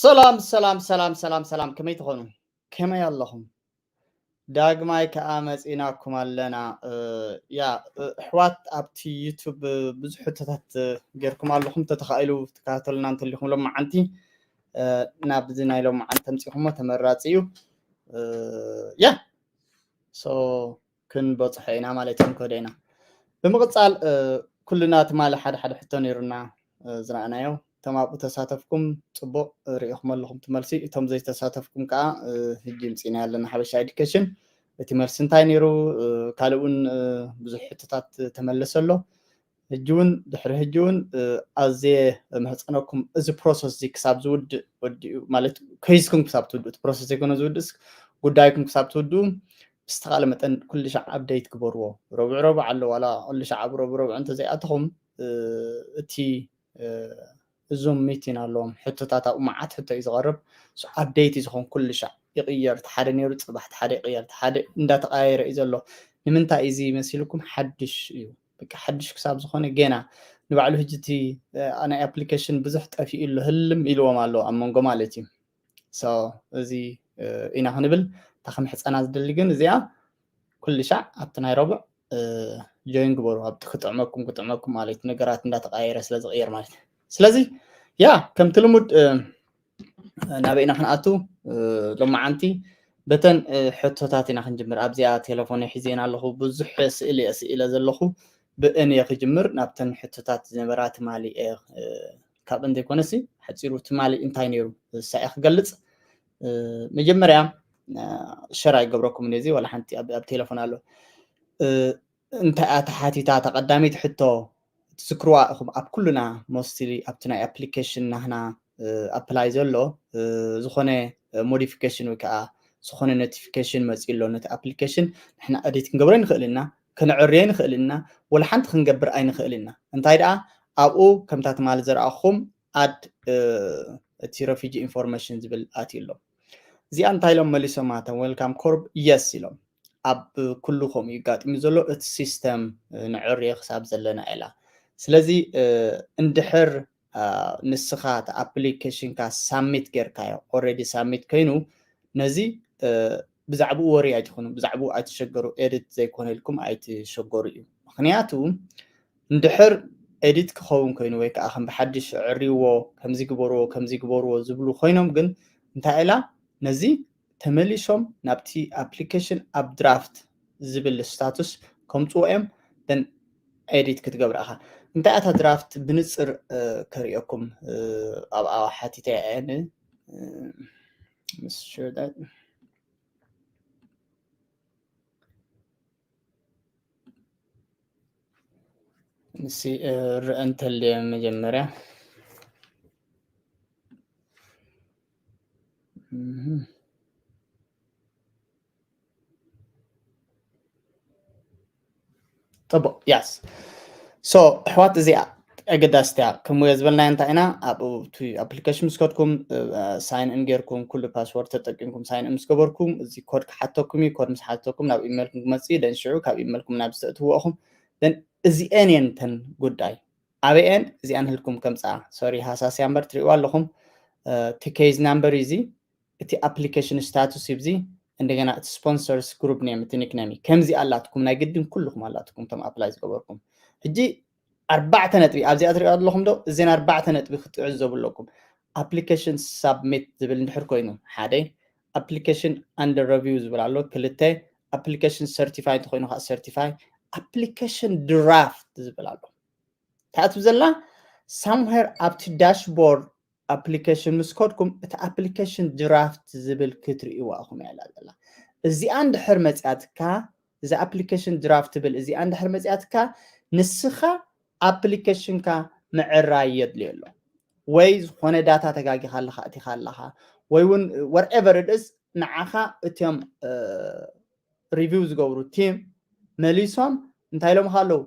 ሰላም ሰላም ሰላም ሰላም ሰላም፣ ከመይ ትኾኑ? ከመይ ኣለኹም? ዳግማይ ከኣ መጺናኩም ኣለና። ያ፣ ኣሕዋት ኣብቲ ዩቱብ ብዙሕ ሕቶታት ጌርኩም ኣለኹም። ተተኻኢሉ ትከታተሉና እንተሊኹም ሎማዓንቲ ናብዚ ናይ ሎማዓንቲ ተምጺኹሞ ተመራጺ እዩ። ያ፣ ሶ ክንበጽሖ ኢና ማለት እዩ፣ ክንከዶ ኢና። ብምቕጻል ኩልና ትማሊ ሓደ ሓደ ሕቶ ነይሩና ዝረኣናዮ፣ እቶም ኣብኡ ተሳተፍኩም ጽቡቕ ርኢኹም ኣለኹም እቲ መልሲ። እቶም ዘይተሳተፍኩም ከኣ ሕጂ ምጺና ኣለና ሓበሻ ኤዱኬሽን፣ እቲ መልሲ እንታይ ነይሩ? ካልእ እውን ብዙሕ ሕቶታት ተመለሰ ኣሎ። ሕጂ እውን ድሕሪ ሕጂ እውን ኣዝየ መሕጸነኩም፣ እዚ ፕሮሰስ እዚ ክሳብ ዝውድእ ወዲኡ ማለት ከይዝኩም ክሳብ ትውድኡ፣ እቲ ፕሮሰስ ዘይኮነ ዝውድእስ ጉዳይኩም ክሳብ ትውድኡ ብዝተኻለ መጠን ኩሉ ሻዕ ኣፕደይት ግበርዎ። ረቡዕ ረቡዕ ኣሎ፣ ዋላ ኩሉ ሻዕ ኣብ ረቡዕ ረቡዕ እንተዘይኣተኹም እቲ ዙም ሚቲን ኣለዎም፣ ሕቶታት ኣብኡ መዓት ሕቶ እዩ ዝቐርብ። ኣፕደይት እዩ ዝኾን ኩሉ ሻዕ ይቕየር፣ እቲ ሓደ ነይሩ ጽባሕ እቲ ሓደ ይቕየር፣ እቲ ሓደ እንዳተቐያየረ እዩ ዘሎ። ንምንታይ እዚ መሲልኩም ሓድሽ እዩ፣ በቃ ሓድሽ ክሳብ ዝኾነ ገና ንባዕሉ ሕጂ እቲ ናይ ኣፕሊኬሽን ብዙሕ ጠፊኡ ኣሎ ህልም ኢልዎም ኣሎ ኣብ መንጎ ማለት እዩ። ሶ እዚ ኢና ክንብል እታ ከም ሕፀና ዝደሊ ግን እዚኣ ኩሉ ሻዕ ኣብቲ ናይ ረቡዕ ጆይን ግበሩ፣ ኣብቲ ክጥዕመኩም ክጥዕመኩም ማለት እዩ፣ ነገራት እንዳተቃየረ ስለ ዝቅየር ማለት እዩ። ስለዚ ያ ከምቲ ልሙድ ናበይ ኢና ክንኣቱ? ሎማዓንቲ በተን ሕቶታት ኢና ክንጅምር። ኣብዚኣ ቴሌፎን ሒዘን ኣለኹ፣ ብዙሕ ስእሊ እየ ስኢለ ዘለኹ። ብእን እየ ክጅምር፣ ናብተን ሕቶታት ዝነበራ ትማሊ እየ ካብን ዘይኮነሲ ሓፂሩ ትማሊ እንታይ ነይሩ ንሳ እያ ክገልፅ። መጀመርያ ሸር ኣይገብረኩም ነዚ ዋላ ሓንቲ ኣብ ቴሌፎን ኣሎ። እንታይ እያ ተሓቲታ? ተቐዳሚት ሕቶ ትዝክርዋ ኢኹም፣ ኣብ ኩሉና ሞስትሊ ኣብቲ ናይ ኣፕሊኬሽን ናህና ኣፕላይ ዘሎ ዝኾነ ሞዲፊኬሽን ወይ ከዓ ዝኾነ ኖቲፊኬሽን መፂኡ ኣሎ። ነቲ ኣፕሊኬሽን ንሕና ኤዲት ክንገብሮ ንኽእል ኢና፣ ከነዕርዮ ንኽእል ኢና፣ ወላ ሓንቲ ክንገብር ኣይንኽእል ኢና። እንታይ ደኣ ኣብኡ ከምታ ትማሊ ዘረኣኹም ኣድ እቲ ረፊጂ ኢንፎርሜሽን ዝብል ኣትዩ ኣሎ። እዚኣ እንታይ ኢሎም መሊሶም ኣተን ዌልካም ኮርብ የስ ኢሎም። ኣብ ኩሉ ከምኡ ይጋጥም ዘሎ እቲ ሲስተም ንዕርዮ ክሳብ ዘለና ኢላ። ስለዚ እንድሕር ንስኻ እቲ ኣፕሊኬሽንካ ሳሚት ጌርካዮ ኦልሬዲ ሳሚት ኮይኑ ነዚ ብዛዕባኡ ወሪ ኣይትኾኑ፣ ብዛዕባኡ ኣይትሸገሩ፣ ኤዲት ዘይኮነ ኢልኩም ኣይትሸገሩ እዩ። ምክንያቱ እንድሕር ኤዲት ክኸውን ኮይኑ ወይ ከዓ ከም ብሓድሽ ዕርይዎ ከምዚ ግበርዎ ከምዚ ግበርዎ ዝብሉ ኮይኖም ግን እንታይ ኢላ ነዚ ተመሊሶም ናብቲ ኣፕሊኬሽን ኣብ ድራፍት ዝብል ስታቱስ ከምፅዎ እዮም። ን ኤዲት ክትገብር ኢኻ። እንታይ ኣታ ድራፍት ብንፅር ከርእየኩም ኣብኣ ሓቲተ እየ ምስ ንስ ርአ እንተልየ መጀመርያ ጥቡቅ ያስ ሶ ኣሕዋት እዚኣ ኣገዳስቲ እያ። ከምኡ ዝበልናዮ እንታይ ኢና ኣብኡ እቲ ኣፕሊኬሽን ምስ ከድኩም ሳይን እን ጌርኩም ኩሉ ፓስወርድ ተጠቂምኩም ሳይን እን ምስ ገበርኩም እዚ ኮድ ክሓተኩም እዩ። ኮድ ምስ ሓተኩም ናብ ኢሜልኩም ክመፅእ ደን ሽዑ ካብ ኢሜልኩም ናብ ዝተእትዎ ኢኹም። ደን እዚኤን እየን ተን ጉዳይ ኣበየን እዚኣን ህልኩም ከምፅኣ ሶሪ ሃሳስያ እምበር ትሪእዋ ኣለኹም። እቲ ኬዝ ናምበር እዚ እቲ ኣፕሊኬሽን ስታቱስ ይብዚ እንደገና እቲ ስፖንሰርስ ግሩፕ ኔም እቲ ኒክነሚ ከምዚ ኣላትኩም ናይ ግድን ኩልኩም ኣላትኩም እቶም ኣፕላይ ዝገበርኩም። ሕጂ ኣርባዕተ ነጥቢ ኣብዚኣ ትሪኦ ኣለኹም ዶ? እዘን ኣርባዕተ ነጥቢ ክትዕዘቡ ኣለኩም። ኣፕሊኬሽን ሳብሚት ዝብል እንድሕር ኮይኑ ሓደ፣ ኣፕሊኬሽን ኣንደር ረቪው ዝብል ኣሎ ክልተ፣ ኣፕሊኬሽን ሰርቲፋይ እንተኮይኑ ከዓ ሰርቲፋይ፣ ኣፕሊኬሽን ድራፍት ዝብል ኣሎ። ታእቱ ዘላ ሳምሄር ኣብቲ ዳሽቦርድ ኣፕሊኬሽን ምስ ኮድኩም እቲ ኣፕሊኬሽን ድራፍት ዝብል ክትርእይዋ ኢኹም እያ ዘላ። እዚኣ እንድሕር መፅያትካ እዛ ኣፕሊኬሽን ድራፍት ትብል እዚኣ እንድሕር መፅያትካ ንስኻ ኣፕሊኬሽንካ ምዕራይ የድልዮ ኣሎ። ወይ ዝኾነ ዳታ ተጋጊኻ ኣለኻ እቲኻ ኣለኻ ወይ እውን ወርኤቨር ድእስ ንዓኻ እትዮም ሪቪው ዝገብሩ ቲም መሊሶም እንታይ ኢሎምኻ ኣለዉ?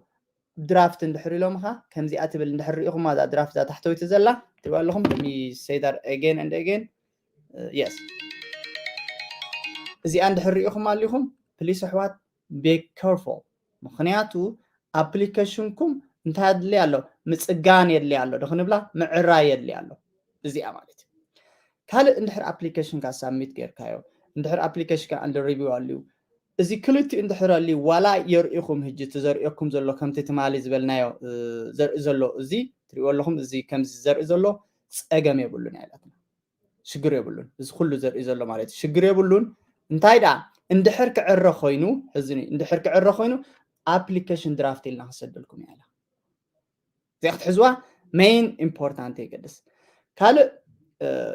ድራፍት እንድሕር ኢሎምኻ ከምዚኣ ትብል እንድሕር ሪኢኹማ እዛ ድራፍት እዛ ታሕተወይቲ ዘላ ትሪእዋ ኣለኹም። Let me say that again and again. Yes እዚኣ እንድሕር ሪኢኹም ኣሊኹም ፕሊስ ኣሕዋት be careful። ምክንያቱ ኣፕሊኬሽንኩም እንታይ ኣድልያ ኣሎ? ምፅጋን የድልያ ኣሎ ዶ ክንብላ ምዕራይ የድልያ ኣሎ። እዚኣ ማለት እዩ። ካልእ እንድሕር application ካ submit ጌርካዮ፣ እንድሕር application ካ under review ኣልዩ፣ እዚ ክልቲኡ እንድሕር ኣልዩ ዋላ የርእኹም፣ ህጂ እቲ ዘርእየኩም ዘሎ ከምቲ ትማሊ ዝበልናዮ ዘርኢ ዘሎ፣ እዚ ትሪእዎ ኣለኹም፣ እዚ ከምዚ ዘርኢ ዘሎ ጸገም የብሉን ኣይላትና፣ ሽግር የብሉን። እዚ ኩሉ ዘርኢ ዘሎ ማለት እዩ ሽግር የብሉን። እንታይ ደኣ እንድሕር ክዕረ ኮይኑ፣ ሕዝኒ እንድሕር ክዕረ ኮይኑ application draft ኢልና ክሰደልኩም እያ ኢላ። እዚኣ ክትሕዝዋ main important የገድስ። ካልእ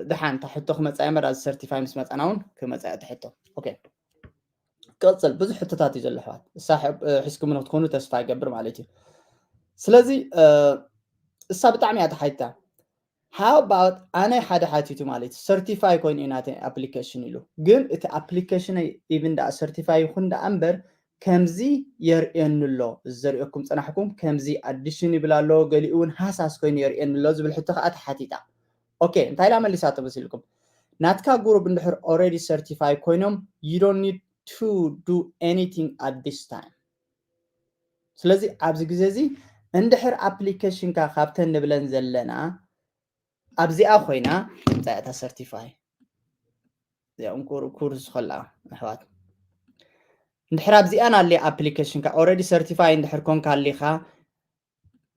ደሓን እታ ሕቶ ክመፃ እየ መዳ፣ እዚ certify ምስ መፃና እውን ክመፃ እያ እታ ሕቶ። ኦኬ፣ ክቕፅል ብዙሕ ሕቶታት እዩ ዘሎ ኣሕዋት፣ እሳ ሒዝኩም ንክትኮኑ ተስፋ ይገብር ማለት እዩ። ስለዚ እሳ ብጣዕሚ እያ ተሓቲታ። How about ኣነ ሓደ ሓቲቱ ማለት እዩ፣ certify ኮይኑ እዩ ናተይ application ኢሉ፣ ግን እቲ application ይ even ደኣ certify ይኹን ደኣ እምበር ከምዚ የርእየኒ ኣሎ፣ እዚ ዘርእየኩም ፀናሕኩም ከምዚ addition ይብል ኣሎ፣ ገሊኡ እውን ሃሳስ ኮይኑ የርእየኒ ኣሎ ዝብል ሕቶ ከዓ ተሓቲታ። ኦኬ፣ እንታይ ኢላ መሊሳቶ መሲልኩም? ናትካ group እንድሕር already certify ኮይኖም you don't need to do anything at this time። ስለዚ ኣብዚ ግዜ እዚ እንድሕር application ካ ካብተን ንብለን ዘለና ኣብዚኣ ኮይና እታ certify እዚኣ እንኩር ኩርስ ከላ ኣሕዋት እንድሕር ኣብዚኣ ናለ application ካ already certify እንድሕር ኮንካ ኣሊኻ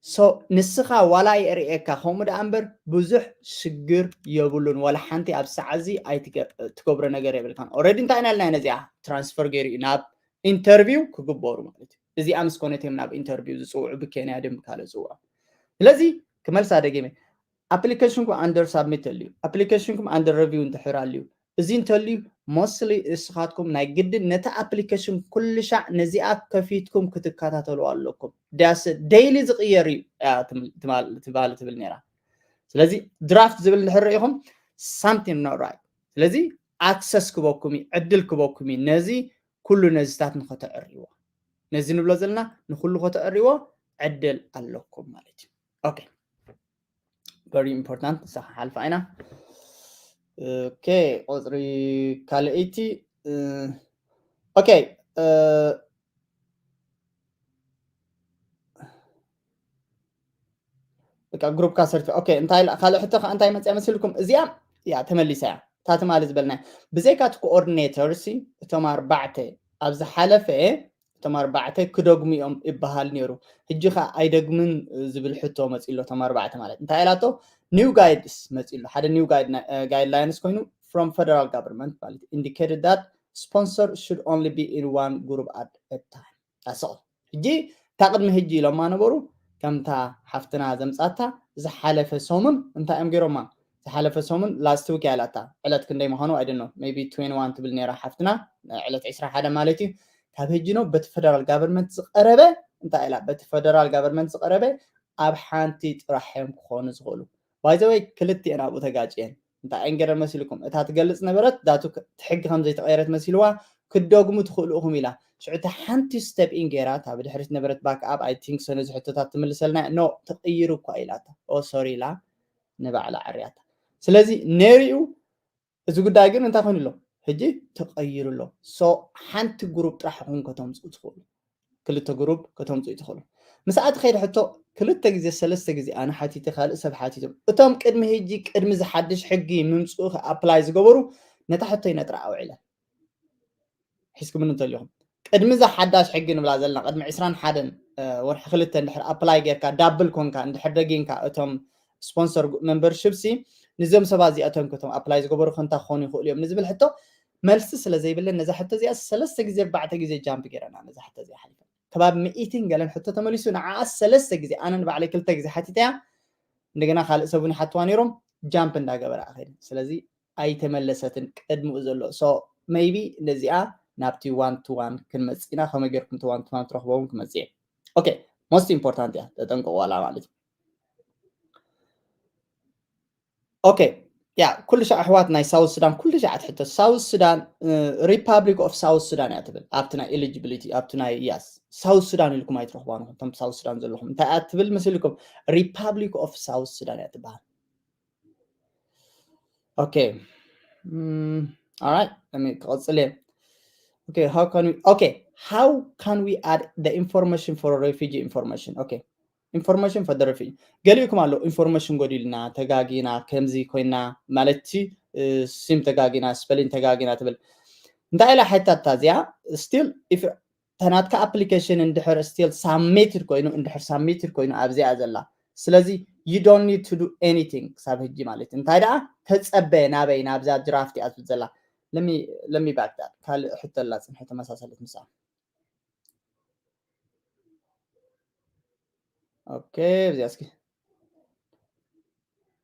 so ንስኻ ዋላ የርእየካ ከምኡ ደኣ እምበር ብዙሕ ሽግር የብሉን። ዋላ ሓንቲ ኣብ ሰዓት እዚ ኣይትገብሮ ነገር የብልካን። Already እንታይ ኢና ኢልና ነዚኣ transfer ገይሩ እዩ ናብ interview ክግበሩ ማለት እዩ። እዚኣ ምስ ኮነት እዮም ናብ interview ዝፅውዑ ብኬንያ ድም ካልእ ዝፅውዑ። ስለዚ ክመልሳ ደጊመ application ኩም under submit ኣልዩ፣ application ኩም under review እንድሕር ኣልዩ፣ እዚ እንተልዩ mostly እስኻትኩም ናይ ግድን ነቲ application ኩሉ ሻዕ ነዚኣ ከፊትኩም ክትከታተሉ ኣለኩም። ዳስ daily ዝቕየር እዩ ትባል ትብል ነራ። ስለዚ draft ዝብል እንድሕር ርኢኹም something not right። ስለዚ access ክበኩም እዩ፣ ዕድል ክበኩም እዩ ነዚ ኩሉ ነዚታት ንኸተዕርይዎ። ነዚ ንብሎ ዘለና ንኩሉ ከተዕርይዎ ዕድል ኣለኩም ማለት እዩ። ኦኬ፣ very important። ንሳ ሓልፋ ኢና። ኦኬ፣ ቁፅሪ ካልኣይቲ። ኦኬ፣ በቃ ግሩፕ ካ ሰርቲፋ። ኦኬ፣ እንታይ ካልእ ሕቶ ከዓ እንታይ መፅያ መሲልኩም? እዚኣ ያ ተመሊሳ እያ። እታ ትማሊ ዝበልና ብዘይካ እቲ ኮኦርዲኔተር ሲ እቶም ኣርባዕተ ኣብ ዝሓለፈ እቶም ኣርባዕተ ክደግሙ እዮም ይበሃል ነይሩ። ሕጂ ኸ ኣይደግምን ዝብል ሕቶ መፂ ኣሎ። እቶም ኣርባዕተ ማለት እንታይ ኢላቶ? ኒው ጋይድስ መፂ ኣሎ። ሓደ ኒው ጋይድላይንስ ኮይኑ from federal government ማለት indicated that sponsor should only be in one group at a time። ኣስቕ ሕጂ እታ ቅድሚ ሕጂ ኢሎማ ነበሩ። ከምታ ሓፍትና ዘምፃታ ዝሓለፈ ሰሙን እንታይ እዮም ገይሮማ? ዝሓለፈ ሰሙን last week ያላታ ዕለት ክንደይ ምዃኑ I don't know, maybe twenty one ትብል ነይራ ሓፍትና፣ ዕለት ዕስራ ሓደ ማለት እዩ። ካብ ሕጂ ነው በቲ federal government ዝቐረበ እንታይ ኢላ? በቲ federal government ዝቐረበ ኣብ ሓንቲ ጥራሕ እዮም ክኾኑ ዝኽእሉ። By the way ክልቲኤን ኣብኡ ተጋጭየን። እንታይ እየን ገይረን መሲልኩም? እታ ትገልፅ ነበረት ዳቱ ክ- እቲ ሕጊ ከም ዘይተቐየረት መሲልዋ ክደግሙ ትኽእሉ ኢኹም ኢላ። ሽዑ እታ ሓንቲ step in ገይራ እታ ብድሕሪት ነበረት back up I think so ነዚ ሕቶታት ትምልሰልና no ተቐይሩ እኳ ኢላታ። ኦ ሶሪ ኢላ ንባዕላ ዓርያታ። ስለዚ ነይሩ እዚ ጉዳይ ግን እንታይ ኮይኑ ኣሎ? ሕጂ ተቐይሩ ኣሎ። So ሓንቲ ግሩፕ ጥራሕ ኢኹም ከተምፅኡ ትኽእሉ። ክልተ ግሩፕ ከተምፅኡ ትኽእሉ። ምስኣ ትኸይድ ሕቶ ክልተ ግዜ ሰለስተ ግዜ ኣነ ሓቲተ ካልእ ሰብ ሓቲቶም እቶም ቅድሚ ሕጂ ቅድሚ ዝሓድሽ ሕጊ ምምፅኡ ኣፕላይ ዝገበሩ ነታ ሕቶ ይነጥራ ኣውዒለን ሒዝኩም እንተሊኹም ቅድሚ እዛ ሓዳሽ ሕጊ ንብላ ዘለና ቅድሚ ዕስራን ሓደን ወርሒ ክልተ እንድሕር ኣፕላይ ጌርካ ዳብል ኮንካ እንድሕር ደጊንካ እቶም ስፖንሰር ሜምበርሽፕ ሲ ንዞም ሰባት እዚኣቶም ከቶም ኣፕላይ ዝገበሩ ከንታ ክኾኑ ይኽእሉ እዮም ንዝብል ሕቶ መልሲ ስለ ዘይብለን ነዛ ሕቶ እዚኣ ሰለስተ ግዜ ኣርባዕተ ግዜ ጃምፕ ገይረና ነዛ ሕቶ እዚኣ ሓሊፈ ከባቢ ሚእትን ገለን ሕቶ ተመሊሱ ንዓኣ ሰለስተ ግዜ ኣነ ንባዕለይ ክልተ ግዜ ሓቲተያ እንደገና ካልእ ሰቡን ይሓትዋ ነይሮም ጃምፕ እንዳገበረ ኣኸይደ ስለዚ ኣይተመለሰትን ቅድሚኡ ዘሎ so maybe ነዚኣ ናብቲ one to one ክንመፅእ ኢና ከመይ ጌርኩም እቲ one to one ትረኽቦ እውን ክመፅእ እየ okay most important እያ ተጠንቀቑ ዋላ ማለት እዩ okay ያ ኩሉ ሻዕ ኣሕዋት ናይ ሳውት ሱዳን ኩሉ ሻዕ ትሕቶ ሳውት ሱዳን Republic of South Sudan እያ ትብል ኣብቲ ናይ eligibility ኣብቲ ናይ yes ሳውት ሱዳን ኢልኩም ኣይትረኽቧ ንኹም እቶም ሳውት ሱዳን ዘለኹም እንታይ እያ ትብል መሲልኩም Republic of South Sudan እያ ትበሃል okay mm, all right let me ክቐፅል እየ okay how can we okay how can we add the information for refugee information okay information for the refugee። ገሊኡኩም ኣሎ፣ information ጎዲልና፣ ተጋጊና፣ ከምዚ ኮይና፣ ማለት እቲ ስም ተጋጊና፣ spelling ተጋጊና ትብል። እንታይ ኢላ ሕታታ እዚኣ? Still if ተናትካ application እንድሕር still submitted ኮይኑ፣ እንድሕር submitted ኮይኑ ኣብዚኣ ዘላ፣ ስለዚ you don't need to do anything ክሳብ ሕጂ ማለት እዩ። እንታይ ደኣ ተጸበ ናበይ? ናብዛ draft እያ ትብል ዘላ። Let me back that። ካልእ ሕቶ ኣላ ጽንሐ ተመሳሳለት ምሳ። Okay፣ እዚኣ እስኪ።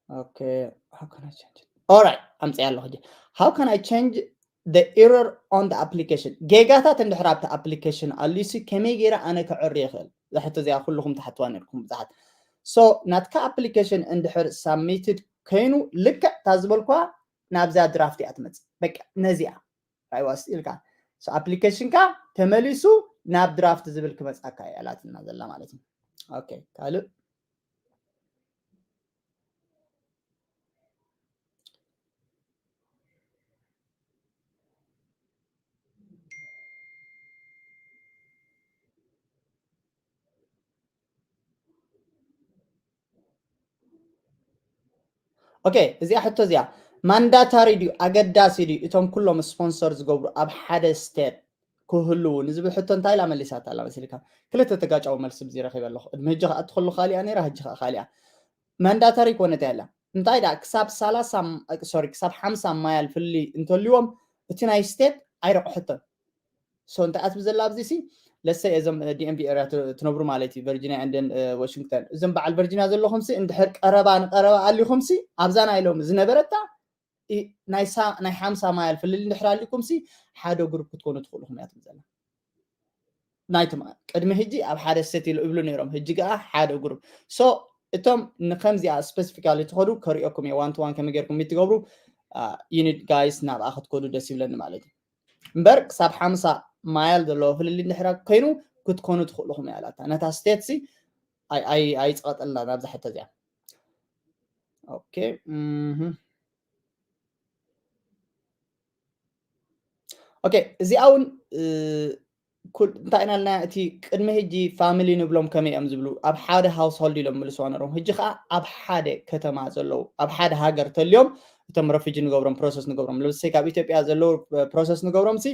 Okay፣ how can I change it? Alright፣ ኣምጽያ ኣለኹ ሕጂ። How can I change the error on the application? ጌጋታት እንድሕር ኣብቲ application ኣልዩሲ ከመይ ገይረ ኣነ ከዕሪ ይኽእል? እዛ ሕቶ እዚኣ ኩልኹም ትሓትዋ ነርኩም ብዙሓት። So ናትካ application እንድሕር submitted ከይኑ፣ ልክዕ እታ ዝበልኳ ናብዛ draft እያ ትመጽእ። በቃ ነዚኣ ራይዋ ስኢልካ፣ so application ካ ተመሊሱ ናብ draft ዝብል ክመጻካ እያ ላትና ዘላ ማለት እዩ። Okay፣ ካልእ። Okay፣ እዚኣ ሕቶ እዚኣ ማንዳታሪ ድዩ፣ ኣገዳሲ ድዩ እቶም ኩሎም ስፖንሰር ዝገብሩ ኣብ ሓደ ስቴት ክህልዉ ንዝብል ሕቶ እንታይ ኢላ መሊሳታ ኣላ መሲልካ? ክልተ ተጋጫዊ መልሲ ብዚ ረኺበ ኣለኹ። ቅድሚ ሕጂ ክኣትኸሉ ካሊኣ ነይራ፣ ሕጂ ከዓ ካሊኣ። ማንዳታሪ ኮነት እያ ኣላ። እንታይ ደኣ ክሳብ ሰላሳ፣ ሶሪ፣ ክሳብ ሓምሳ ማይል ፍልልይ እንተልዎም እቲ ናይ ስቴት ኣይረቑሕቶን። So እንታይ ኣትብ ዘላ ኣብዚ ሲ፣ ለሰ እዞም DMV area ትነብሩ ማለት እዩ፣ ቨርጂኒያ and ዋሽንግተን። እዞም በዓል ቨርጂኒያ ዘለኹም ሲ እንድሕር ቀረባ ንቀረባ ኣሊኹም ሲ ኣብዛ ናይ ሎም ዝነበረታ ናይ ሓምሳ ማይል ፍልል እንድሕር ኣሊኩም ሲ ሓደ ግሩፕ ክትኮኑ ትኽእሉ ኢኹም እያ ትብል ዘላ። ናይቶም ቅድሚ ሕጂ ኣብ ሓደ ስቴት ይብሉ ነይሮም፣ ሕጂ ከዓ ሓደ ግሩፕ። So እቶም ንከምዚኣ ስፔሲፊካሊ ትኸዱ ከሪኦኩም እየ፣ ዋን ቱ ዋን ከመይ ጌርኩም ሚት ትገብሩ። You need guys ናብኣ ክትከዱ ደስ ይብለኒ ማለት እዩ። እምበር ክሳብ ሓምሳ ማይል ዘለዎ ፍልልይ እንድሕር ኮይኑ ክትኮኑ ትኽእሉ ኢኹም እያ ኢላታ። ነታ ስቴት ሲ ኣይፀቐጠልና ናብዛ ሕቶ እዚኣ። Okay። Okay፣ እዚኣ እውን እንታይ ኢና ልና፣ እቲ ቅድሚ ሕጂ ፋሚሊ ንብሎም ከመይ እዮም ዝብሉ፣ ኣብ ሓደ ሃውስሆልድ ኢሎም ምልስዋ ነሮም። ሕጂ ከዓ ኣብ ሓደ ከተማ ዘለዉ፣ ኣብ ሓደ ሃገር ተልዮም እቶም ረፊጂ ንገብሮም፣ ፕሮሰስ ንገብሮም። ለብሰይ ካብ ኢትዮጵያ ዘለዉ ፕሮሰስ ንገብሮም ሲ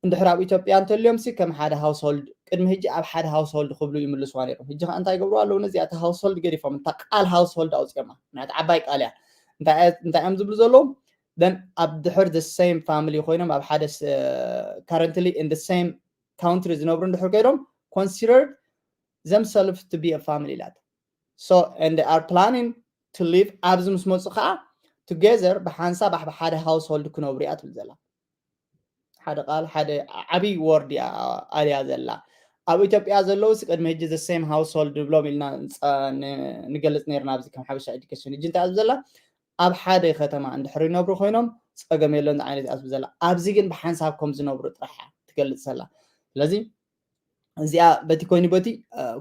እንድሕር ኣብ ኢትዮጵያ እንተልዮም ሲ ከም ሓደ ሃውስሆልድ፣ ቅድሚ ሕጂ ኣብ ሓደ ሃውስሆልድ ክብሉ ይምልስዋ ነይሮም። ሕጂ ከዓ እንታይ ይገብሩ ኣለዉ? ነዚኣ እታ ሃውስሆልድ ገዲፎም፣ እታ ቃል ሃውስሆልድ ኣውፅኦማ። ምክንያቱ ዓባይ ቃል እያ። እንታይ እንታይ እዮም ዝብሉ ዘለዉ? Then ኣብ ድሕር the same family ኮይኖም ኣብ ሓደ currently in the same country ዝነብሩ እንድሕር ኮይኖም considered themselves to be a family ኢላታ። So and they are planning to live ኣብዚ ምስ መፁ ከዓ together ብሓንሳብ ኣብ ሓደ ሃውስሆልድ ክነብሩ እያ ትብል ዘላ። ሓደ ቃል ሓደ ዓብይ ወርድ እያ ኣልያ ዘላ። ኣብ ኢትዮጵያ ዘለውስ ቅድሚ ሕጂ the same household ንብሎም ኢልና ንገልፅ ነርና ኣብዚ ከም ሓበሻ ኤዱኬሽን። ሕጂ እንታይ ኣብ ዘላ ኣብ ሓደ ከተማ እንድሕር ይነብሩ ኮይኖም ፀገም የለን ዓይነት እያ ትብል ዘላ። ኣብዚ ግን ብሓንሳብ ከም ዝነብሩ ጥራሕ እያ ትገልፅ ዘላ። ስለዚ እዚኣ በቲ ኮይኑ በቲ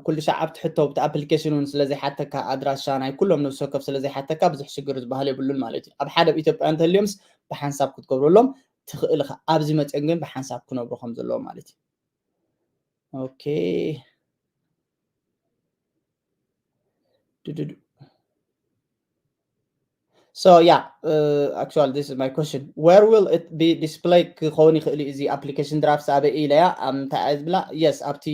ኩሉ ሻዕ ኣብቲ ሕቶ ብቲ ኣፕሊኬሽን እውን ስለዘይሓተካ ኣድራሻ ናይ ኩሎም ነብሲ ወከፍ ስለዘይሓተካ ብዙሕ ሽግር ዝበሃል የብሉን ማለት እዩ። ኣብ ሓደ ኣብ ኢትዮጵያ እንተልዮምስ ብሓንሳብ ክትገብረሎም ትኽእል ኢኻ። ኣብዚ መፅኦም ግን ብሓንሳብ ክነብሩ ከም ዘለዎ ማለት እዩ። Okay። So yeah, actually this is my question. Where will it be displayed ክኸውን ይኽእል እዩ እዚ ኣፕሊኬሽን ድራፍትስ ኣበይ ኢለያ እንታይ እያ ዝብላ? Yes፣ ኣብቲ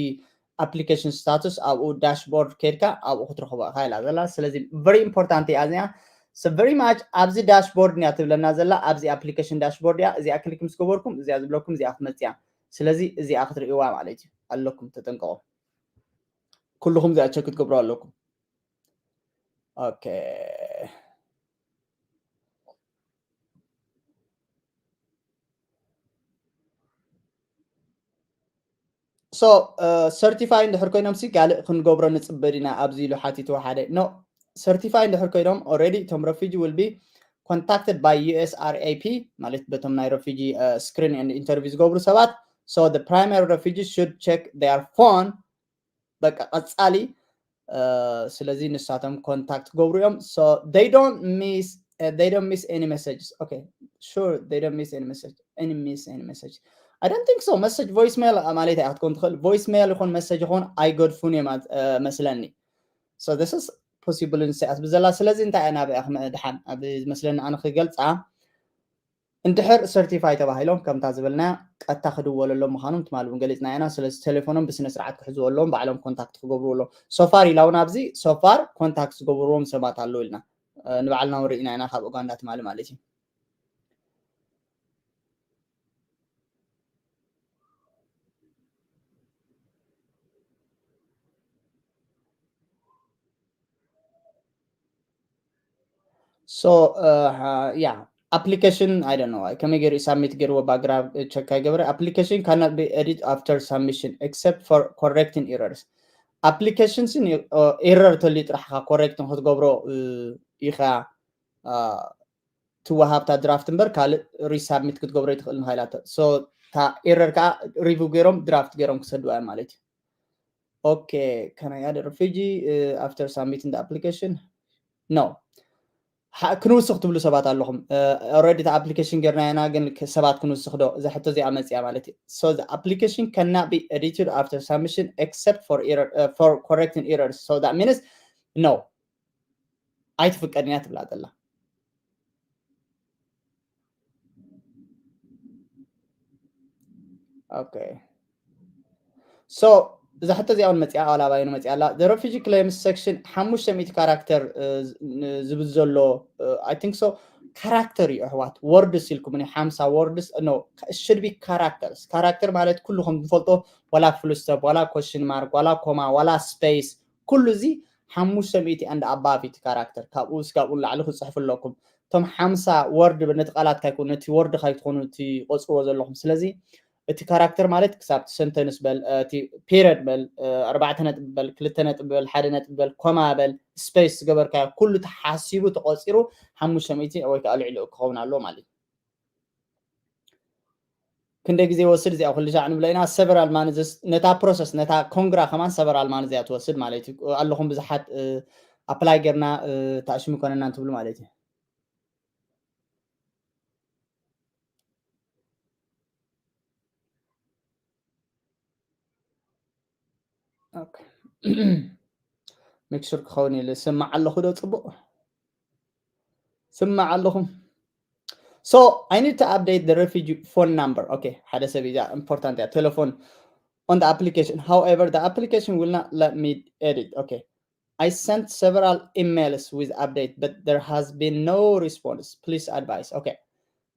ኣፕሊኬሽን ስታቱስ ኣብኡ ዳሽቦርድ ከድካ ኣብኡ ክትረኽቦ ኢኻ ኢላ ዘላ። ስለዚ very important እያ እዚኣ። So very much ኣብዚ ዳሽቦርድ እያ ትብለና ዘላ፣ ኣብዚ ኣፕሊኬሽን ዳሽቦርድ እያ። እዚኣ ክሊክ ምስ ገበርኩም እዚኣ ዝብለኩም እዚኣ ክትመፅእ እያ። ስለዚ እዚኣ ክትርእይዋ ማለት እዩ ኣለኩም፣ ተጠንቀቑ። ኩልኹም እዚኣ ቸክ ክትገብሩ ኣለኩም። Okay። So certify እንድሕር ኮይኖም ሲ ካልእ ክንገብሮ ንፅበ ዲና ኣብዚ ኢሉ ሓቲትዎ ሓደ። No፣ certify እንድሕር ኮይኖም already እቶም refugee will be contacted by U S R A P ማለት በቶም ናይ refugee screen and interview ዝገብሩ ሰባት። So the primary refugee should check their phone። በቃ ቀፃሊ ስለዚ ንሳቶም ኮንታክት ክገብሩ እዮም። So they don't miss they don't miss any messages. Okay, sure, they don't miss any message, any miss any message. I don't think so. Message voicemail ማለት እያ ክትኮን ትኽእል። Voicemail ይኹን message ይኹን ኣይገድፉን እዮም መስለኒ። So this is possible ንስያስ ብዘላ። ስለዚ እንታይ እያ ናበይ ኣኽመ ድሓን ኣብ ዝመስለኒ ኣነ ክገልፃ፣ እንድሕር ሰርቲፋይ ተባሂሎም ከምታ ዝበልና ቀጥታ ክድወለሎም ምዃኖም ትማሊ እውን ገሊፅና ኢና። ስለዚ ቴሌፎኖም ብስነ ስርዓት ክሕዝዎ ኣለዎም፣ ባዕሎም ኮንታክት ክገብርዎ ኣለዎም። ሶፋር ኢላ እውን ኣብዚ ሶፋር ኮንታክት ዝገብርዎም ሰባት ኣለዉ ኢልና ንባዕልና እውን ርኢና ኢና ካብ ኡጋንዳ ትማሊ ማለት እዩ። So uh, yeah, application, I don't know, ከመይ ገይሩ ሳሚት ገይርዎ ባክግራውንድ ቸክ ኣይገበረ። Application cannot be edit after submission except for correcting errors. Application ስን ኤረር ተልዩ ጥራሕ ኢኻ ኮሬክት ንክትገብሮ ኢኻ ትወሃብታ ድራፍት እምበር ካልእ ሪሳብሚት ክትገብሮ ይትኽእል ንካይላተ። So እታ ኤረር ከዓ ሪቪው ገይሮም ድራፍት ገይሮም ክሰድዋ እዮም ማለት እዩ። Okay, can I add a refugee uh, after submitting the application? No. ክንውስኽ ትብሉ ሰባት ኣለኹም። ኦልሬዲ እቲ ኣፕሊኬሽን ጌርና ኢና፣ ግን ሰባት ክንውስኽ ዶ? እዛ ሕቶ እዚኣ መፅያ ማለት እዩ። So the application cannot be edited after submission except for error uh, for correcting errors. So that means no, ኣይትፍቀድን እያ ትብላ ዘላ። Okay. So እዛ ሕቶ እዚኣ እውን መፅያ፣ ኣላባይኑ መፅያ ኣላ። The refugee claims section ሓሙሽተ ሚእቲ ካራክተር ዝብል ዘሎ I think so ካራክተር እዩ ኣሕዋት። ወርድስ ኢልኩም እኒ ሓምሳ ወርድስ no, should be characters። ካራክተር ማለት ኩሉ ከም ዝፈልጦ ዋላ ፍሉስተብ ዋላ ኮሽን ማርክ ዋላ ኮማ ዋላ ስፔስ ኩሉ እዚ ሓሙሽተ ሚእቲ and above እቲ ካራክተር ካብኡ ስጋብኡ ንላዕሊ ክፅሕፉ ኣለኩም። እቶም ሓምሳ ወርድ ነቲ ቃላት ካይኮኑ ነቲ ወርድ ካይትኾኑ እቲ ቆፅርዎ ዘለኹም። ስለዚ እቲ ካራክተር ማለት ክሳብ ሰንተንስ በል እቲ ፔረድ በል ኣርባዕተ ነጥቢ በል ክልተ ነጥቢ በል ሓደ ነጥቢ በል ኮማ በል ስፔስ ዝገበርካዮ ኩሉ ተሓሲቡ ተቆፂሩ ሓሙሽተ ሚእቲ ወይ ከዓ ልዕሊኡ ክኸውን ኣለዎ ማለት እዩ። ክንደይ ግዜ ይወስድ እዚኣ ኩሉ ሻዕ ንብሎ ኢና። ሰቨራል ማንዝስ ነታ ፕሮሰስ ነታ ኮንግራ ከማን ሰቨራል ማንዝ እያ ትወስድ ማለት እዩ። ኣለኹም ብዙሓት ኣፕላይ ጌርና ታእሽሙ ኮነና እንትብሉ ማለት እዩ። ሜክ ሹር ክኸውን ኢለ ስማዕ ኣለኹ ዶ ፅቡቕ ስማዕ ኣለኹም። So I need to update the refugee phone number. Okay, ሓደ ሰብ እዚኣ ኢምፖርታንት እያ። ቴሌፎን on the application. However, the application will not let me edit. Okay, I sent several emails with update, but there has been no response. Please advise. Okay,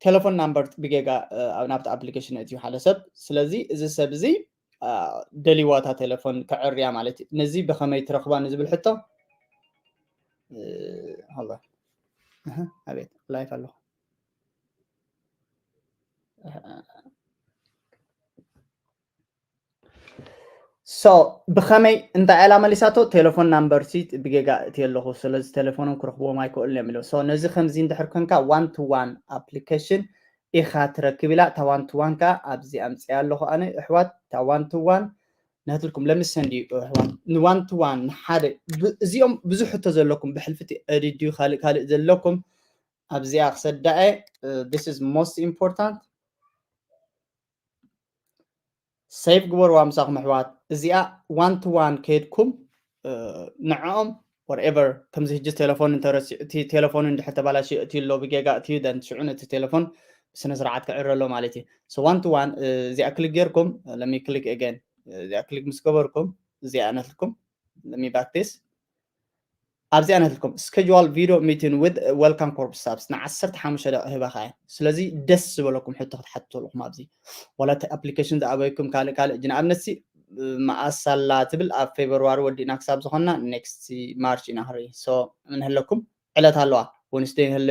ቴሌፎን ናምበር ብጌጋ ናብቲ ኣፕሊኬሽን እትዩ ሓደ ሰብ። ስለዚ እዚ ሰብ እዚ ደሊዋ እታ ቴሌፎን ከዕርያ ማለት እዩ። ነዚ ብኸመይ ትረኽባ ንዝብል ሕቶ ኣቤት ላይፍ ኣለኹ። So ብኸመይ እንታይ ዕላ መሊሳቶ ቴሌፎን ናምበር ሲ ብጌጋ እቲ ኣለኹ። ስለዚ ቴሌፎኖም ክረኽብዎም ኣይክእሉን እዮም ኢሎ። So ነዚ ከምዚ እንድሕር ኮንካ ዋን ቱ ዋን ኣፕሊኬሽን ኢኻ ትረክብ ኢላ። እታ ዋን ቱ ዋን ከዓ ኣብዚ ኣምፅያ ኣለኹ ኣነ። ኣሕዋት እታ ዋን ቱ ዋን ናትልኩም ለምሰ እንዲ ኣሕዋት ንዋን ቱ ዋን ንሓደ እዚኦም ብዙሕ ሕቶ ዘለኩም ብሕልፍቲ ኤዲት ድዩ ካልእ ካልእ ዘለኩም ኣብዚኣ ክሰዳኤ። This is most important። ሴቭ ግበርዋ ምሳኹም ኣሕዋት። እዚኣ ዋን ቱ ዋን ከይድኩም ንዕኦም whatever ከምዚ ሕጂ ቴሌፎን እንተረሲዑ እቲ ቴሌፎን እንድሕር ተባላሽዩ እቲ ኣሎ ብጌጋ እቲ ደን ሽዑ ነቲ ቴሌፎን ብስነ ስርዓት ክዕረሎ ማለት እዩ። So one to one እዚኣ ክሊክ ጌርኩም let me click again እዚኣ ክሊክ ምስ ገበርኩም እዚኣ ነትልኩም let me back this ኣብዚኣ ነትልኩም schedule video meeting with welcome corp staffs ንዓሰርተ ሓሙሽተ ደቂቕ ህባኻ እያ። ስለዚ ደስ ዝበለኩም ሕቶ ክትሓትቱ ኣለኹም ኣብዚ ዋላ እቲ ኣፕሊኬሽን ዝኣበይኩም ካልእ ካልእ እጂ ንኣብነት ሲ መኣሳላ ትብል ኣብ ፌብርዋሪ ወዲእና ክሳብ ዝኾንና ኔክስት ማርች ኢና ክንርኢ። So ምን ህለኩም ዕለት ኣለዋ ወንስደይ ንህለ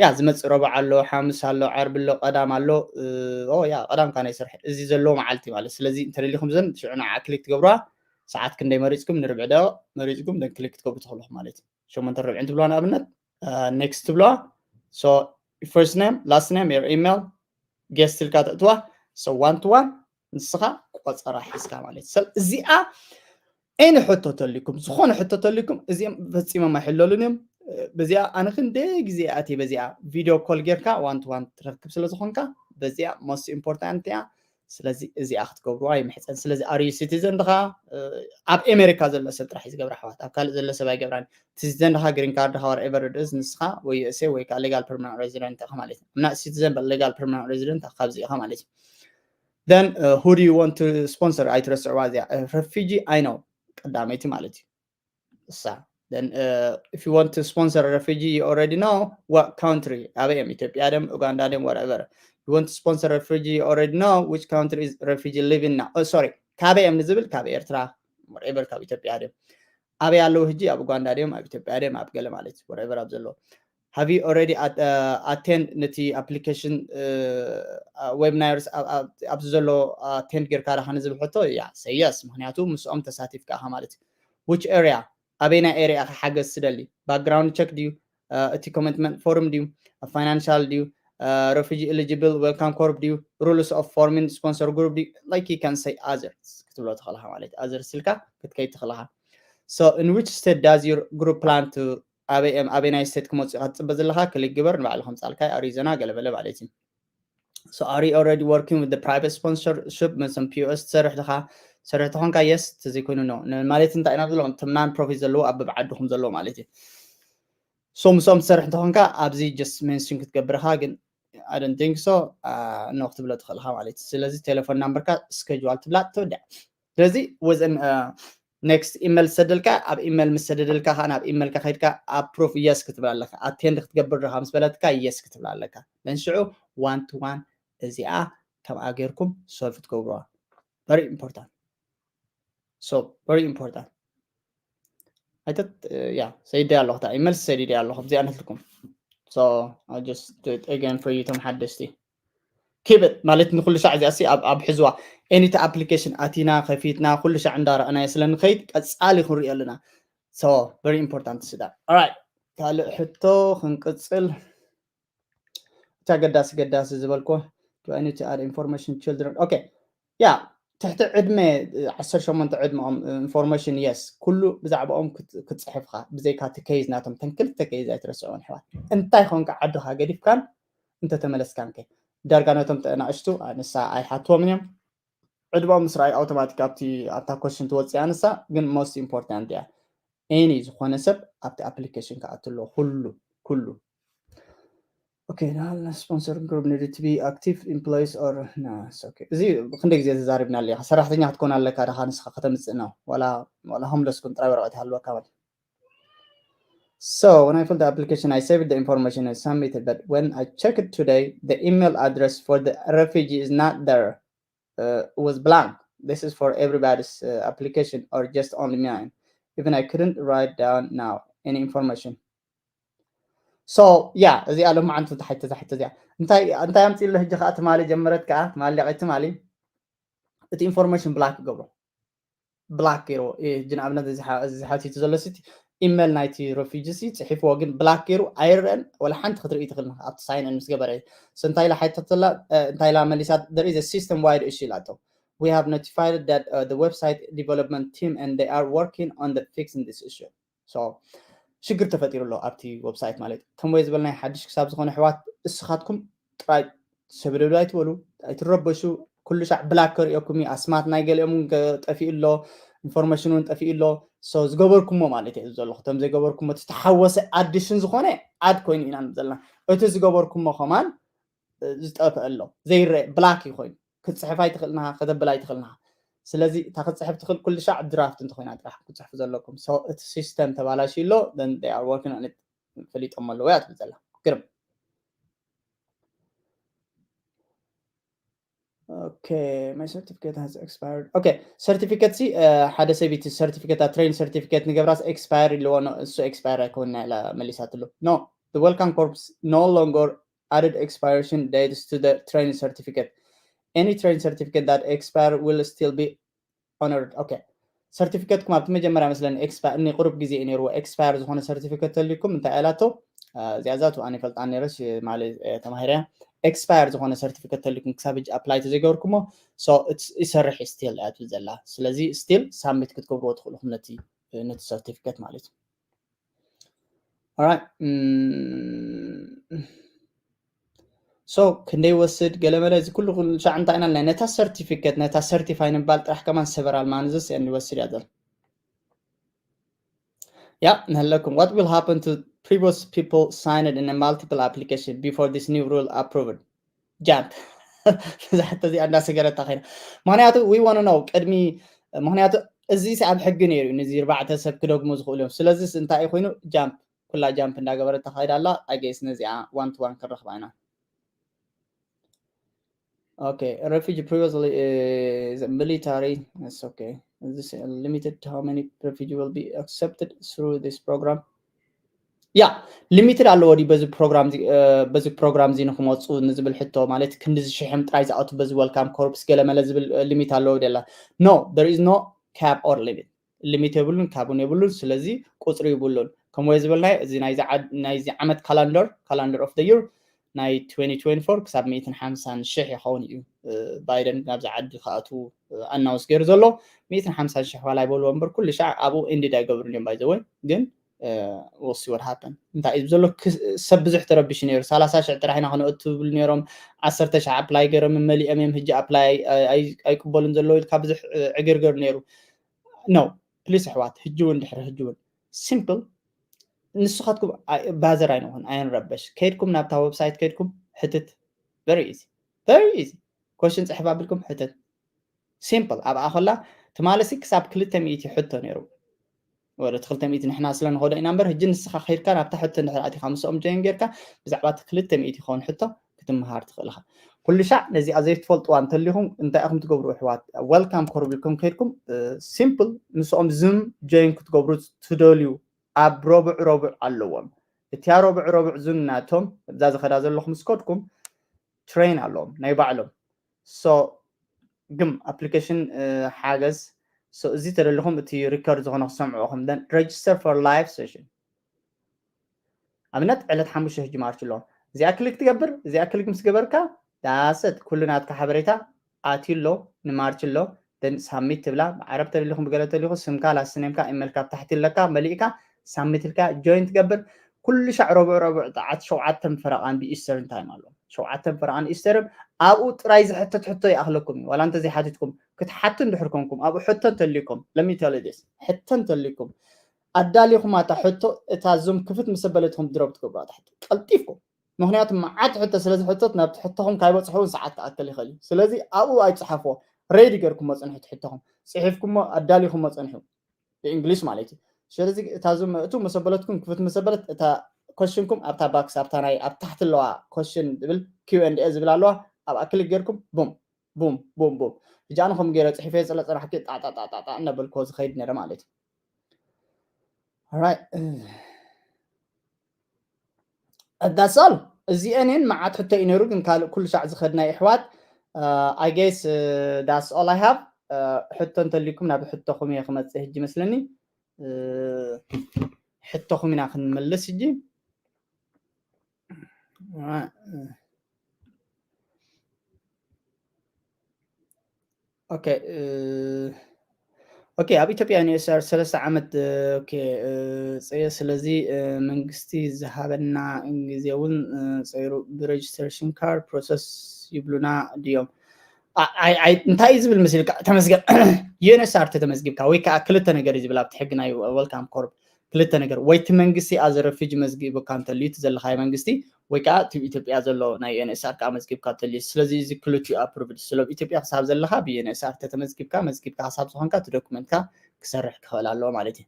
ያ ዝመፅእ ረቡዕ ኣሎ ሓሙስ ኣሎ ዓርቢ ኣሎ ቀዳም ኣሎ ያ ቀዳም ካነ ይሰርሕ እዚ ዘለዎ መዓልቲ ማለት ስለዚ እንተደሊኹም ዘን ሽዑ ንዓ ክሊክ ትገብርዋ ሰዓት ክንደይ መሪፅኩም ንርብዕ ደቂቕ መሪፅኩም ዘን ክሊክ ትገብሩ ትኽእሉ ማለት እዩ። ሸሞንተ ርብዕን ትብልዋ ንኣብነት ኔክስት ትብልዋ። So first name last name your email guest ኢልካ ተእትዋ። So one to one ንስኻ ቆፀራ ሒዝካ ማለት ሰብ እዚኣ ኤኒ ሕቶ ተልኩም ዝኾነ ሕቶ ተልኩም እዚኦም ፈፂሞም ኣይሕለሉን እዮም። በዚኣ ኣነ ክንደ ግዜ ኣትየ በዚኣ ቪድዮ ኮል ጌርካ ዋን ቱ ዋን ትረክብ ስለ ዝኾንካ በዚኣ most important እያ። ስለዚ እዚኣ ክትገብርዋ ይምሕፀን። ስለዚ are you citizen ድኻ? ኣብ ኣሜሪካ ዘሎ ሰብ ጥራሕ እዩ ዝገብር ኣሕዋት፣ ኣብ ካልእ ዘሎ ሰብ ኣይገብራን። Citizen ድኻ፣ green card ድኻ፣ whatever it is፣ ንስኻ ወይ USA ወይ ከዓ legal permanent resident ኢኻ ማለት እዩ። I'm not citizen but legal permanent resident ኢኻ፣ ካብዚ ኢኻ ማለት እዩ። Then uh, who do you want to sponsor? ኣይትረስዕዋ እዚኣ። Refugee I know ቀዳመይቲ ማለት እዩ እሳ። Then uh, if you want to sponsor a refugee, you already know what country. ኣበይ እዮም? ኢትዮጵያ ድዮም፣ ኡጋንዳ ድዮም፣ whatever. You want to sponsor a refugee, you already know which country is refugee living now. Oh, sorry, ካበይ እዮም ንዝብል ካብ ኤርትራ፣ whatever፣ ካብ ኢትዮጵያ ድዮም፣ ኣበይ ኣለዉ ሕጂ? ኣብ ኡጋንዳ ድዮም፣ ኣብ ኢትዮጵያ ድዮም፣ ኣብ ገለ ማለት እዩ፣ whatever ኣብ ዘለዎ። Have you already at, uh, attend ነቲ application webinars ኣብዚ ዘሎ attend ጌርካ ዳኻ ንዝብል ሕቶ? Yeah, say yes፣ ምክንያቱ ምስኦም ተሳቲፍካ ኢኻ ማለት እዩ። Which area? ኣበይናይ area ኢኻ ሓገዝ ትደሊ? Background check ድዩ? እቲ commitment form ድዩ? Financial ድዩ? Refugee eligible welcome corps ድዩ? Rules of forming sponsor group ድዩ? Like, you can say others ክትብሎ ትኽእል ኢኻ ማለት እዩ። Others ኢልካ ክትከይድ ትኽእል ኢኻ። So in which state does your group plan to? ኣበይ እዮም? ኣበይናይ state ክመፁ ኢኻ ትፅበ ዘለኻ? ክሊክ ግበር፣ ንባዕሉ ከምፃልካ ኣሪዞና ገለበለ ማለት እዩ። So are you already working with the private sponsorship? ምስም POS ትሰርሕ ድኻ? ትሰርሕ ተኾንካ yes፣ ተዘይኮይኑ no። ማለት እንታይ ኢና ብሎም? እቶም non profit ዘለዎ ኣብ በብዓድኹም ዘለዎ ማለት እዩ። So ምስኦም ትሰርሕ እንተኾንካ ኣብዚ just mention ክትገብር ኢኻ፣ ግን I don't think so። No ክትብሎ ትኽእል ኢኻ ማለት እዩ። ስለዚ ቴሌፎን ናምበርካ schedule ትብላ ትወድዕ። ስለዚ ወዘን next ኢሜል ዝሰደልካ፣ ኣብ ኢሜል ምስ ሰደደልካ ከዓ ናብ ኢሜልካ ከይድካ approve yes ክትብል ኣለካ። Attend ክትገብር ዲኻ ምስ በለትካ yes ክትብል ኣለካ። Then ሽዑ one to one እዚኣ ከምኣ ጌርኩም solve ትገብሩዋ። Very important። So very important። ኣይተት ያ ሰይደ ኣለኹ፣ እታ ኢሜል ሰዲደ ኣለኹ። ኣብዚኣ ነትልኩም። So I'll just do it again for you፣ እቶም ሓደስቲ። Keep it ማለት ንኩሉ ሻዕ እዚኣ ሲ ኣብ ኣብ ሕዝዋ። Any application ኣቲና ከፊትና ኩሉ ሻዕ እንዳረኣናዮ ስለ ንኸይድ ቀጻሊ ክንሪኦ ኣለና። So very important ስዳ። Alright፣ ካልእ ሕቶ ክንቅጽል። እቲ ኣገዳሲ ገዳሲ ዝበልኮ፣ do I need to add information children? Okay፣ ያ ትሕቲ ዕድመ ዓሰርተ ሸሞንተ ዕድመኦም information yes፣ ኩሉ ብዛዕባኦም ክትጽሕፍካ ብዘይካ እቲ case ናቶም፣ ተን ክልተ case ኣይትረስዕዎን ኣሕዋት። እንታይ ኾንካ ዓድኻ ገዲፍካን እንተተመለስካን ከ? ዳርጋ ነቶም ተናእሽቱ ንሳ ኣይሓትዎምን እዮም። ዕድመኦም ምስ ረኣዩ ኣውቶማቲክ ኣብቲ ኣብታ ኮሽን ትወፅእ ኣንሳ። ግን most important እያ። Any ዝኾነ ሰብ ኣብቲ application ክኣቱ ኣለዎ። ኩሉ ኩሉ። Okay, the sponsor group needed to be active employees or no, it's okay። እዚ ክንደይ ግዜ ተዛሪብና ኣለካ። ሰራሕተኛ ክትኮን ኣለካ ድኻ ንስኻ ከተምፅእ ነው? ዋላ ዋላ homeless ኩን ጥራይ ወረቐት ይሃልወካ ማለት። So when I filled the application, I saved the information and submitted. But when I checked today, the email address for the refugee is not there. Uh, was blank. This is for everybody's uh, application or just only mine? Even I couldn't write down now any information. So yeah፣ እዚኣ ሎማዓንቲ ተሓይተ ተሓይተ እዚኣ እንታይ እንታይ ኣምፅእ ኣሎ። ሕጂ ከዓ ትማሊ ጀመረት ከዓ ትማሊ ለቒ ትማሊ እቲ information black ገብሮ። Black ገይርዎ። ሕጂ ንኣብነት ዝሓቲቱ ዘሎ ሲ ኢሜል ናይቲ refugee ሲ ፅሒፍዎ፣ ግን black ገይሩ ኣይረአን። ወላ ሓንቲ ክትርኢ ትኽእል ኣብቲ ሳይን ምስ ገበረ። So እንታይ ኢላ ሓይታትላ እንታይ ኢላ መሊሳ? There is a system wide issue ኢላቶ። We have notified that uh, the website development team and they are working on the fixing this issue. So ሽግር ተፈጢሩ ኣሎ ኣብቲ ዌብሳይት ማለት እዩ። ተንቦየ ዝበልናይ ሓድሽ ክሳብ ዝኾነ ኣሕዋት እስኻትኩም ጥራይ ሰብደብዶ ኣይትበሉ፣ ኣይትረበሹ። ኩሉ ሻዕ ብላክ ከርእየኩም እዩ። ኣስማት ናይ ገሊኦም እውን ጠፊኡ ኣሎ፣ ኢንፎርሜሽን እውን ጠፊኡ ኣሎ። So ዝገበርኩሞ ማለት እዩ ዘለኹ። እቶም ዘይገበርኩሞ እቲ ተሓወሰ ኣዲሽን ዝኾነ ኣድ ኮይኑ ኢና ንብል ዘለና። እቲ ዝገበርኩሞ ከማን ዝጠፍአ ኣሎ፣ ዘይረአ ብላክ እዩ ኮይኑ። ክትፅሕፍ ኣይትኽእልን ኢኻ፣ ከተብል ኣይትኽእልን ኢኻ። ስለዚ እታ ክትፅሕፍ ትኽእል ኩሉ ሻዕ ድራፍት እንተኾይና ጥራሕ ክትፅሕፉ ዘለኩም። So እቲ ሲስተም ተባላሽዩ ኣሎ። Then they are working on it። ፈሊጦም ኣለዉ እያ ትብል ዘላ። ግርም። Okay, my certificate has expired. Okay, ሰርቲፊኬት ሲ ሓደ ሰበይቲ ሰርቲፊኬት ትሬን ሰርቲፊኬት ንገብራስ ኤክስፓየር ኢልዎ። እሱ ኤክስፓየር ኣይኮንና ኢላ መሊሳትሉ። No, the welcome corps no longer added expiration dates to the training certificate. Any training certificate that expire will still be honored. Okay, ሰርቲፊኬትኩም ኣብቲ መጀመርያ መስለኒ ኒ ቁሩብ ግዜ እዩ ነይርዎ ኤክስፓየር ዝኾነ ሰርቲፊኬት ተልይኩም። እንታይ ኢላቶ? እዚኣ ዛቱ ኣነ ይፈልጣ ነይረስ ማለት ተማሂረያ። ኤክስፓየር ዝኾነ ሰርቲፊኬት ተልይኩም ክሳብ ሕጂ ኣፕላይ ተዘይገበርኩሞ ይሰርሕ ስቲል እያ ትብል ዘላ። ስለዚ ስቲል ሳብሚት ክትገብርዎ ትኽእልኹም ነቲ ነቲ ሰርቲፊኬት ማለት እዩ። Alright. So ክንደይ ይወስድ ገለመለ፣ እዚ ኩሉ ኩሉ ሻዕ እንታይ ኢና ናይ ነታ ሰርቲፊኬት፣ ነታ ሰርቲፋይ ንምባል ጥራሕ ከማን several months እንወስድ እያ ዘሎ። ያ ንህለኩም። What will happen to previous people signed in a multiple application before this new rule approved? Jump። እዛ ሕቶ እዚኣ እንዳሰገረታ ከይና፣ ምክንያቱ we want to know ቅድሚ፣ ምክንያቱ እዚ ኣብ ሕጊ ነይሩ እዩ፣ ነዚ ኣርባዕተ ሰብ ክደግሙ ዝኽእሉ እዮም። ስለዚ እንታይ ኮይኑ? ጃምፕ፣ ኩላ ጃምፕ እንዳገበረት ተኻይዳ ኣላ። I guess ነዚኣ one to one ክንረኽባ ኢና። Okay, refugee previously is military. That's okay. This is limited to how many refugee will be accepted through this program. ያ፣ ሊሚትድ ኣለዎ ድዩ በዚ ፕሮግራም እዚ፣ እ፣ በዚ ፕሮግራም እዚ ንክመፁ ንዝብል ሕቶ፣ ማለት ክንዲ ሽሕም ጥራይ ዝኣቱ በዚ welcome corps ገለመለ ዝብል፣ እ፣ ሊሚት ኣለዎ ድዩ? No, there is no cap or limit. ሊሚት የብሉን፣ ካብ እውን የብሉን። ስለዚ ቁፅሪ ይብሉን። ከምኡ ዝበልናዮ እዚ ናይዚ ዓድ-፣ ናይዚ ዓመት ካላንደር፣ calendar of the year ናይ twenty twenty-four ክሳብ ሚእትን ሓምሳን ሽሕ ይኸውን እዩ፣ እ፣ ባይደን ናብዚ ዓዲ ክኣትዉ፣ እ፣ ኣናውንስ ገይሩ ዘሎ። ሚእትን ሓምሳን ሽሕ ዋላ ይበልዎ እምበር ኩሉ ሻዕ ኣብኡ ኢንዲድ ኣይገብሩን እዮም። By the way ግን፣ እ፣ we'll see what happen። እንታይ እዩ ዘሎ? ክስ-፣ ሰብ ብዙሕ ተረቢሹ ነይሩ። ሰላሳ ሽሕ ጥራሕ ኢና ክነእቱ ይብሉ ነይሮም። ዓሰርተ ሽሕ ኣፕላይ ገይሮም መሊኦም እዮም። ሕጂ ኣፕላይ ኣይ-፣ ኣይ-፣ ኣይቅበሉን ዘለዉ ኢልካ ብዙሕ፣ እ፣ ዕግርግር ነይሩ። No, ፕሊስ ኣሕዋት፣ ሕጂ እውን ድሕሪ ሕጂ እውን ሲምፕል፣ ንስኻትኩም ኣይ-፣ ባዘር ኣይንኹን፣ ኣይንረበሽ። ከይድኩም ናብታ ዌብሳይት ከይድኩም ሕትት። Very easy, very easy። ኮሽን ፅሕፍ ኣቢልኩም ሕትት። ሲምፕል። ኣብኣ ከላ ትማለሲ ክሳብ ክልተ ሚእቲ ሕቶ ነይሩ። ወደ ክልተ ሚእቲ ንሕና ስለ ንኸዶ ኢና እምበር፣ ሕጂ ንስኻ ከይድካ ናብታ ሕቶ እንድሕር ኣቲኻ ምስኦም ጆይን ጌርካ ብዛዕባ እቲ ክልተ ሚእቲ ክኸውን ሕቶ ክትምሃር ትኽእል ኢኻ። ኩሉ ሻዕ ነዚኣ ዘይትፈልጥዋ እንተሊኹም እንታይ ኢኹም ትገብሩ ኣሕዋት? ዌልካም ኮርብ ኢልኩም ከይድኩም፣ እ፣ ሲምፕል ምስኦም ዙም ጆይን ክትገብሩ ትደልዩ፣ ኣብ ረቡዕ ረቡዕ ኣለዎም። እቲያ ረቡዕ ረቡዕ ዙም ናቶም እዛ ዝኸዳ ዘለኹም ስኮድኩም ትሬን ኣለዎም ናይ ባዕሎም። So ግም ኣፕሊኬሽን፣ እ፣ ሓገዝ። So እዚ ተደለኹም እቲ ሪከርድ ዝኾነ ክሰምዑ ኢኹም። Then register for live session። ኣብነት ዕለት ሓሙሽተ ሕጂ ማርች ኣሎ። እዚኣ ክሊክ ትገብር፣ እዚኣ ክሊክ ምስ ገበርካ ዳሰት ኩሉ ናትካ ሓበሬታ ኣትዩ ኣሎ፣ ንማርች ኣሎ። Then ሳሚት ትብላ፣ ብዓረብ ተደሊኹም ብገለ ተደሊኹ ስምካ፣ ላስት ኔምካ፣ ኢሜልካ ኣብ ታሕቲ ኣለካ፣ መሊእካ ሳሚት ኢልካ ጆይን ትገብር። ኩሉ ሻዕ ረቡዕ ረቡዕ ጠዓት ሸውዓተን ፈረቓን ብኢስተርን ታይም ኣሎ። ሸውዓተን ፈረቓን ኢስተርን ኣብኡ ጥራይ ዝሕተት ሕቶ ይኣኽለኩም እዩ። ዋላ እንተዘይሓቲትኩም ክትሓቱ እንድሕር ኮንኩም ኣብኡ ሕቶ እንተልዩኩም፣ let me tell you this፣ ሕቶ እንተልዩኩም ኣዳሊኹም ኣታ ሕቶ እታ ዙም ክፍት ምስ ኣበለትኩም ድሮፕ ትገብሩ ኣታ ሕቶ ቀልጢፍኩም። ምክንያቱ መዓት ሕቶ ስለ ዝሕተት ናብቲ ሕቶኹም ካይበፅሑ እውን ሰዓት ክኣክል ይኽእል እዩ። ስለዚ ኣብኡ ኣይፅሓፍዎ፣ ሬዲ ገርኩም መፅንሑ እቲ ሕቶኹም ፅሒፍኩሞ ኣዳሊኹሞ ፅንሑ ብእንግሊሽ ማለት እዩ። ስለዚ እታ ዙም እቱ መሰበለትኩም ክፍት መሰበለት እታ ኮሽንኩም ኣብታ ባክስ ኣብታ ናይ ኣብ ታሕቲ ኣለዋ ኮሽን ዝብል ኪው ኤንድ ኤ ዝብል ኣለዋ ኣብኣ ክሊክ ገርኩም ቡም ቡም ቡም ቡም። ሕጂ ኣነ ከም ገይረ ፅሒፈ ስለ ፅናሕኪ ጣጣጣጣጣ እናበልኮ ዝኸይድ ነረ ማለት እዩ። Alright። That's all። እዚአንን መዓት ሕቶ እዩ ነይሩ፣ ግን ካልእ ኩሉ ሻዕ ዝኸድና ኣሕዋት፣ I guess that's all I have። ሕቶ እንተልዩኩም ናብ ሕቶኹም እየ ክመፅእ ሕጂ መስለኒ። ሕቶኹም ኢና ክንመልስ ሕጂ። ኦኬ፣ እ፣ ኦኬ፣ ኣብ ኢትዮጵያ ዩኤስኣር ሰለስተ ዓመት፣ እ፣ ኦኬ፣ እ፣ ጸየ። ስለዚ፣ እ፣ መንግስቲ ዝሃበና ግዜ እውን፣ እ፣ ጸይሩ ብሬጅስትሬሽን ካርድ ፕሮሰስ ይብሉና ድዮም? ኣ-፣ ኣይ፣ ኣይ፣ እንታይ እዩ ዝብል መሲልካ? ተመስገን። ዩኤንኤስኣር ተተመዝጊብካ ወይ ከዓ ክልተ ነገር እዩ ዝብል ኣብቲ ሕጊ ናይ ወልካም ኮርፕ ክልተ ነገር፣ ወይ እቲ መንግስቲ ኣዘ ረፊጂ መዝጊቡካ እንተልዩ እቲ ዘለኻዮ መንግስቲ፣ ወይ ከዓ እቲ ኢትዮጵያ ዘሎ ናይ ዩኤንኤስኣር ከዓ መዝጊብካ እንተልዩ። ስለዚ እዚ ክልቲኡ ኣፕሩቭድ ስለ ኣብ ኢትዮጵያ ክሳብ ዘለኻ ብዩኤንኤስኣር ተተመዝጊብካ፣ መዝጊብካ ክሳብ ዝኾንካ እቲ ዶክመንትካ ክሰርሕ ክኽእል ኣለዎ ማለት እዩ።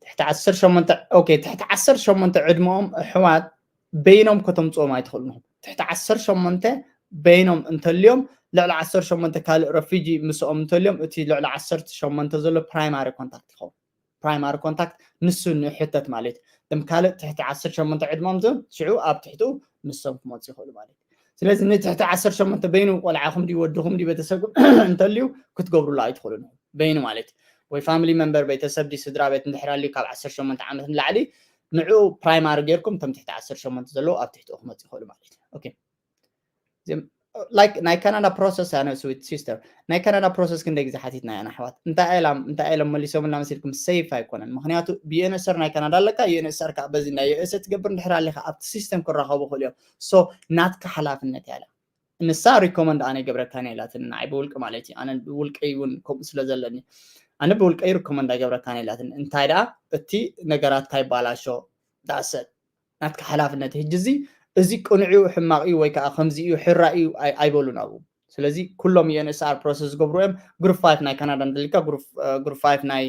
ትሕቲ ዓሰርተ ሸሞንተ፣ ኦኬ፣ ትሕቲ ዓሰርተ ሸሞንተ ዕድመኦም ኣሕዋት በይኖም ከተምፅኦም ኣይትኽእሉን ኢኹም። ትሕቲ ዓሰርተ ሸሞንተ በይኖም እንተልዮም፣ ልዕሊ ዓሰርተ ሸሞንተ ካልእ ረፊጂ ምስኦም እንተልዮም፣ እቲ ልዕሊ ዓሰርተ ሸሞንተ ዘሎ ፕራይማሪ ኮንታክት ይኸውን። ፕራይማሪ ኮንታክት ንሱ ንሕተት ማለት እዩ። እቶም ካልእ ትሕቲ ዓሰርተ ሸሞንተ ዕድመኦም ዞም ሽዑ ኣብ ትሕቱ ንሶም ክመፁ ይኽእሉ ማለት እዩ። ስለዚ ንትሕቲ ዓሰርተ ሸሞንተ በይኑ ቆልዓኹም ድዩ ወድኹም ድዩ ቤተሰብኩም እንተልዩ ክትገብሩሉ ኣይትኽእሉን ኢኹም። በይኑ ማለት እዩ። ወይ ፋሚሊ መንበር ቤተሰብ ድዩ ስድራ ቤት እንድሕር ኣልዩ ካብ ዓሰርተ ሸሞንተ ዓመት ንላዕሊ ንዕኡ ፕራይማሪ ጌርኩም እቶም ትሕቲ ዓሰርተ ሸሞንተ ዘለዉ ኣብ ትሕትኡ ክመፁ ይኽእሉ ማለት እዩ። ኦኬ። እዚኦም like ናይ ካናዳ process ኣነ sweet sister ናይ ካናዳ process ክንደይ ግዜ ሓቲትና ኢና ኣሕዋት እንታይ ኢሎም እንታይ ኢሎም መሊሶምልና መሲልኩም safe ኣይኮነን ምክንያቱ ብ UNHCR ናይ ካናዳ ኣለካ UNHCR ከዓ በዚ ናይ USA ትገብር እንድሕር ኣለካ ኣብቲ system ክራኸቡ ክእሉ እዮም so ናትካ ሓላፍነት ያለ ንሳ recommend ኣነ ይገብረካን ኢላትኒ ንዓይ ብውልቂ ማለት እዩ ኣነ ብውልቀይ እውን ከምኡ ስለ ዘለኒ ኣነ ብውልቀይ recommend ኣይገብረካን ኢላትኒ እንታይ ደኣ እቲ ነገራትካ ይባላሾ that's it ናትካ ሓላፍነት ሕጂ እዚ እዚ ቅኑዕ እዩ ሕማቕ እዩ ወይ ከዓ ከምዚ እዩ ሕራእ እዩ ኣይበሉን ኣብኡ ስለዚ ኩሎም UNHCR process ዝገብሩ እዮም group five ናይ ካናዳ እንደልካ group five ናይ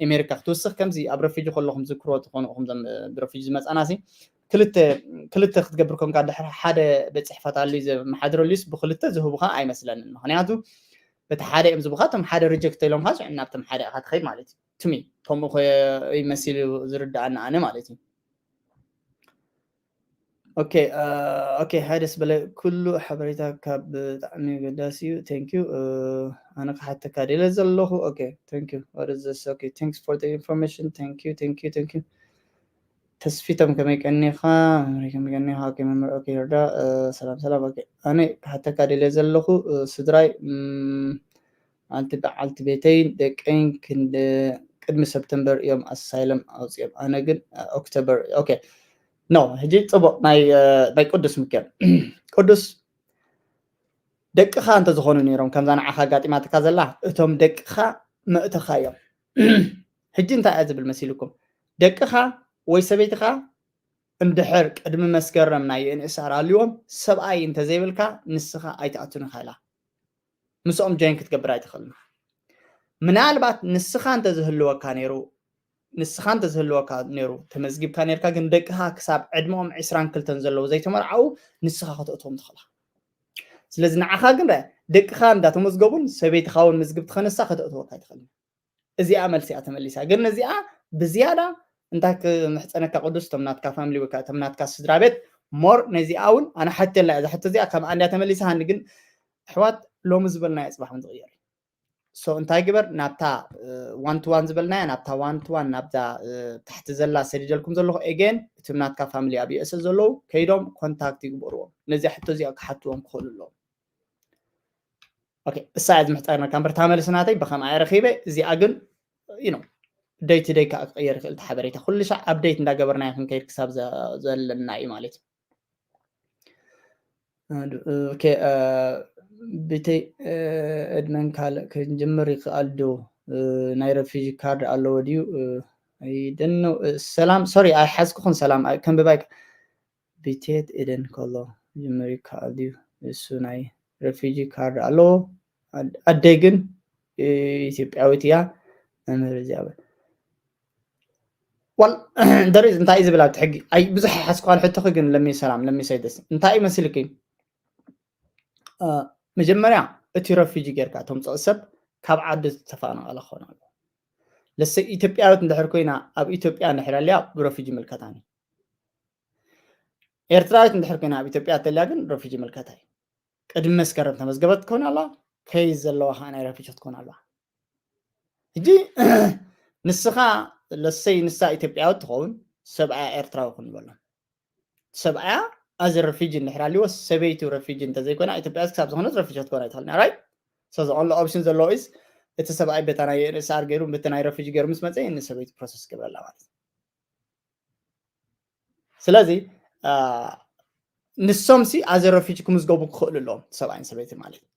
ኣሜሪካ ክትውስኽ ከምዚ ኣብ refugee ከለኹም ዝክሮ ትኾኑ ኹም refugee ዝመፃና ሲ ክልተ ክልተ ክትገብር ኮንካ ድሕሪ ሓደ ቤት ፅሕፈት ኣሉ ዘመሓድረሉስ ብክልተ ዝህቡካ ኣይመስለንን ምክንያቱ በቲ ሓደ እዮም ዝቡካ እቶም ሓደ reject ኢሎምካ ሽዕና ኣብቶም ሓደ ኢካ ትኸይድ ማለት እዩ to me ከምኡ ይመሲሉ ዝርዳኣና ኣነ ማለት እዩ okay okay hi ደስ በለ ኩሉ ሓበሬታ ካብ ብጣዕሚ ገዳሲ እዩ thank you ኣነ ክሓተካ ደለ ዘለኹ okay thank you what is this okay thanks for the information thank you thank you thank you ተስፊቶም ከመይ ቀኒኻ መምሪ ከመይ ቀኒኻ okay መምሪ okay ይርዳ ሰላም ሰላም okay ኣነ ክሓተካ ደለ ዘለኹ ስድራይ ኣንቲ በዓልቲ ቤተይን ደቀይን ክንደ ቅድሚ ሰፕተምበር እዮም ኣሳይለም ኣውፅኦም ኣነ ግን ኦክቶበር okay no ሕጂ ፅቡቅ ናይ ናይ ቅዱስ ምክር ቅዱስ ደቅኻ እንተዝኾኑ ነይሮም ከምዛ ንዓኻ ኣጋጢማትካ ዘላ እቶም ደቅኻ መእተኻ እዮም ሕጂ እንታይ እያ ዝብል መሲልኩም ደቅኻ ወይ ሰበይትኻ እንድሕር ቅድሚ መስከረም ናይ UNHCR ኣልዎም ሰብኣይ እንተዘይብልካ ንስኻ ኣይትኣቱን ኢኻ ኢላ ምስኦም join ክትገብር ኣይትኽእልን ምናልባት ንስኻ እንተዝህልወካ ነይሩ ንስኻ እንተዝህልወካ ነይሩ ተመዝጊብካ ነርካ ግን ደቅኻ ክሳብ ዕድመኦም ዕስራን ክልተን ዘለዉ ዘይተመርዓዉ ንስኻ ከተእትዎም ትኽእላ ስለዚ ንዓኻ ግን ደቅኻ እንዳተመዝገቡን ሰበይትኻ እውን ምዝግብ ትኸነሳ ከተእትወካ ኣይትኽእልን እዚኣ መልሲ እያ ተመሊሳ ግን ነዚኣ ብዝያዳ እንታይ ክምሕፀነካ ቅዱስ እቶም ናትካ ፋሚሊ ወይ ከዓ እቶም ናትካ ስድራ ቤት more ነዚኣ እውን ኣነ ሓተላ እያ ዝሕቶ እዚኣ ካብ ኣንድያ ተመሊሳ ሃኒ ግን ኣሕዋት ሎሚ ዝበልናዮ ፅባሕ እውን ዝቕየር so እንታይ ግበር ናብታ one to one ዝበልናያ ናብታ one to one ናብዛ ታሕቲ ዘላ ሰዲደልኩም ዘለኹ again እቶም ናትካ ፋሚሊ ኣብ USA ዘለዉ ከይዶም ኮንታክት ይግበርዎም ነዚኣ ሕቶ እዚኣ ክሓትዎም ክኽእሉ ኣለዎም okay እሳ እያ ዝምሕፀርና ካብ በርታ መልሲ ናተይ ብከምኣ ረኺበ እዚኣ ግን you know day to day ከዓ ክቅየር ይኽእል እቲ ሓበሬታ ኩሉ ሻዕ update እንዳገበርናዮ ክንከይድ ክሳብ ዘለና እዩ ማለት እዩ okay ብተይ ዕድመን ካልእ ክንጅምር ይክኣል ዶ ናይ refugee card ኣለዎ ድዩ I don't know ሰላም sorry ኣይሓዝኩኹን ሰላም ከንብባይ ብቴት ኤደን ከሎ ጅምር ይከኣል ድዩ እሱ ናይ refugee card ኣለዎ ኣደይ ግን ኢትዮጵያዊት እያ መምህር እዚኣ በል ዋል ደሪዝ እንታይ እዩ ዝብል ኣብቲ ሕጊ ኣይ ብዙሕ ሓስኳል ሕቶኺ ግን ለሚ ሰላም ለሚ ሰይደስ እንታይ እዩ መሲልኪ መጀመርያ እቲ refugee ጌርካ ተምፅኦ ሰብ ካብ ዓዲ ዝተፈናቐለ ክኾን ኣለዎ ለሰ ኢትዮጵያዊት እንድሕር ኮይና ኣብ ኢትዮጵያ እንድሕር ኣልያ ብረፊጂ ምልከታኒ ኤርትራዊት እንድሕር ኮይና ኣብ ኢትዮጵያ ተልያ ግን ረፊጂ ምልከታ እዩ ቅድሚ መስከረም ተመዝገበት ትኮን ኣላ ከይ ዘለዋ ከዓ ናይ ረፊጂ ክትኮን ኣለዋ ሕጂ ንስኻ ለሰይ ንሳ ኢትዮጵያዊት ትኸውን ሰብኣያ ኤርትራዊ ኩን ይበሎ ሰብኣያ ኣዚ ረፊጂ እንድሕር ኣልዎ ሰበይቱ ረፊጂ እንተዘይኮይና ኢትዮጵያ ክሳብ ዝኾነት ረፊጂ ክትኮን ኣይትኽእል ራይ so the only option ዘለዎ is እቲ ሰብኣይ በታ ናይ ርእሲ ኣር ገይሩ በቲ ናይ ረፊጂ ገይሩ ምስ መፀ ንሰበይቱ ፕሮሰስ ገብረላ ማለት እዩ ስለዚ ንሶም ሲ ኣዘ ረፊጂ ክምዝገቡ ክኽእሉ ኣለዎም ሰብኣይን ሰበይቲ ማለት እዩ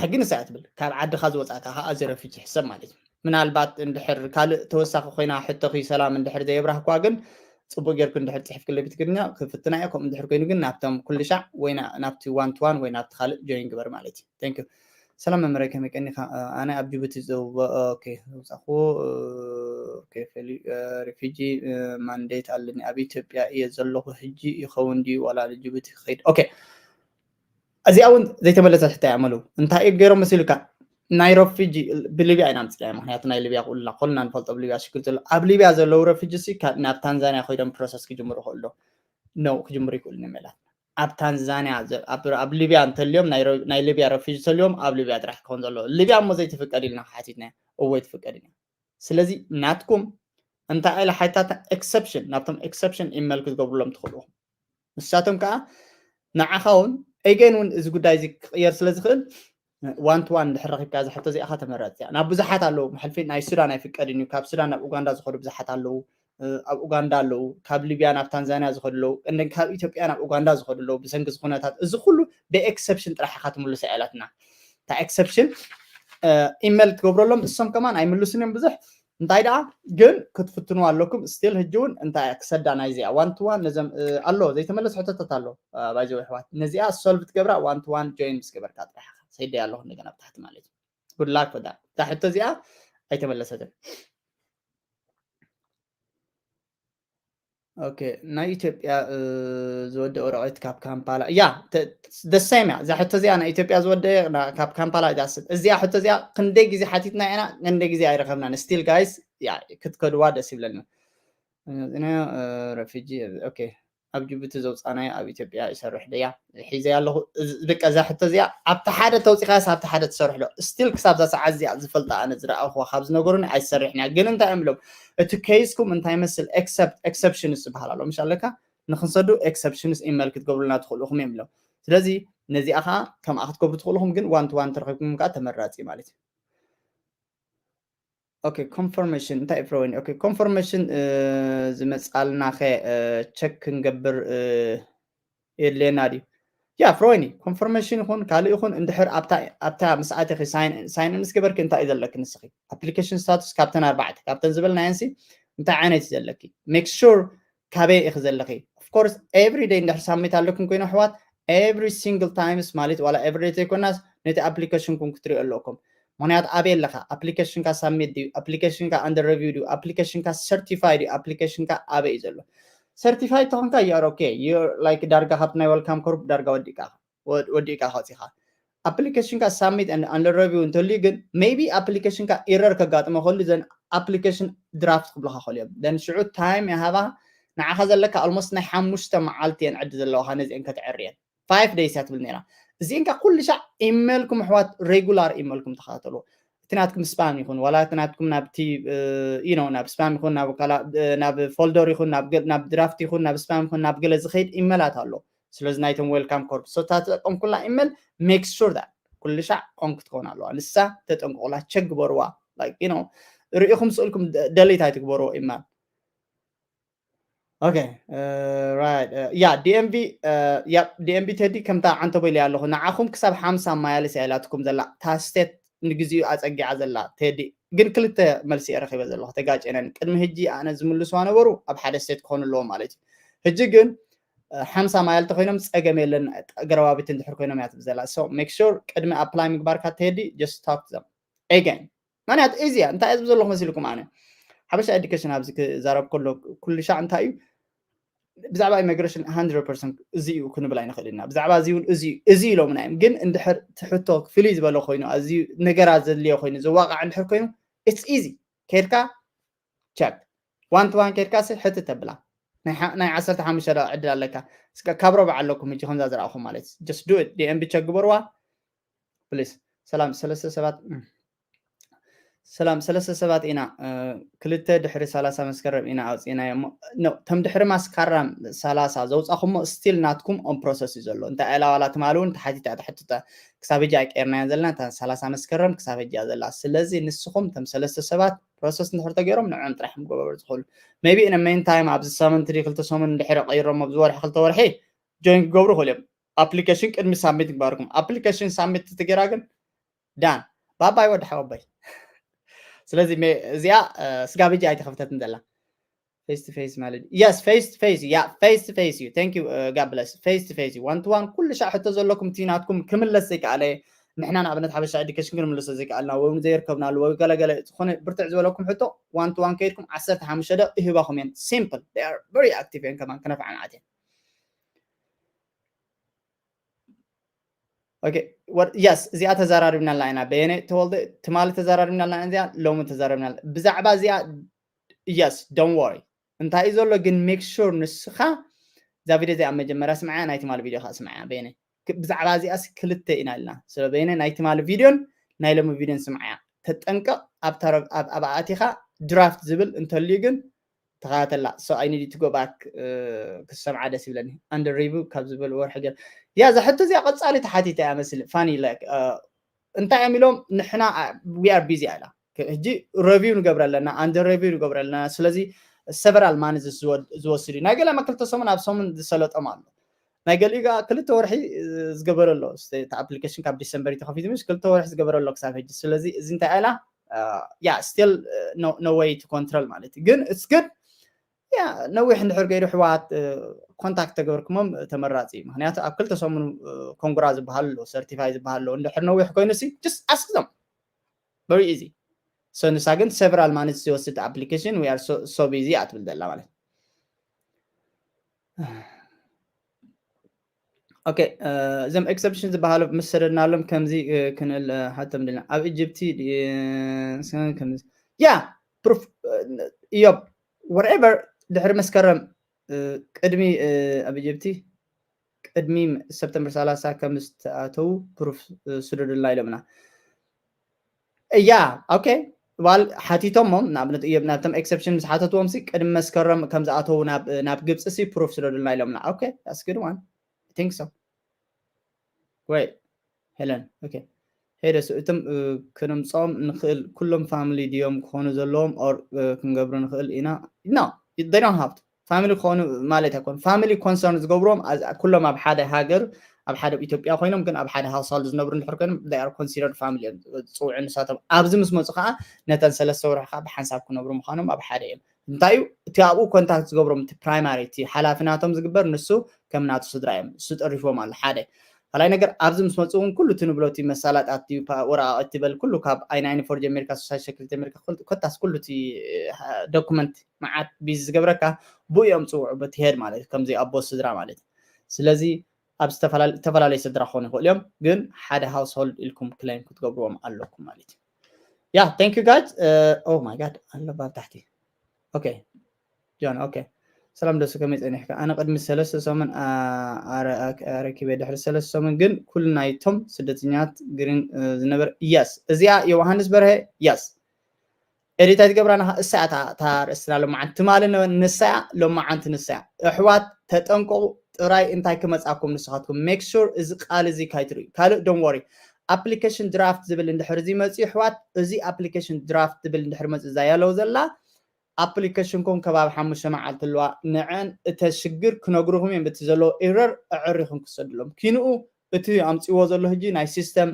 ሕጊ ንሳ ትብል ካብ ዓድኻ ዝወፃእካ ከዓ ኣዘ ረፊጂ ሕሰብ ማለት እዩ ምናልባት እንድሕር ካልእ ተወሳኺ ኮይና ሕቶኺ ሰላም እንድሕር ዘየብራህኳ ግን ፅቡቅ ጌርኩ እንድሕር ፅሕፍ ክለቢ ትግርኛ ክፍትና እየ ከምኡ እንድሕር ኮይኑ ግን ናብቶም ኩሉ ሻዕ ወይ ናብቲ ዋን ቱ ዋን ወይ ናብቲ ካልእ ጆይን ግበር ማለት እዩ ቴንክ ሰላም መምህረይ ከመይ ቀኒኻ ኣነ ኣብ ጅቡቲ ዘውፃኹ ሪፊጂ ማንዴት ኣለኒ ኣብ ኢትዮጵያ እየ ዘለኹ ሕጂ ይኸውን ድዩ ዋላ ጅቡቲ ክኸይድ ኦኬ እዚኣ እውን ዘይተመለሰት ሕታ ያመሉ እንታይ እዩ ገይሮም መሲሉካ ናይ ረፊጂ ብሊብያ ኢና ምፅያ ምክንያቱ ናይ ሊብያ ኩልና ኩልና ንፈልጦ ብሊብያ ሽግር ዘሎ ኣብ ሊብያ ዘለዉ ረፊጂ ናብ ታንዛኒያ ኮይዶም ፕሮሰስ ክጅምሩ ክእሎ ነው ክጅምሩ ይክእሉ ንመላት ኣብ ታንዛኒያ ኣብ ሊብያ እንተልዮም ናይ ሊብያ ረፊጂ ተልዮም ኣብ ሊብያ ጥራሕ ክኸውን ዘለዎ ሊብያ እሞ ዘይትፍቀድ ኢልና ሓቲትና እወ ትፍቀድ ኢና ስለዚ ናትኩም እንታይ ኢለ ሓይታታ ኤክሰፕሽን ናብቶም ኤክሰፕሽን ኢመል ክትገብሩሎም ትኽእሉ ንሳቶም ከዓ ንዓኻ እውን ኤገን እውን እዚ ጉዳይ እዚ ክቕየር ስለ ዝኽእል ዋን ቱ ዋን እንድሕር ረኺብካ እዛ ሕቶ እዚኣ ተመረጽ እያ። ናብ ብዙሓት ኣለዉ፣ ብሕልፊ ናይ ሱዳን ኣይፍቀድን እዩ። ካብ ሱዳን ናብ ኡጋንዳ ዝኸዱ ብዙሓት ኣለዉ፣ ኣብ ኡጋንዳ ኣለዉ፣ ካብ ሊብያ ናብ ታንዛንያ ዝኸዱ ኣለዉ፣ እንደን ካብ ኢትዮጵያ ናብ ኡጋንዳ ዝኸዱ ኣለዉ። ብሰንኪ እዚ ኩነታት እዚ ኩሉ ብኤክሰፕሽን ጥራሕ ኢኻ ትምልሶ እያ ኢላትና። እታ ኤክሰፕሽን ኢሜል ትገብረሎም እሶም ከማን ኣይምልሱን እዮም ብዙሕ። እንታይ ደኣ ግን ክትፍትኑ ኣለኩም። ስቲል ሕጂ እውን እንታይ እያ ክሰዳ ናይዚኣ ዋን ቱ ዋን ነዘም ኣሎ ዘይተመለስ ሕቶታት ኣሎ ባይዘው ኣሕዋት። ነዚኣ ሶልቭ ትገብራ ዋን ቱ ዋን ጆይን ምስ ገበርካ ጥራሕ ኢኻ ሰይደ ኣለኹ እንደገና ብታሕቲ ማለት እዩ። ጉድ ላክ ወዳ እታ ሕቶ እዚኣ ኣይተመለሰትን። ኦኬ፣ ናይ ኢትዮጵያ ዝወደ ወረቐት ካብ ካምፓላ እያ። ደሳይም እያ እዛ ሕቶ እዚኣ። ናይ ኢትዮጵያ ዝወደ ካብ ካምፓላ እያ። እዚኣ ሕቶ እዚኣ ክንደይ ግዜ ሓቲትና ኢና፣ ክንደይ ግዜ ኣይረኸብናን። ስቲል ጋይስ ክትከድዋ ደስ ይብለኒ። ረፊጂ ኦኬ፣ ኣብ ጅቡቲ ዘውፃናዮ ኣብ ኢትዮጵያ ይሰርሕ ደያ ሒዘ ኣለኹ። በቃ እዛ ሕቶ እዚኣ ኣብቲ ሓደ ተውፂኻስ ኣብቲ ሓደ ትሰርሕ ዶ? ስቲል ክሳብ እዛ ሰዓት እዚኣ ዝፈልጣ ኣነ ዝረኣኹዋ ካብ ዝነገሩኒ ኣይሰርሕን እያ። ግን እንታይ እዮም ኢሎም እቲ ኬይስኩም እንታይ ይመስል ኤክሰፕት ኤክሰፕሽንስ ዝበሃል ኣሎ ምሽ ኣለካ ንክንሰዱ ኤክሰፕሽንስ ኢመል ክትገብሩልና ትኽእሉ ኢኹም እዮም ኢሎም። ስለዚ ነዚኣ ከዓ ከምኣ ክትገብሩ ትኽእሉ ኢኹም፣ ግን ዋን ቱ ዋን ተረኺብኩም ከዓ ተመራፂ ማለት እዩ። ኦኬ ኮንፈርሜሽን እንታይ እዩ ፍሮኒ? ኦኬ ኮንፈርሜሽን ዝመፃልና ከ ቸክ ክንገብር የድልየና ድዩ? ያ ፍሮኒ ኮንፈርሜሽን ይኹን ካልእ ይኹን እንድሕር ኣብታ ምስኣትኺ ሳይን ምስ ገበርኪ እንታይ እዩ ዘለኪ ንስኺ ኣፕሊኬሽን ስታቱስ ካብተን ኣርባዕተ ካብተን ዝበልናየንሲ እንታይ ዓይነት እዩ ዘለኪ? ሜክ ሹር ካበይ ኢኺ ዘለኺ? ኦፍኮርስ ኤቭሪ ደይ እንድሕር ሳሚት ኣለኩም ኮይኑ ኣሕዋት ኤቭሪ ሲንግል ታይምስ ማለት ዋላ ኤቭሪ ደይ ዘይኮናስ ነቲ ኣፕሊኬሽንኩም ክትሪኦ ኣለኩም። ምክንያቱ ኣበይ ኣለካ? ኣፕሊኬሽንካ ሳሚት ድዩ? ኣፕሊኬሽንካ ኣንደር ረቪው ድዩ? ኣፕሊኬሽንካ ሰርቲፋይ ድዩ? ኣፕሊኬሽንካ ኣበይ እዩ ዘሎ? ሰርቲፋይ ተኾንካ you are okay, like ዳርጋ ካብቲ ናይ ወልካም ኮርፕ ዳርጋ ወዲእካ ወዲእካ ከፂኻ ኣፕሊኬሽንካ ሳሚት ኣንደር ረቪው እንተልዩ ግን ሜይቢ ኣፕሊኬሽንካ ኢረር ከጋጥሞ ከሉ ዘን ኣፕሊኬሽን ድራፍት ክብልካ ከሉ እዮም ዘን ሽዑ ታይም ይሃባ። ንዓኻ ዘለካ ኣልሞስት ናይ ሓሙሽተ መዓልቲ እየን ዕዲ ዘለዋካ ነዚአን ከተዕርየን ፋይቭ ደይስ እያ ትብል ነራ። እዚአን ካ ኩሉ ሻዕ ኢሜልኩም ኣሕዋት ሬጉላር ኢሜልኩም ተኸታተሉ። እቲ ናትኩም ስፓም ይኹን ዋላ እቲ ናትኩም ናብቲ ዩ ናብ ስፓም ይኹን ናብ ፎልደር ይኹን ናብ ድራፍት ይኹን ናብ ስፓም ይኹን ናብ ገለ ዝኸይድ ኢመላት ኣሎ። ስለዚ ናይቶም ዌልካም ኮርፕ ሶታ ተጠቀምኩላ ኢመል ሜክ ሹር ዳት ኩሉ ሻዕ ኦን ክትከውን ኣለዋ። ንሳ ተጠንቀቁላ ቸክ ግበርዋ። ሪኢኹም ስእልኩም ደሊት ኣይትግበርዎ ኢመል። ኦኬ ራይት ያ ዲኤምቪ ያ ዲኤምቪ ቴዲ ከምታ ዓንተቦ ኢለ ኣለኹ ንዓኹም ክሳብ ሓምሳ ማያልስ እያ ኢላትኩም ዘላ እታ ስቴት ንግዚኡ ኣፀጊዓ ዘላ ቴዲ ግን ክልተ መልሲ እየ ረኺበ ዘለኹ ተጋጨነን ቅድሚ ሕጂ ኣነ ዝምልስዋ ነበሩ ኣብ ሓደ ስቴት ክኾኑ ኣለዎ ማለት እዩ። ሕጂ ግን ሓምሳ ማያል ተኮይኖም ፀገም የለን። ገረባቢት እንድሕር ኮይኖም እያ ትብል ዘላ። So make sure ቅድሚ ኣፕላይ ምግባርካ ቴዲ just talk to them again። ምክንያቱ እዚ እያ እንታይ ዝብ ዘለኹ መሲልኩም ኣነ ሓበሻ ኤዱኬሽን ኣብዚ ክዛረብ ከሎ ኩሉ ሻዕ እንታይ እዩ ብዛዕባ ኢሚግሬሽን hundred percent እዚ እዩ ክንብል ኣይንኽእል ኢና። ብዛዕባ እዚ እውን እዚ እዩ እዚ ኢሎምና እዮም። ግን እንድሕር ትሕቶ ፍልይ ዝበለ ኮይኑ ኣዝዩ ነገራት ዘድልዮ ኮይኑ ዘዋቃዕ እንድሕር ኮይኑ it's easy ከድካ ቸክ ዋን ቱ ዋን ከድካ ሲ ሕትት ተብላ ናይ ዓሰርተ ሓሙሽተ ደቂቃ ዕድል ኣለካ። እስከ ካብ ረብዓ ኣለኩም ሕጂ ከምዛ ዝረኣኹም ማለት just do it ዲኤምቢ ቸክ ግበርዋ ፕሊስ። ሰላም ሰለስተ ሰባት ሰላም ሰለስተ ሰባት ኢና ክልተ ድሕሪ ሰላሳ መስከረም ኢና ኣውፅእናዮ እሞ ተም ድሕሪ ማስካራም ሰላሳ ዘውፃኹሞ ስቲል ናትኩም ኦን ፕሮሰስ እዩ ዘሎ እንታይ ዕላዋላ ትማሊ እውን ተሓቲታ ተሕትተ ክሳብ ሕጂ ኣይቀርናዮ ዘለና እታ ሰላሳ መስከረም ክሳብ ሕጂ እያ ዘላ ስለዚ ንስኹም ተም ሰለስተ ሰባት ፕሮሰስ እንድሕር ተገይሮም ንዕኦም ጥራሕ እዮም ክገበሩ ዝኽእሉ ሜቢ ኢን ሜን ታይም ኣብዚ ሰመንት ድዩ ክልተ ሰሙን እንድሕር ቀይሮም ኣብዚ ወርሒ ክልተ ወርሒ ጆይን ክገብሩ ይኽእሉ እዮም ኣፕሊኬሽን ቅድሚ ሳብሚት ምግባርኩም ኣፕሊኬሽን ሳብሚት ትገራ ግን ዳን ባባይ ወዲ ሓወቦይ ስለዚ እዚኣ ስጋብ ሕጂ ኣይተኸፍተትን ዘላ face to face ማለት yes face to face yeah face to face እዩ thank you God bless face to face እዩ one to one ኩሉ ሻዕ ሕቶ ዘለኩም እቲ ናትኩም ክምለስ ዘይከኣለ ንሕና ንኣብነት ሓበሻ ኤዱኬሽን ክንምልሶ ዘይከኣልና ወይ እውን ዘይርከብናሉ ወይ ገለገለ ዝኾነ ብርትዕ ዝበለኩም ሕቶ one to one ከይድኩም ዓሰርተ ሓሙሽተ ደቂ ይህባኹም እየን simple they are very active እየን ከማን ክነፍዓ ማለት እየን yes እዚኣ ተዘራሪብናላ ኢና በየነ ተወልደ ትማሊ ተዘራሪብናላ እዚኣ ሎሚ ተዘራሪብናላ ብዛዕባ እዚኣ yes don't worry እንታይ እዩ ዘሎ ግን make sure ንስኻ እዛ ቪድዮ እዚኣ መጀመርያ ስምዓያ ናይ ትማሊ ቪድዮ ከዓ ስምዓያ በየነ ብዛዕባ እዚኣስ ክልተ ኢና ኢልና ስለ በየነ ናይ ትማሊ ቪድዮን ናይ ሎሚ ቪድዮን ስምዓያ ተጠንቀቕ ኣብ ኣእቲኻ ድራፍት ዝብል እንተልዩ ግን ተኸታተላ። So I need to go back ክሰምዓ ደስ ይብለኒ። Under review ካብ ዝበል ወርሒ ገር ያ ዛሕቶ እዚኣ ቀጻሊ ተሓቲተ እያ መስል funny like እንታይ እዮም ኢሎም ንሕና we are busy ኣላ። ሕጂ review ንገብረ ኣለና፣ under review ንገብረ ኣለና። ስለዚ several months ዝወስድ እዩ። ናይ ገለ ክልተ ሰሙን ኣብ ሰሙን ዝሰለጦም ኣሎ። ናይ ገሊኡ ከዓ ክልተ ወርሒ ዝገበረ ኣሎ። እቲ application ካብ ዲሰምበር ተኸፊቱ ምስ ክልተ ወርሒ ዝገበረ ኣሎ ክሳብ ሕጂ። ስለዚ እዚ እንታይ ኣላ ያ still no way to control ማለት እዩ። ግን it's good ያ ነዊሕ እንድሕር ገይሩ ኣሕዋት ኮንታክት ተገበርኩሞም ተመራፂ እዩ። ምክንያቱ ኣብ ክልተ ሰሙን ኮንግራ ዝበሃል ኣሎ፣ ሰርቲፋይ ዝበሃል ኣሎ። እንድሕር ነዊሕ ኮይኑ ሲ just ask them very easy። So ንሳ ግን several months ዝወስድ application we are so busy እያ ትብል ዘላ ማለት okay። እዞም exception ዝበሃሉ ምስ ሰደድናሎም ከምዚ ክንእል ሓቶም ድልና ኣብ ኢጅፕቲ ያ ፕሩፍ እዮብ whatever ድሕሪ መስከረም ቅድሚ ኣብ ኢጅፕቲ ቅድሚ ሰፕተምበር ሰላሳ ከም ዝተኣተዉ ፕሩፍ ስደዱልና ኢሎምና። እያ okay። ዋል ሓቲቶሞም ንኣብነት እዮም ናብቶም exception ምስ ሓተትዎም ሲ ቅድሚ መስከረም ከም ዝኣተዉ ናብ ግብፂ ሲ ፕሩፍ ስደዱልና ኢሎምና። Okay that's good one I think so። Great ሄለን okay። ሄደ እቶም ክነምፅኦም ንክእል ኩሎም ፋሚሊ ድዮም ክኾኑ ዘለዎም or ክንገብሩ ንክእል ኢና? No they don't have to። ፋሚሊ ክኾኑ ማለት ኣይኮኑ። ፋሚሊ ኮንሰርን ዝገብርዎም ኩሎም ኣብ ሓደ ሃገር ኣብ ሓደ ኢትዮጵያ ኮይኖም ግን ኣብ ሓደ household ዝነብሩ እንድሕር ኮይኖም they are considered family እዮም ዝፅውዑ ንሳቶም። ኣብዚ ምስ መፁ ከዓ ነተን ሰለስተ ወርሒ ከዓ ብሓንሳብ ክነብሩ ምዃኖም ኣብ ሓደ እዮም። እንታይ እዩ እቲ ኣብኡ ኮንታክት ዝገብሮም እቲ ፕራይማሪ እቲ ሓላፊ ናቶም ዝግበር ንሱ ከም ናቱ ስድራ እዮም። እሱ ጠሪፍዎም ኣሎ ሓደ ካልኣይ ነገር ኣብዚ ምስ መፁ እውን ኩሉ እቲ ንብሎ እቲ መሳላጣት ድዩ ወረቃቅቲ በል ኩሉ ካብ ኣይ ናይን ፎር ጀሚርካ ሶሳይ ሴክሪቲ ጀሚርካ ኮታስ ኩሉ እቲ ዶኩመንት መዓት ቢዚ ዝገብረካ ብኡ እዮም ፅውዑ በቲ ሄድ ማለት እዩ። ከምዚ ኣቦ ስድራ ማለት እዩ። ስለዚ ኣብ ዝተፈላለዩ ስድራ ክኾኑ ይኽእሉ እዮም ግን ሓደ ሃውስሆልድ ኢልኩም ክሌም ክትገብርዎም ኣለኩም ማለት እዩ። Yeah thank you guys. Oh my god ኣሎ ኣብ ታሕቲ okay ጆን okay ሰላም ደሱ ከመይ ፀኒሕካ? ኣነ ቅድሚ ሰለስተ ሰሙን ኣረኪበ ድሕሪ ሰለስተ ሰሙን ግን ኩሉ ናይቶም ስደተኛት ግሪን ዝነበር yes እዚኣ ዮሃንስ በርሀ yes ኤዲት ኣይትገብራ ናኻ እሳ እታ ርእስትና ሎማዓንቲ ትማሊ ንሳያ ሎማዓንቲ ንሳያ። ኣሕዋት ተጠንቀቑ ጥራይ እንታይ ክመፃኩም ንስኻትኩም make sure እዚ ቃል እዚ ካይትርእዩ ካልእ don't worry። Application draft ዝብል እንድሕር እዚ መፅኡ ኣሕዋት እዚ application draft ዝብል እንድሕር መፅኡ እዛ ያለው ዘላ application ኩም ከባቢ ሓሙሽተ መዓልቲ ኣለዋ። ንዐን እተ ሽግር ክነግሩኹም እዮም በቲ ዘለዎ error ኣዕሪኹም ክሰድሎም ኪንኡ እቲ ኣምፅዎ ዘሎ ህጂ ናይ system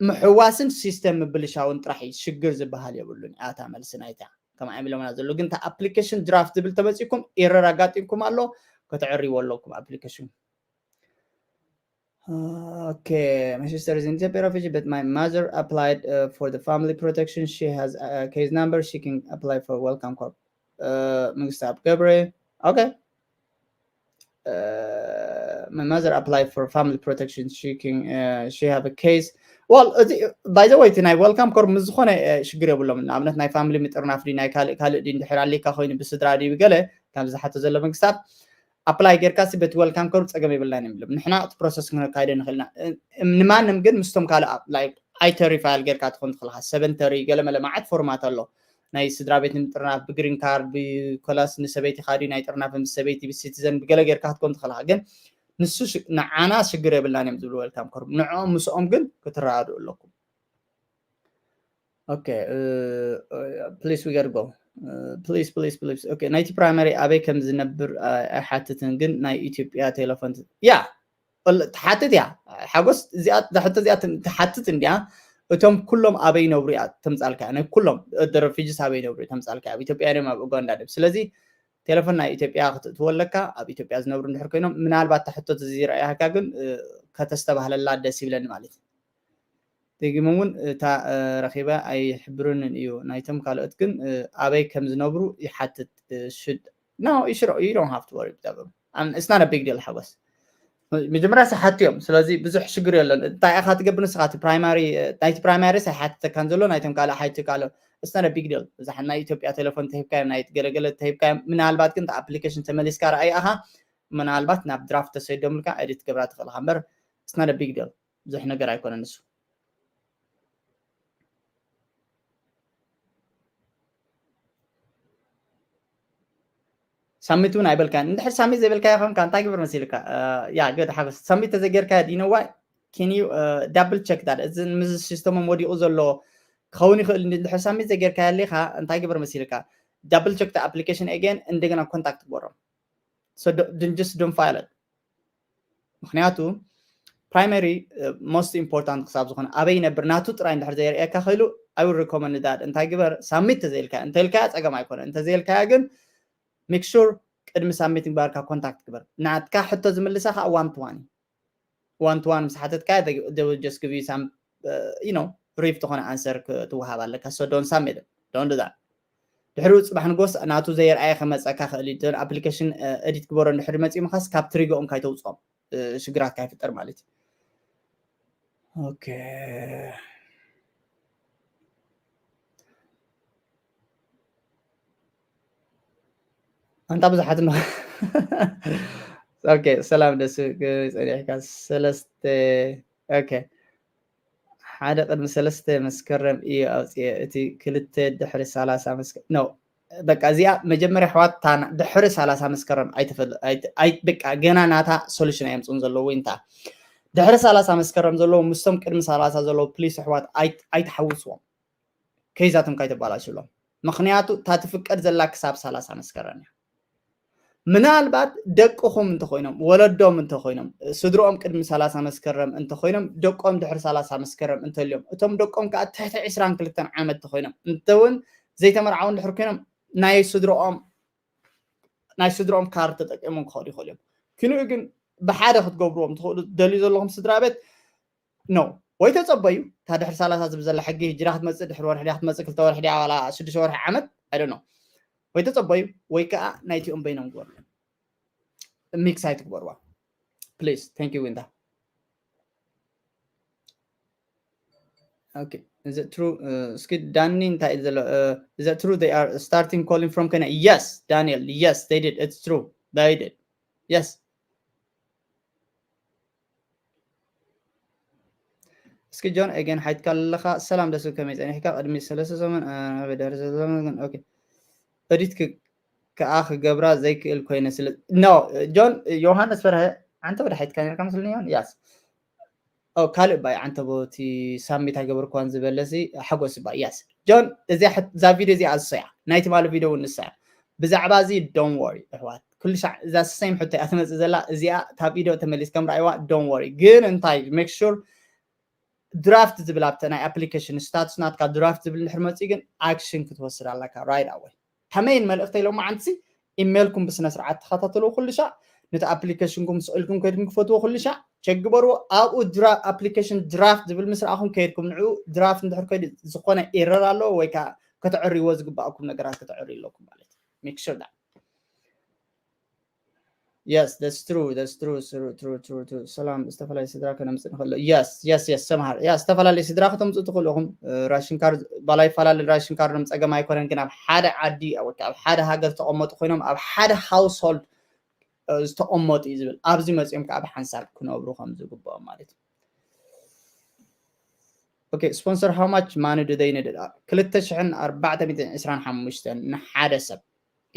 ምሕዋስን system ምብልሻውን ጥራሕ እዩ ሽግር ዝበሃል የብሉን። ኣታ መልሲ ናይታ ከም ዓሚሎምና ዘሎ ግን application draft ዝብል ተመፂኩም error ኣጋጢምኩም ኣሎ ከተዕርይዎ ኣለኩም application። Okay, my sister is in Ethiopia refugee, but my mother applied uh, for the family protection. She has a case number. She can apply for Welcome Corps. Uh, መንግስቲ ኣብ ገብረ okay. Uh, my mother applied for family protection. She can uh, she have a case. Well, by the way, ናይ Welcome Corps ምስ ዝኾነ ሽግር የብሎም። ንኣብነት ናይ ፋሚሊ ምጥርናፍ ድዩ ናይ ካልእ ካልእ ድዩ እንድሕር ኣሊካ ኮይኑ ብስድራ ድዩ ገለ ካብ ዝሓቶ ዘሎ መንግስታት ኣፕላይ ጌርካ ሲ በቲ Welcome Corps ፀገም የብልናን እዮም ኢሎም። ንሕና እቲ ፕሮሰስ ክነካይዶ ንኽእልና ንማንም ግን ምስቶም ካልእ ኣይተሪፋይል ጌርካ ትኾን ትኽእልካ ሰበንተሪ ገለመለ መዓት ፎርማት ኣሎ ናይ ስድራ ቤት ንምጥርናፍ ብግሪን ካርድ ብኮላስ ንሰበይትኻ ድዩ ናይ ጥርናፍ ምስ ሰበይቲ ብሲቲዘን ብገለ ጌርካ ክትኮን ትኽእልካ ግን ንሱ ንዓና ሽግር የብልናን እዮም ዝብሉ Welcome Corps ንዕኦም ምስኦም ግን ክትረዳድኡ ኣለኩም። Okay, uh, uh, please we gotta go. Uh, please, please, please. Okay, ናይቲ ፕራይማሪ ኣበይ ከም ዝነብር ኣይሓትትን ግን ናይ ኢትዮጵያ ቴሌፎን ያ ትሓትት እያ ሓጎስ እዚኣ ዛሕቶ እዚኣ ትሓትት እንዲያ እቶም ኩሎም ኣበይ ይነብሩ እያ ተምፃልካ ናይ ኩሎም ረፊጅስ ኣበይ ይነብሩ ተምፃልካ ኣብ ኢትዮጵያ ድም ኣብ ኡጋንዳ ድም ስለዚ ቴሌፎን ናይ ኢትዮጵያ ክትእትወለካ ኣብ ኢትዮጵያ ዝነብሩ እንድሕር ኮይኖም ምናልባት ተሕቶት እዚ ረኣያካ ግን ከተስተባህለላ ደስ ይብለኒ ማለት እዩ። ደጊሙ እውን እታ ረኺበ ኣይሕብርንን እዩ ናይቶም ካልኦት ግን ኣበይ ከም ዝነብሩ ይሓትት should no you should you don't have to worry ብዛብሩ it's not a big deal ሓጎስ መጀመርያ ሰሓቲ እዮም ስለዚ ብዙሕ ሽግር የለን እንታይ ኢኻ ትገብር ንስኻ እቲ ፕራይማሪ ናይቲ ፕራይማሪ ሳይሓትተካን ዘሎ ናይቶም ካልእ ሓይቲ ካልእ it's not a big deal እዛ ናይ ኢትዮጵያ ቴሌፎን ተሂብካዮም ናይ ገለገለ ተሂብካዮም ምናልባት ግን ኣፕሊኬሽን ተመሊስካ ረኣይ ኣኻ ምናልባት ናብ ድራፍት ተሰይዶምልካ ኤዲት ገብራ ትኽእልካ እምበር it's not a big deal ብዙሕ ነገር ኣይኮነን ንሱ። ሳሚት እውን ኣይበልካን። እንድሕር ሳሚት ዘይበልካዮ ኮንካ እንታይ ግበር መሲልካ? ያ ገድ ሓጎስ ሳሚት ተዘጌርካዮ ዲነዋይ? Can you double check that? እዚ ምስ ሲስተሞም ወዲቑ ዘሎ ክኸውን ይኽእል። እንድሕር ሳሚት ዘይጌርካዮ ኣሊኻ እንታይ ግበር መሲልካ? Double check the application again፣ እንደገና ኮንታክት ግበሮም። So just don't file it። ምክንያቱ ፕራይመሪ most important ክሳብ ዝኾነ ኣበይ ይነብር ናቱ ጥራይ እንድሕር ዘየርእየካ ክኢሉ፣ I will recommend that። እንታይ ግበር ሳሚት ተዘይልካ እንተልካያ ጸገም ኣይኮነ፣ እንተዘይልካያ ግን make sure ቅድሚ ሳሚት ምግባርካ ኮንታክት ግበር። ናትካ ሕቶ ዝምልሳ ከዓ one to one one to one ምስ ሓተትካ just give you some you know brief ዝኾነ ኣንሰር ክትወሃብ ኣለካ። So don't submit it, don't do that። ድሕሪኡ ፅባሕ ንጎስ ናቱ ዘየርኣየ ከመፀካ ክእል እዩ። ኣፕሊኬሽን ኤዲት ግበሮ እንድሕር መፂኡ ምኻስ ካብ ትሪጎኦም ካይተውፅኦም ሽግራት ካይፍጠር ማለት እዩ። ኦኬ ኣንታ ብዙሓት ነው። ኦኬ ሰላም ደስ ጸኒሕካ ሰለስተ ኦኬ ሓደ ቅድሚ ሰለስተ መስከረም እዩ ኣውፅኤ እቲ ክልተ ድሕሪ ሰላሳ መስከረም ነው። በቃ እዚኣ መጀመርያ ኣሕዋት ድሕሪ ሰላሳ መስከረም ኣይተፈል በቃ ገና ናታ ሶሉሽን ኣየምፅኡን ዘለዉ እንታ ድሕሪ ሰላሳ መስከረም ዘለዉ ምስቶም ቅድሚ ሰላሳ ዘለዉ ፕሊስ ኣሕዋት ኣይትሓውስዎም። ከይዛቶም ካይተባላሽሎም ምክንያቱ እታ ትፍቀድ ዘላ ክሳብ ሰላሳ መስከረም እያ። ምናልባት ደቅኹም እንተኮይኖም ወለዶም እንተኮይኖም ስድሮኦም ቅድሚ ሰላሳ መስከረም እንተኮይኖም ደቆም ድሕሪ ሰላሳ መስከረም እንተልዮም እቶም ደቆም ከዓ ትሕቲ ዕስራን ክልተን ዓመት እንተኮይኖም እንተውን ዘይተመርዓው እንድሕር ኮይኖም ናይ ስድሮኦም ናይ ስድሮኦም ካርድ ተጠቂሞም ክኸዱ ይኽእሉ እዮም። ክንኡ ግን ብሓደ ክትገብርዎም ትኽእሉ ደልዩ ዘለኹም ስድራ ቤት ነው ወይ ተፀበዩ እታ ድሕሪ ሰላሳ ዝብል ዘላ ሕጊ ህጅራ ክትመፅእ ድሕሪ ወርሒ ድያ ክትመፅእ ክልተ ወርሒ ድያ ዋላ ሽዱሽተ ወርሒ ዓመት ኣይደ ነው ወይ ተፀበዩ ወይ ከዓ ናይቲኦም በይኖም ግበሩ። ሚክስ ኣይትግበርዋ ፕሊስ። Thank you ዊንታ። Okay, is it true? እስኪ ዳኒ እንታይ እዩ ዘሎ? Is it true they are starting calling from Kenya? Yes, Daniel, yes, they did. It's true. They did. Yes. እስኪ ጆን ኤገን ሓይትካ ኣለኻ ሰላም ደስ ከመይ ጸኒሕካ ቅድሚ ሰለስተ ሰሙን በደር ዘመን ግን ኦኬ እዲት ከኣ ክገብራ ዘይክእል ኮይነ ስለ ኖ ጆን ዮሃንስ ፈርሀ ኣንተ ወደ ሓይትካ ነርካ መስለኒ ዮን ያስ ካልእ ባይ ዓንተቦ እቲ ሳሚት ኣይገበርኳን ዝበለሲ ሓጎስ ባ ያስ ጆን እዛ ቪድዮ እዚኣ ዝሰያ ናይ ትማሊ ቪድዮ እውን ንሳ እያ ብዛዕባ እዚ don't worry ኣሕዋት ኩሉ ሻዕ እዛ ሰይም ሕቶ እያ ትመፅእ ዘላ እዚኣ እታ ቪድዮ ተመሊስ ከም ረኣይዋ don't worry ግን እንታይ make sure ድራፍት ዝብል ኣብተ ናይ ኣፕሊኬሽን ስታቱስ ናትካ ድራፍት ዝብል እንድሕር መፅኡ ግን ኣክሽን ክትወስድ ኣለካ right away ተመይን መልእክተይ ሎማዓንቲ ኢሜልኩም ብስነ ስርዓት ተኸታተልዎ ኩሉ ሻዕ ነቲ ኣፕሊኬሽንኩም ስእልኩም ከይድኩም ክፈትዎ ኩሉ ሻዕ ቸክ ግበርዎ ኣብኡ ኣፕሊኬሽን ድራፍት ዝብል ምስ ረኣኹም ከይድኩም ንዕኡ ድራፍት እንድሕር ከይዱ ዝኾነ ኤረር ኣለዎ ወይ ከዓ ከተዕርይዎ ዝግባኣኩም ነገራት ከተዕርዩ ኣለኩም ማለት እዩ make sure that Yes, that's true. That's true. True, true, true, true. ሰላም ዝተፈላለዩ ስድራ ከነምፅእ ንኽእል። Yes, yes, yes. ሰምሃር ያ ዝተፈላለዩ ስድራ ከተምፅኡ ትኽእሉ ኢኹም። ራሽን ካርድ ባላ ይፈላለ ራሽን ካርዶም ፀገም ኣይኮነን ግን ኣብ ሓደ ዓዲ ኣብ ሓደ ሃገር ዝተቐመጡ ኮይኖም ኣብ ሓደ ሃውስሆልድ ዝተቐመጡ እዩ ዝብል ኣብዚ መፅኦም ከዓ ብሓንሳብ ክነብሩ ከም ዝግብኦም ማለት እዩ። Okay, sponsor how much money do they need? ክልተ ሽሕን ኣርባዕተ ሚእትን ዕስራን ሓሙሽተን ንሓደ ሰብ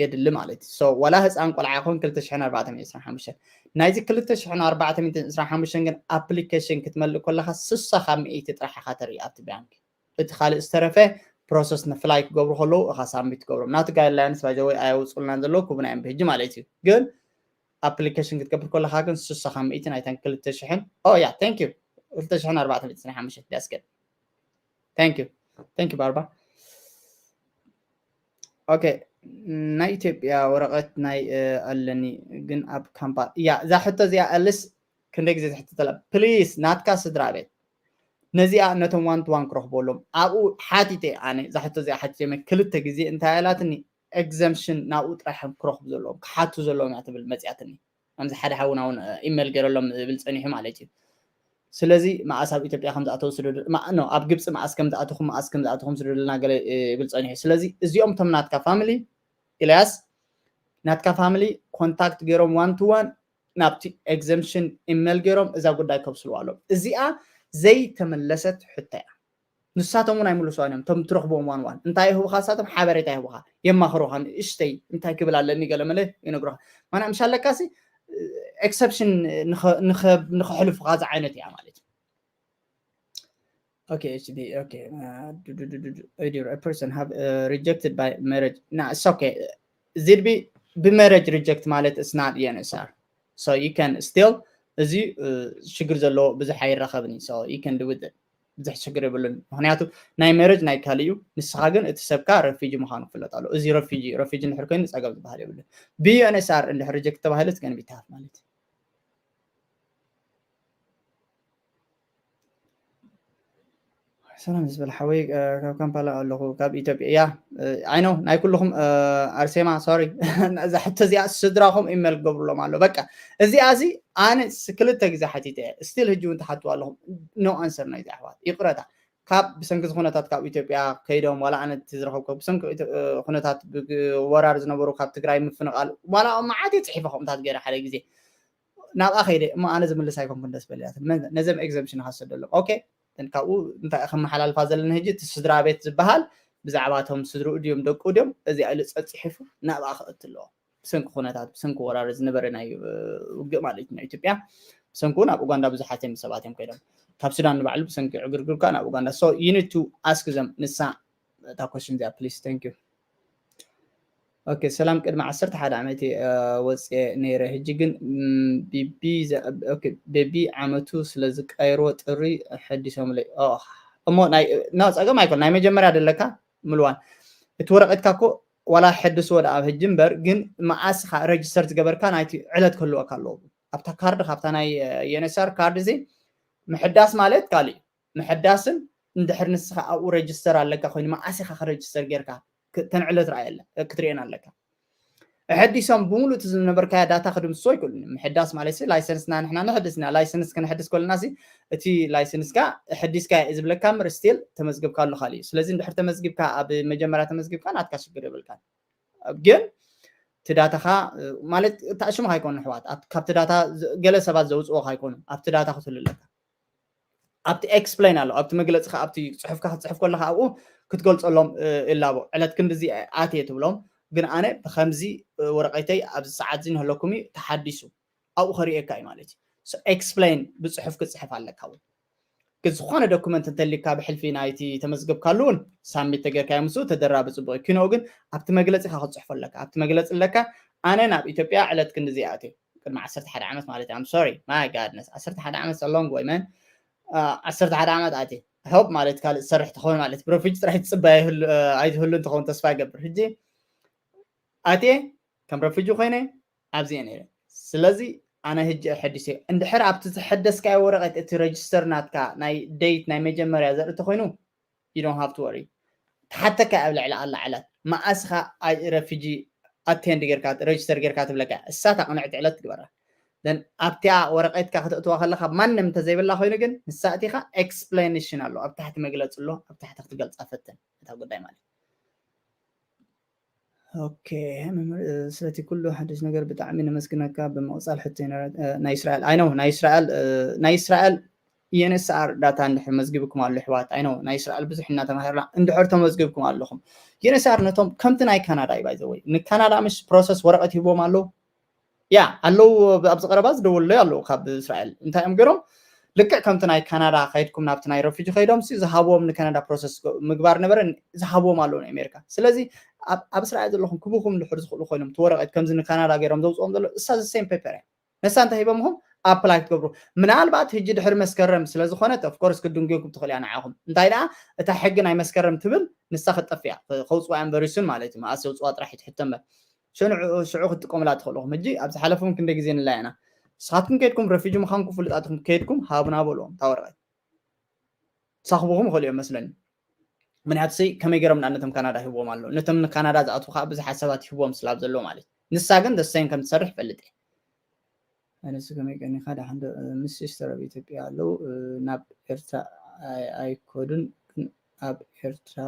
የድሊ ማለት እዩ። So ዋላ ህፃን ቆልዓ ይኹን ክልተ ሽሕን ኣርባዕተ ሚእትን ዕስራን ሓሙሽተን ናይዚ ክልተ ሽሕን ኣርባዕተ ሚእትን ዕስራን ሓሙሽተን ግን ኣፕሊኬሽን ክትመልእ ከለካ ስሳ ካብ ሚእቲ ጥራሕ ኢኻ ተርኢ ኣብቲ ባንክ። እቲ ካልእ ዝተረፈ ፕሮሰስ ንፍላይ ክገብሩ ከለዉ እኻ ሳሚት ትገብሮም ናቲ ጋይድላይንስ ባይዘወይ ኣየውፅሉናን ዘለዉ ክቡና እዮም ብሕጂ ማለት እዩ ግን ኣፕሊኬሽን ክትገብር ከለካ ግን ስሳ ካብ ሚእቲ ናይተን ክልተ ሽሕን ኦ ያ thank you ክልተ ሽሕን ኣርባዕተ ሚእትን ሓሙሽተ that's good thank you thank you ባርባ okay ናይ ኢትዮጵያ ወረቀት ናይ ኣለኒ ግን ኣብ ካምፓ ያ እዛ ሕቶ እዚኣ ኣልስ ክንደይ ግዜ ዝሕተተላ ፕሊስ ናትካ ስድራ ቤት ነዚኣ ነቶም ዋን ቱ ዋን ክረኽበሎም ኣብኡ ሓቲተ ኣነ እዛ ሕቶ እዚኣ ሓቲተ ክልተ ግዜ እንታይ ኣላትኒ exemption ናብኡ ጥራሕም ክረኽቡ ዘለዎም ክሓቱ ዘለዎም እያ ትብል መፅያትኒ ከምዚ ሓደ ሓውና እውን ኢሜል ገይረሎም ዝብል ፀኒሑ ማለት እዩ ስለዚ መኣስ ኣብ ኢትዮጵያ ከም ዝኣተው ስደዱ ኖ ኣብ ግብፂ መኣስ ከም ዝኣተኹም መኣስ ከም ዝኣተኹም ስደዱልና ገለ ይብል ፀኒሑ ስለዚ እዚኦም ቶም ናትካ ፋሚሊ ኢልያስ ናትካ ፋሚሊ ኮንታክት ገይሮም ዋን ቱ ዋን ናብቲ exemption ኢሜል ገይሮም እዛ ጉዳይ ከብስልዋ ኣለዎም እዚኣ ዘይተመለሰት ሕቶ እያ ንሳቶም እውን ኣይምልስዋን እዮም። እቶም ትረኽብዎም ዋን ዋን እንታይ ይህቡኻ? ንሳቶም ሓበሬታ ይህቡኻ፣ የማኽሩኻ። ንእሽተይ እንታይ ክብል ኣለኒ ገለ መለ ይነግሩኻ። ማና ምሻ ኣለካሲ ኤክሰፕሽን ንኸሕልፉኻ ዝዓይነት እያ ማለት እዩ። Okay, H D, okay. Uh, do, do, do, do, do, Edir, a person have uh, rejected by marriage. Nah, it's okay. ዝድቢ ብመረጅ ሪጀክት ማለት it's not E N S R. So you can still እዚ ሽግር ዘለዎ ብዙሕ ኣይራኸብን እዩ። So you can do with it. ብዙሕ ሽግር የብሉን። ምክንያቱ ናይ መረጅ ናይ ካልእ እዩ። ንስኻ ግን እቲ ሰብካ ረፊጂ ምዃኑ ክፍለጥ ኣሎ። እዚ ረፊጂ ረፊጂ እንድሕር ኮይኑ ጸገም ዝበሃል የብሉን። ብ U N S R እንድሕር ሪጀክት ተባሂሉ it's gonna be tough ማለት እዩ። ሰላም ዝበል ሓወይ ካብ ካምፓላ ኣለኹ ካብ ኢትዮጵያ እያ። I know ናይ ኩልኹም ኣርሴማ ሶሪ እዛ ሕቶ እዚኣ ስድራኹም ኢሜል ክገብሩሎም ኣሎ። በቃ እዚኣ እዚ ኣነ ክልተ ግዜ ሓቲተ እየ። ስቲል ሕጂ እውን ትሓትዋ ኣለኹም። ኖ ኣንሰር ናይ ኣሕዋት ይቕረታ። ካብ ብሰንኪ እዚ ኩነታት ካብ ኢትዮጵያ ከይዶም ዋላ ኣነ ዝረኸብኩ ብሰንኪ ኩነታት ወራር ዝነበሩ ካብ ትግራይ ምፍንቓል ዋላ መዓት እየ ፅሒፈ ከምታት ገይረ ሓደ ግዜ ናብኣ ከይደ እሞ ኣነ ዝምልስ ኣይኮንኩን ደስ በልያት ነዘም ኤግዘምሽን ካሰደሎም ኦኬ ካብኡ እንታይ ከመሓላልፋ ዘለና ሕጂ እቲ ስድራ ቤት ዝበሃል ብዛዕባ እቶም ስድርኡ ድዮም ደቁ ድዮም እዚ ኢሉ ፀፂሒፉ ናብኣ ክእት ኣለዎ ብሰንኪ ኩነታት ብሰንኪ ወራር ዝነበረ ናይ ውግእ ማለት እዩ ናይ ኢትዮጵያ ብሰንኪ ናብ ኡጋንዳ ብዙሓት እዮም ሰባት እዮም ከይዶም ካብ ሱዳን ንባዕሉ ብሰንኪ ዕግርግርካ ናብ ኡጋንዳ so you need to ask them ንሳ እታ ኮሽን እዚኣ please thank you ኦኬ ሰላም ቅድሚ ዓሰርተ ሓደ ዓመት ወፅየ ነይረ ሕጂ ግን ቢቢ ቤቢ ዓመቱ ስለዝቀየርዎ ጥሪ ሐዲሶምለይ እሞ ኖ ፀገም ኣይኮን ናይ መጀመርያ ደለካ ምልዋን እቲ ወረቀትካ እኮ ዋላ ሐድስዎ ደኣ ኣብ ሕጂ እምበር ግን መዓስ ኢኻ ረጅስተር ዝገበርካ ናይቲ ዕለት ክህልወካ ኣለዎ ኣብታ ካርድ ካብታ ናይ የነሳር ካርድ እዚ ምሕዳስ ማለት ካልእ እዩ ምሕዳስን እንድሕር ንስኻ ኣብኡ ረጅስተር ኣለካ ኮይኑ መዓስ ኢኻ ክረጅስተር ጌርካ ተን ዕለት ርኣየለ ክትርእየን ኣለካ ሕዲሶም ብምሉእ እቲ ዝነበርካያ ዳታ ክድምስሶ ኣይክእሉን ምሕዳስ ማለት ላይሰንስና ንሕና ንሕድስ ኢና ላይሰንስ ክንሕድስ ከለና እቲ ላይሰንስካ ሕዲስካ እዩ ዝብለካ ምር ስቲል ተመዝግብካ ኣሎ ካል እዩ ስለዚ እንድሕር ተመዝግብካ ኣብ መጀመርያ ተመዝግብካ ናትካ ሽግር የብልካ ግን እቲ ዳታኻ ማለት እታ ሽምኻ ኣይኮኑ ኣሕዋት ካብቲ ዳታ ገለ ሰባት ዘውፅኦ ካይኮኑ ኣብቲ ዳታ ክትህሉ ኣለካ ኣብቲ ኤክስፕሌን ኣሎ ኣብቲ መግለፂ ከ ኣብቲ ፅሑፍካ ክትፅሕፍ ከለካ ኣብኡ ክትገልፀሎም ይላቦ ዕለት ክንድዚ ኣትየ ትብሎም ግን ኣነ ብከምዚ ወረቀተይ ኣብዚ ሰዓት እዚ ንህለኩም እዩ ተሓዲሱ ኣብኡ ከርእየካ እዩ ማለት እዩ ኤክስፕሌን ብፅሑፍ ክትፅሕፍ ኣለካ እውን ግን ዝኾነ ዶኩመንት እንተሊካ ብሕልፊ ናይቲ ተመዝገብካሉ እውን ሳሚት ተገርካዮ ምስ ተደራቢ ፅቡቅ እዩ ኪኖኡ ግን ኣብቲ መግለፂ ካ ክትፅሕፎ ኣለካ ኣብቲ መግለፂ ኣለካ ኣነ ናብ ኢትዮጵያ ዕለት ክንድዚ ኣትየ ቅድሚ ዓሰርተ ሓደ ዓመት ማለት እዩ ሶሪ ማይ ጋድነስ ዓሰርተ ሓደ ዓመት ሎንግ ወይ መን ዓሰርተ ሓደ ዓመት ኣትየ ሆፕ ማለት ካልእ ዝሰርሕ ትኸውን ማለት ብረፊጅ ጥራሕ ትፅበ ኣይትህሉ እንትኸውን ተስፋ ይገብር ሕጂ ኣትየ ከም ረፊጂ ኮይነ ኣብዚአ ነይረ ስለዚ ኣነ ሕጂ ሕዲስ እንድሕር ኣብቲ ዝሐደስካዮ ወረቀት እቲ ረጅስተር ናትካ ናይ ደይት ናይ መጀመርያ ዘርኢ ተኮይኑ you don't have to worry ተሓተካ ኣብ ልዕሊ ኣላ ዕለት መዓስኻ ረፊጂ ኣቴንድ ጌርካ ረጅስተር ጌርካ ትብለካ እሳ ታቕንዕቲ ዕለት ትግበራ ኣብቲኣ ወረቀትካ ክተእትዋ ከለካ ማንም እንተዘይብላ ኮይኑ ግን ንሳ እቲካ ኤክስፕላኔሽን ኣሎ ኣብ ታሕቲ መግለፂ ኣሎ ኣብ ታሕቲ ክትገልፃ ፈትን እታ ጉዳይ ማለት ኦኬ ስለቲ ኩሉ ሓድሽ ነገር ብጣዕሚ ነመስግነካ ብምቕፃል ሕቶ ናይ እስራኤል ኣይነው ናይ እስራኤል ናይ እስራኤል የንስኣር ዳታ እንድሕር መዝግብኩም ኣሎ ሕዋት ኣይነው ናይ እስራኤል ብዙሕ እናተማሃርና እንድሕር ተመዝግብኩም ኣለኹም የንስኣር ነቶም ከምቲ ናይ ካናዳ እዩ ባይዘወይ ንካናዳ ምሽ ፕሮሰስ ወረቀት ሂቦም ኣለዉ ያ ኣለዉ ኣብዚ ቀረባ ዝደወለይ ኣለዉ ካብ እስራኤል እንታይ እዮም ገይሮም ልክዕ ከምቲ ናይ ካናዳ ከይድኩም ናብቲ ናይ ረፊጂ ከይዶም ሲ ዝሃብዎም ንካናዳ ፕሮሰስ ምግባር ነበረ ዝሃብዎም ኣለዉ ንኣሜሪካ ስለዚ ኣብ እስራኤል ዘለኹም ክቡኹም ድሕር ዝኽእሉ ኮይኖም እቲ ወረቀት ከምዚ ንካናዳ ገይሮም ዘውፅኦም ዘሎ እሳ ዘሴም ፔፐር እያ ነሳ እንታይ ሂቦምኹም ኣፕላይ ክትገብሩ ምናልባት ህጂ ድሕሪ መስከረም ስለዝኾነት ኦፍኮርስ ክድንግዮኩም ትኽእል እያ ንዓኹም እንታይ ደኣ እታ ሕጊ ናይ መስከረም ትብል ንሳ ክትጠፍያ ከውፅዋ እዮም በሪሱን ማለት እዩ መኣስ የውፅዋ ጥራሕ ይትሕቶ እምበር ሽዑ ክትጥቀሙላ ትኽእልኹም ሕጂ ኣብ ዝሓለፉን ክንደ ግዜ ንላየና ንስኻትኩም ከይድኩም ረፊጂ ምዃንኩም ፍሉጣትኩም ከይድኩም ሃቡና በልዎም እታ ወረቀት ሳኽብኹም ይኽእሉ እዮም መስለኒ ምክንያቱ ሲ ከመይ ገይሮም ንኣነቶም ካናዳ ሂብዎም ኣሎ ነቶም ንካናዳ ዝኣትዉ ከዓ ብዙሓት ሰባት ሂብዎም ስላብ ዘለዎ ማለት እዩ ንሳ ግን ደሰይን ከም ትሰርሕ ይፈልጥ እየ ኣነሱ ከመይ ቀኒኻ ደሓን ምስ ሲስተር ኣብ ኢትዮጵያ ኣለዉ ናብ ኤርትራ ኣይኮዱን ግን ኣብ ኤርትራ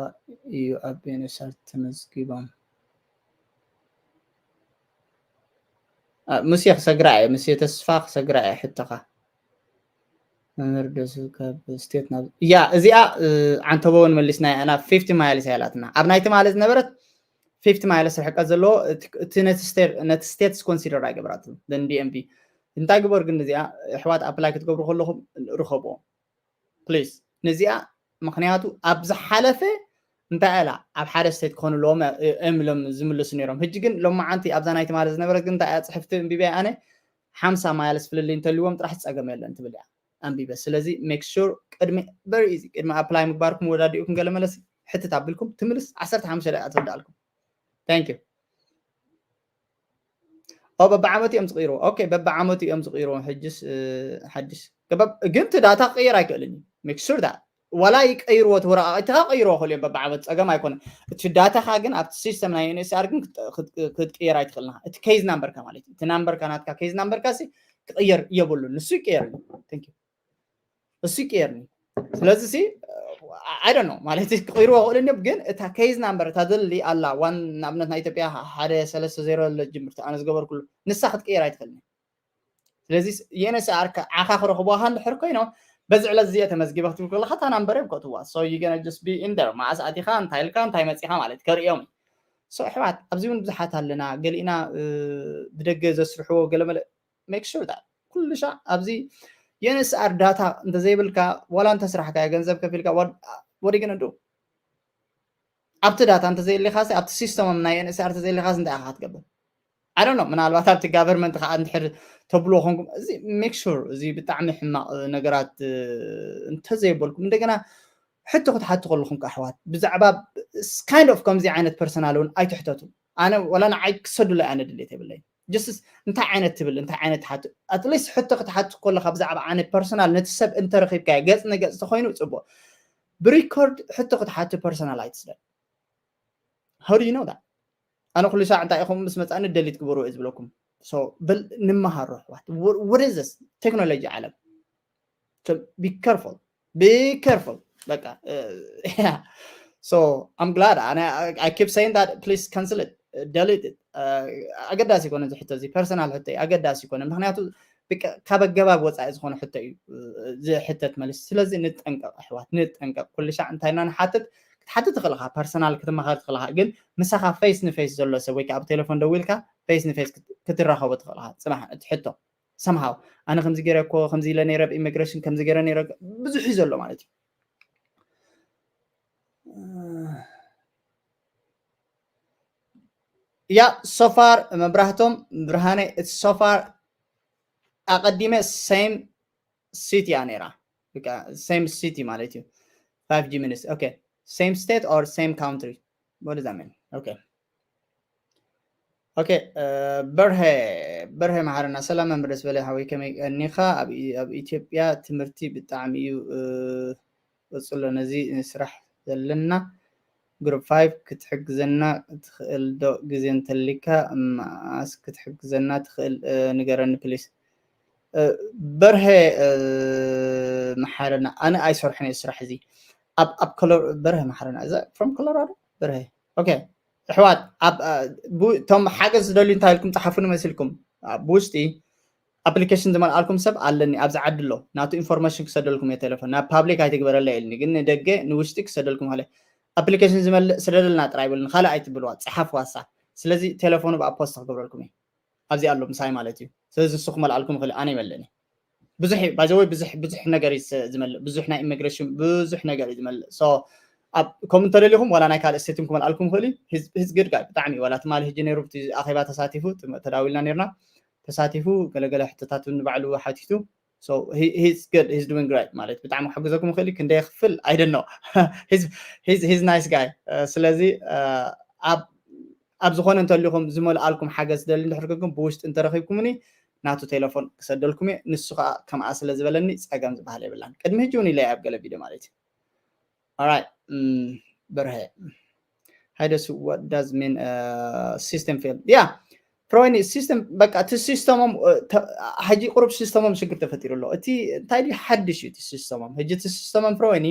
እዩ ኣብ ቤነሳር ተመዝጊቦም ሙሴ ክሰግራ እየ ሙሴ ተስፋ ክሰግራ እየ ሕቶኻ መምህር ደሱ ካብ ስቴት ናብ ያ እዚኣ ዓንተቦ እውን መሊስና ኢና። ፊፍቲ ማይልስ ያላትና ኣብ ናይ ትማሊ ዝነበረት ፊፍቲ ማይልስ ርሕቀት ዘለዎ እቲ ነቲ ስቴትስ ኮንሲደር ኣይገብራትን። ን ዲኤምቪ እንታይ ግበር ግን እዚኣ ኣሕዋት ኣፕላይ ክትገብሩ ከለኹም ርኸብዎ ፕሊስ ነዚኣ። ምክንያቱ ኣብ ዝሓለፈ እንታይ ኣላ ኣብ ሓደ ስቴት ክኾኑ ኣለዎም እዮም ኢሎም ዝምልሱ ነይሮም። ሕጂ ግን ሎማዓንቲ ኣብዛ ናይ ትማሊ ዝነበረት ግን እንታይ እያ ፅሕፍቲ እንቢበያ ኣነ ሓምሳ ማይልስ ፍልልይ እንተልዎም ጥራሕ ፀገም የለን ትብል እያ ኣንቢበ። ስለዚ ሜክ ሹር ቅድሚ ቨሪ ኢዚ ቅድሚ ኣፕላይ ምግባርኩም ወዳዲኡኩም ገለ መለስ ሕትት ኣቢልኩም ትምልስ ዓሰርተ ሓሙሽተ ደቂቃ ትወዳእልኩም። ታንክ ዩ። ኦ በብዓመቱ እዮም ዝቕይርዎ። ኦኬ በብዓመቱ እዮም ዝቕይርዎ። ሕጅስ ሓድሽ ግን እቲ ዳታ ክቕየር ኣይክእልን እዩ። ሜክ ሹር ዳት ዋላ ይቀይርዎ እቲ ወረቃቂትካ ቀይርዎ ክእሉ እዮም በብዓመት ፀገም ኣይኮነ። እቲ ዳታካ ግን ኣብቲ ሲስተም ናይ ኤንኤስኣር ግን ክትቅየር ኣይትኽእልና። እቲ ኬዝ ናምበርካ ማለት እዩ። እቲ ናምበርካ ናትካ ኬዝ ናምበርካ ሲ ክቕየር የብሉ። ንሱ ይቀየር እዩ። እሱ ይቀየርኒ። ስለዚ ሲ ኣይ ዶንት ኖ ማለት ክቕይርዎ ክእሉ እዮም። ግን እታ ኬዝ ናምበር እታ ዘሊ ኣላ ዋን ንኣብነት ናይ ኢትዮጵያ ሓደ ሰለስተ ዜሮ ለ ጅምርቲ ኣነ ዝገበርኩሉ ንሳ ክትቅየር ኣይትኽእልን። ስለዚ የነስኣር ዓኻ ክረኽቦካ እንድሕር ኮይኖም በዚ ዕለት እዚኦ ተመዝጊበ ክትብል ከለካ እታ ናምበር እዮም ከእትዋ። So you gonna just be in there። መዓስ ኣቲኻ እንታይ ኢልካ እንታይ መፂኻ ማለት ከርእዮም እዩ። So ኣሕዋት ኣብዚ እውን ብዙሓት ኣለና። ገሊእና ብደገ ዘስርሕዎ ገለመለ ሜክ ሹር ዳት ኩሉ ሻዕ ኣብዚ የንስኣር ዳታ እንተዘይብልካ ዋላ እንተስራሕካ ገንዘብ ከፊልካ ወዲግን ዱ ኣብቲ ዳታ እንተዘይልካ ኣብቲ ሲስተሞም ናይ የንስኣር እንተዘይልካ እንታይ ኢኻ ክትገብር? ኣይ ዶንት ኖ ምናልባት ኣብቲ ጋቨርንመንት ከዓ እንድሕር ተብልዎ ኮንኩም እዚ ሜክ ሹር እዚ ብጣዕሚ ሕማቕ ነገራት እንተዘይበልኩም እንደገና ሕቶ ክትሓቱ ከለኹም ኣሕዋት ብዛዕባ ካይንድ ኦፍ ከምዚ ዓይነት ፐርሰናል እውን ኣይትሕተቱ። ኣነ ዋላ ንዓይ ክሰዱለይ ኣነ ድሌት የብለይ። ጀስትስ እንታይ ዓይነት ትብል እንታይ ዓይነት ትሓቱ ኣትሊስት ሕቶ ክትሓቱ ከለካ ብዛዕባ ኣነ ፐርሰናል ነቲ ሰብ እንተረኺብካዮ ገፅ ንገፅ ተኮይኑ ፅቡቅ ብሪኮርድ ሕቶ ክትሓቱ ፐርሰናል ኣይትስደድ። How do you know that? ኣነ ኩሉ ሳዕ እንታይ ኢኹም ምስ መፃኒ ደሊት ግበሩ እየ ዝብለኩም። So በል ንመሃሮ ኣሕዋት። What is this? ቴክኖሎጂ ዓለም። Be careful. Be careful. በቃ so I'm glad ኣነ I keep saying that please cancel it, delete it. ኣገዳሲ ይኮነ እዚ ሕቶ እዚ ፐርሰናል ሕቶ እዩ ኣገዳሲ ይኮነ ምክንያቱ ካብ ኣገባብ ወፃኢ ዝኮነ ሕቶ እዩ ዝሕተት መልስ። ስለዚ ንጠንቀቅ ኣሕዋት ንጠንቀቅ። ኩሉ ሻዕ እንታይ ኢና ንሓትት ክትሓትት ትኽእል ኢኻ ፐርሰናል ክትመኻር ትኽእል ኢኻ ግን ምሳኻ ፌስ ንፌስ ዘሎ ሰብ ወይ ከዓ ኣብ ቴሌፎን ደዊልካ ፌስ ንፌስ ክትራኸቦ ትኽእል ኢኻ። ፅባሕ እቲ ሕቶ ሰምሃው ኣነ ከምዚ ገይረ እኮ ከምዚ ኢለ ነይረ ኢሚግሬሽን ከምዚ ገይረ ነይረ ብዙሕ እዩ ዘሎ ማለት እዩ። ያ ሶፋር መብራህቶም ብርሃነ ሶፋር ኣቀዲመ ሴም ሲቲ እያ ነይራ። ሴም ሲቲ ማለት እዩ። Five G minutes okay same state or same country? What does that mean? Okay okay በርሀ በርሀ መሓረና ሰላም መምህር ደስ በለ ሓወይ ከመይ ቀኒኻ? ኣብ ኢትዮጵያ ትምህርቲ ብጣዕሚ እዩ ቀፅሎ ነዚ ስራሕ ዘለና ግሩፕ ፋይቭ ክትሕግዘና ትኽእል ዶ? ግዜ እንተሊካ መዓስ ክትሕግዘና ትኽእል ንገረኒ ፕሊስ። በርሀ መሓረና ኣነ ኣይሰርሕን እየ ስራሕ እዚ ኣብ ኣብ ኮሎ በርሀ መሓረና እዛ from ኮሎራዶ በርሀ okay ኣሕዋት እቶም ሓገዝ ዝደልዩ እንታይ ኢልኩም ፀሓፉ ንመሲልኩም ብውሽጢ ኣፕሊኬሽን ዝመልኣልኩም ሰብ ኣለኒ ኣብዚ ዓዲ ኣሎ ናቱ ኢንፎርሜሽን ክሰደልኩም እየ ቴሌፎን ናብ ፓብሊክ ኣይትግበረለይ ኢልኒ ግን ንደገ ንውሽጢ ክሰደልኩም ከለ ኣፕሊኬሽን ዝመልእ ስደደልና ጥራይ በሉኒ ካልእ ኣይትብልዋ ፀሓፍዋ እሳ ስለዚ ቴሌፎኑ ብኣብ ፖስት ክገብረልኩም እየ ኣብዚ ኣሎ ምሳይ ማለት እዩ ስለዚ ንሱ ክመልኣልኩም ይኽእል ኣነ ይመልእኒ ብዙሕ ባይዘወይ ብዙሕ ብዙሕ ነገር እዩ ዝመልእ ብዙሕ ናይ ኢሚግሬሽን ብዙሕ ነገር እዩ ዝመልእ so ኣብ ከም እንተደሊኹም ዋላ ናይ ካልእ ስቴትም ክመልኣልኩም ይኽእል እዩ ህዝ ግድ ጋይ ብጣዕሚ ዋላ ትማሊ ህጂ ነይሩ ኣብቲ ኣኼባ ተሳቲፉ ተዳዊልና ነርና ተሳቲፉ ገለገለ ሕቶታት ንባዕሉ ሓቲቱ he's good he's doing great ማለት ብጣዕሚ ክሕግዘኩም ይኽእል እዩ ክንደይ ክፍል I don't know he's nice guy ስለዚ ኣብ ዝኾነ እንተሊኹም ዝመልኣልኩም ሓገዝ ደሊ እንድሕር ግን ብውሽጢ እንተረኺብኩምኒ ናቱ ቴሌፎን ክሰደልኩም እየ ንሱ ከዓ ከምኣ ስለ ዝበለኒ ፀገም ዝበሃል የብላን ቅድሚ ሕጂ እውን ኢለ ኣብ ገለ ቪድዮ ማለት እዩ ኣራይ በርሀ ሃይደሱ what does mean system fail yeah ፍሮኒ ሲስተም በቃ እቲ ሲስተሞም ሕጂ ቁሩብ ሲስተሞም ሽግር ተፈጢሩ ኣሎ እቲ እንታይ ድዩ ሓድሽ እዩ እቲ ሲስተሞም ሕጂ እቲ ሲስተሞም ፍሮኒ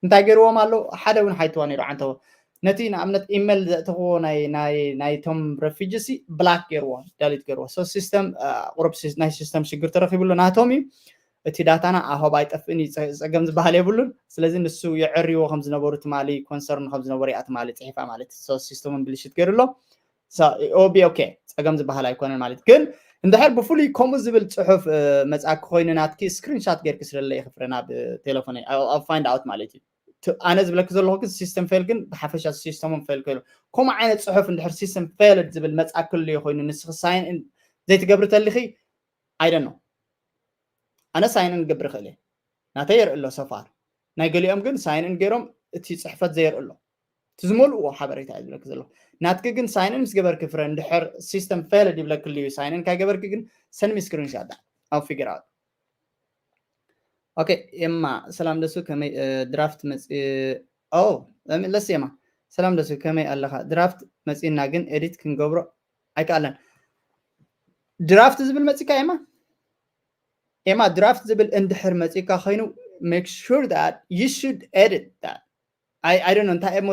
እንታይ ገይርዎም ኣሎ ሓደ እውን ሓይትዋ ነይሩ ዓንተዎ ነቲ ንኣብነት ኢሜል ዘእተኽዎ ናይቶም ረፊጂ ሲ ብላክ ገይርዎ ዳሊት ገይርዎ ሲስተም ቁሩብ ናይ ሲስተም ሽግር ተረኪብሉ ናቶም እዩ እቲ ዳታና ኣሆብ ኣይጠፍእን እዩ፣ ጸ- ጸገም ዝበሃል የብሉን። ስለዚ ንሱ የዕርይዎ ከም ዝነበሩ ትማሊ ኮንሰርን ከም ዝነበሩ እያ ትማሊ ጽሒፋ ማለት እዩ። So ሲስተሙን ብልሽት ገይሩ ኣሎ። So ኦቢ ኦኬ፣ ጸገም ዝበሃል ኣይኮነን ማለት ግን እንድሕር ብፍሉይ ከምኡ ዝብል ጽሑፍ እ፣ መጻኪ ኮይኑ ናትኪ ስክሪንሻት ጌርኪ ስለለይ ክፍረና ብቴሌፎን find out ማለት እዩ። ት- ኣነ ዝብለኪ ዘለኹ ግን ሲስተም ፌል ግን ብሓፈሻ ሲስተሞም ፌል ኮይኑ ከምኡ ዓይነት ጽሑፍ እንድሕር ሲስተም ፌል ዝብል መጻኪ ኣለዮ ኮይኑ ንስኺ ሳይን ዘይትገብሪ ተልኺ I don't know። ኣነ ሳይን ን ገብር ክእል እየ፣ ናተይ የርኢ ኣሎ ሰፋር። ናይ ገሊኦም ግን ሳይን ን ገይሮም እቲ ጽሕፈት ዘየርኢ ኣሎ። እቲ ዝመልእዎ ሓበሬታ እዩ ዝብለኪ ዘለኹ። ናትኪ ግን ሳይን ን ምስ ገበርኪ ፍረ እንድሕር ሲስተም ፌል ይብለኪ ኣለዩ ሳይን ን ካይገበርኪ ግን ሰንሚ ስክሪንሻት ዳ I'll figure out። ኦኬ ኤማ ሰላም ደሱ ከመይ ድራፍት መጽ ኦ ለስ ኤማ ሰላም ደሱ ከመይ ኣለኻ? ድራፍት መጽና ግን ኤዲት ክንገብሮ ኣይከኣለን። ድራፍት ዝብል መጽካ ኤማ ኤማ ድራፍት ዝብል እንድሕር መጽካ ኮይኑ make sure that you should edit that። I I don't know እንታይ እሞ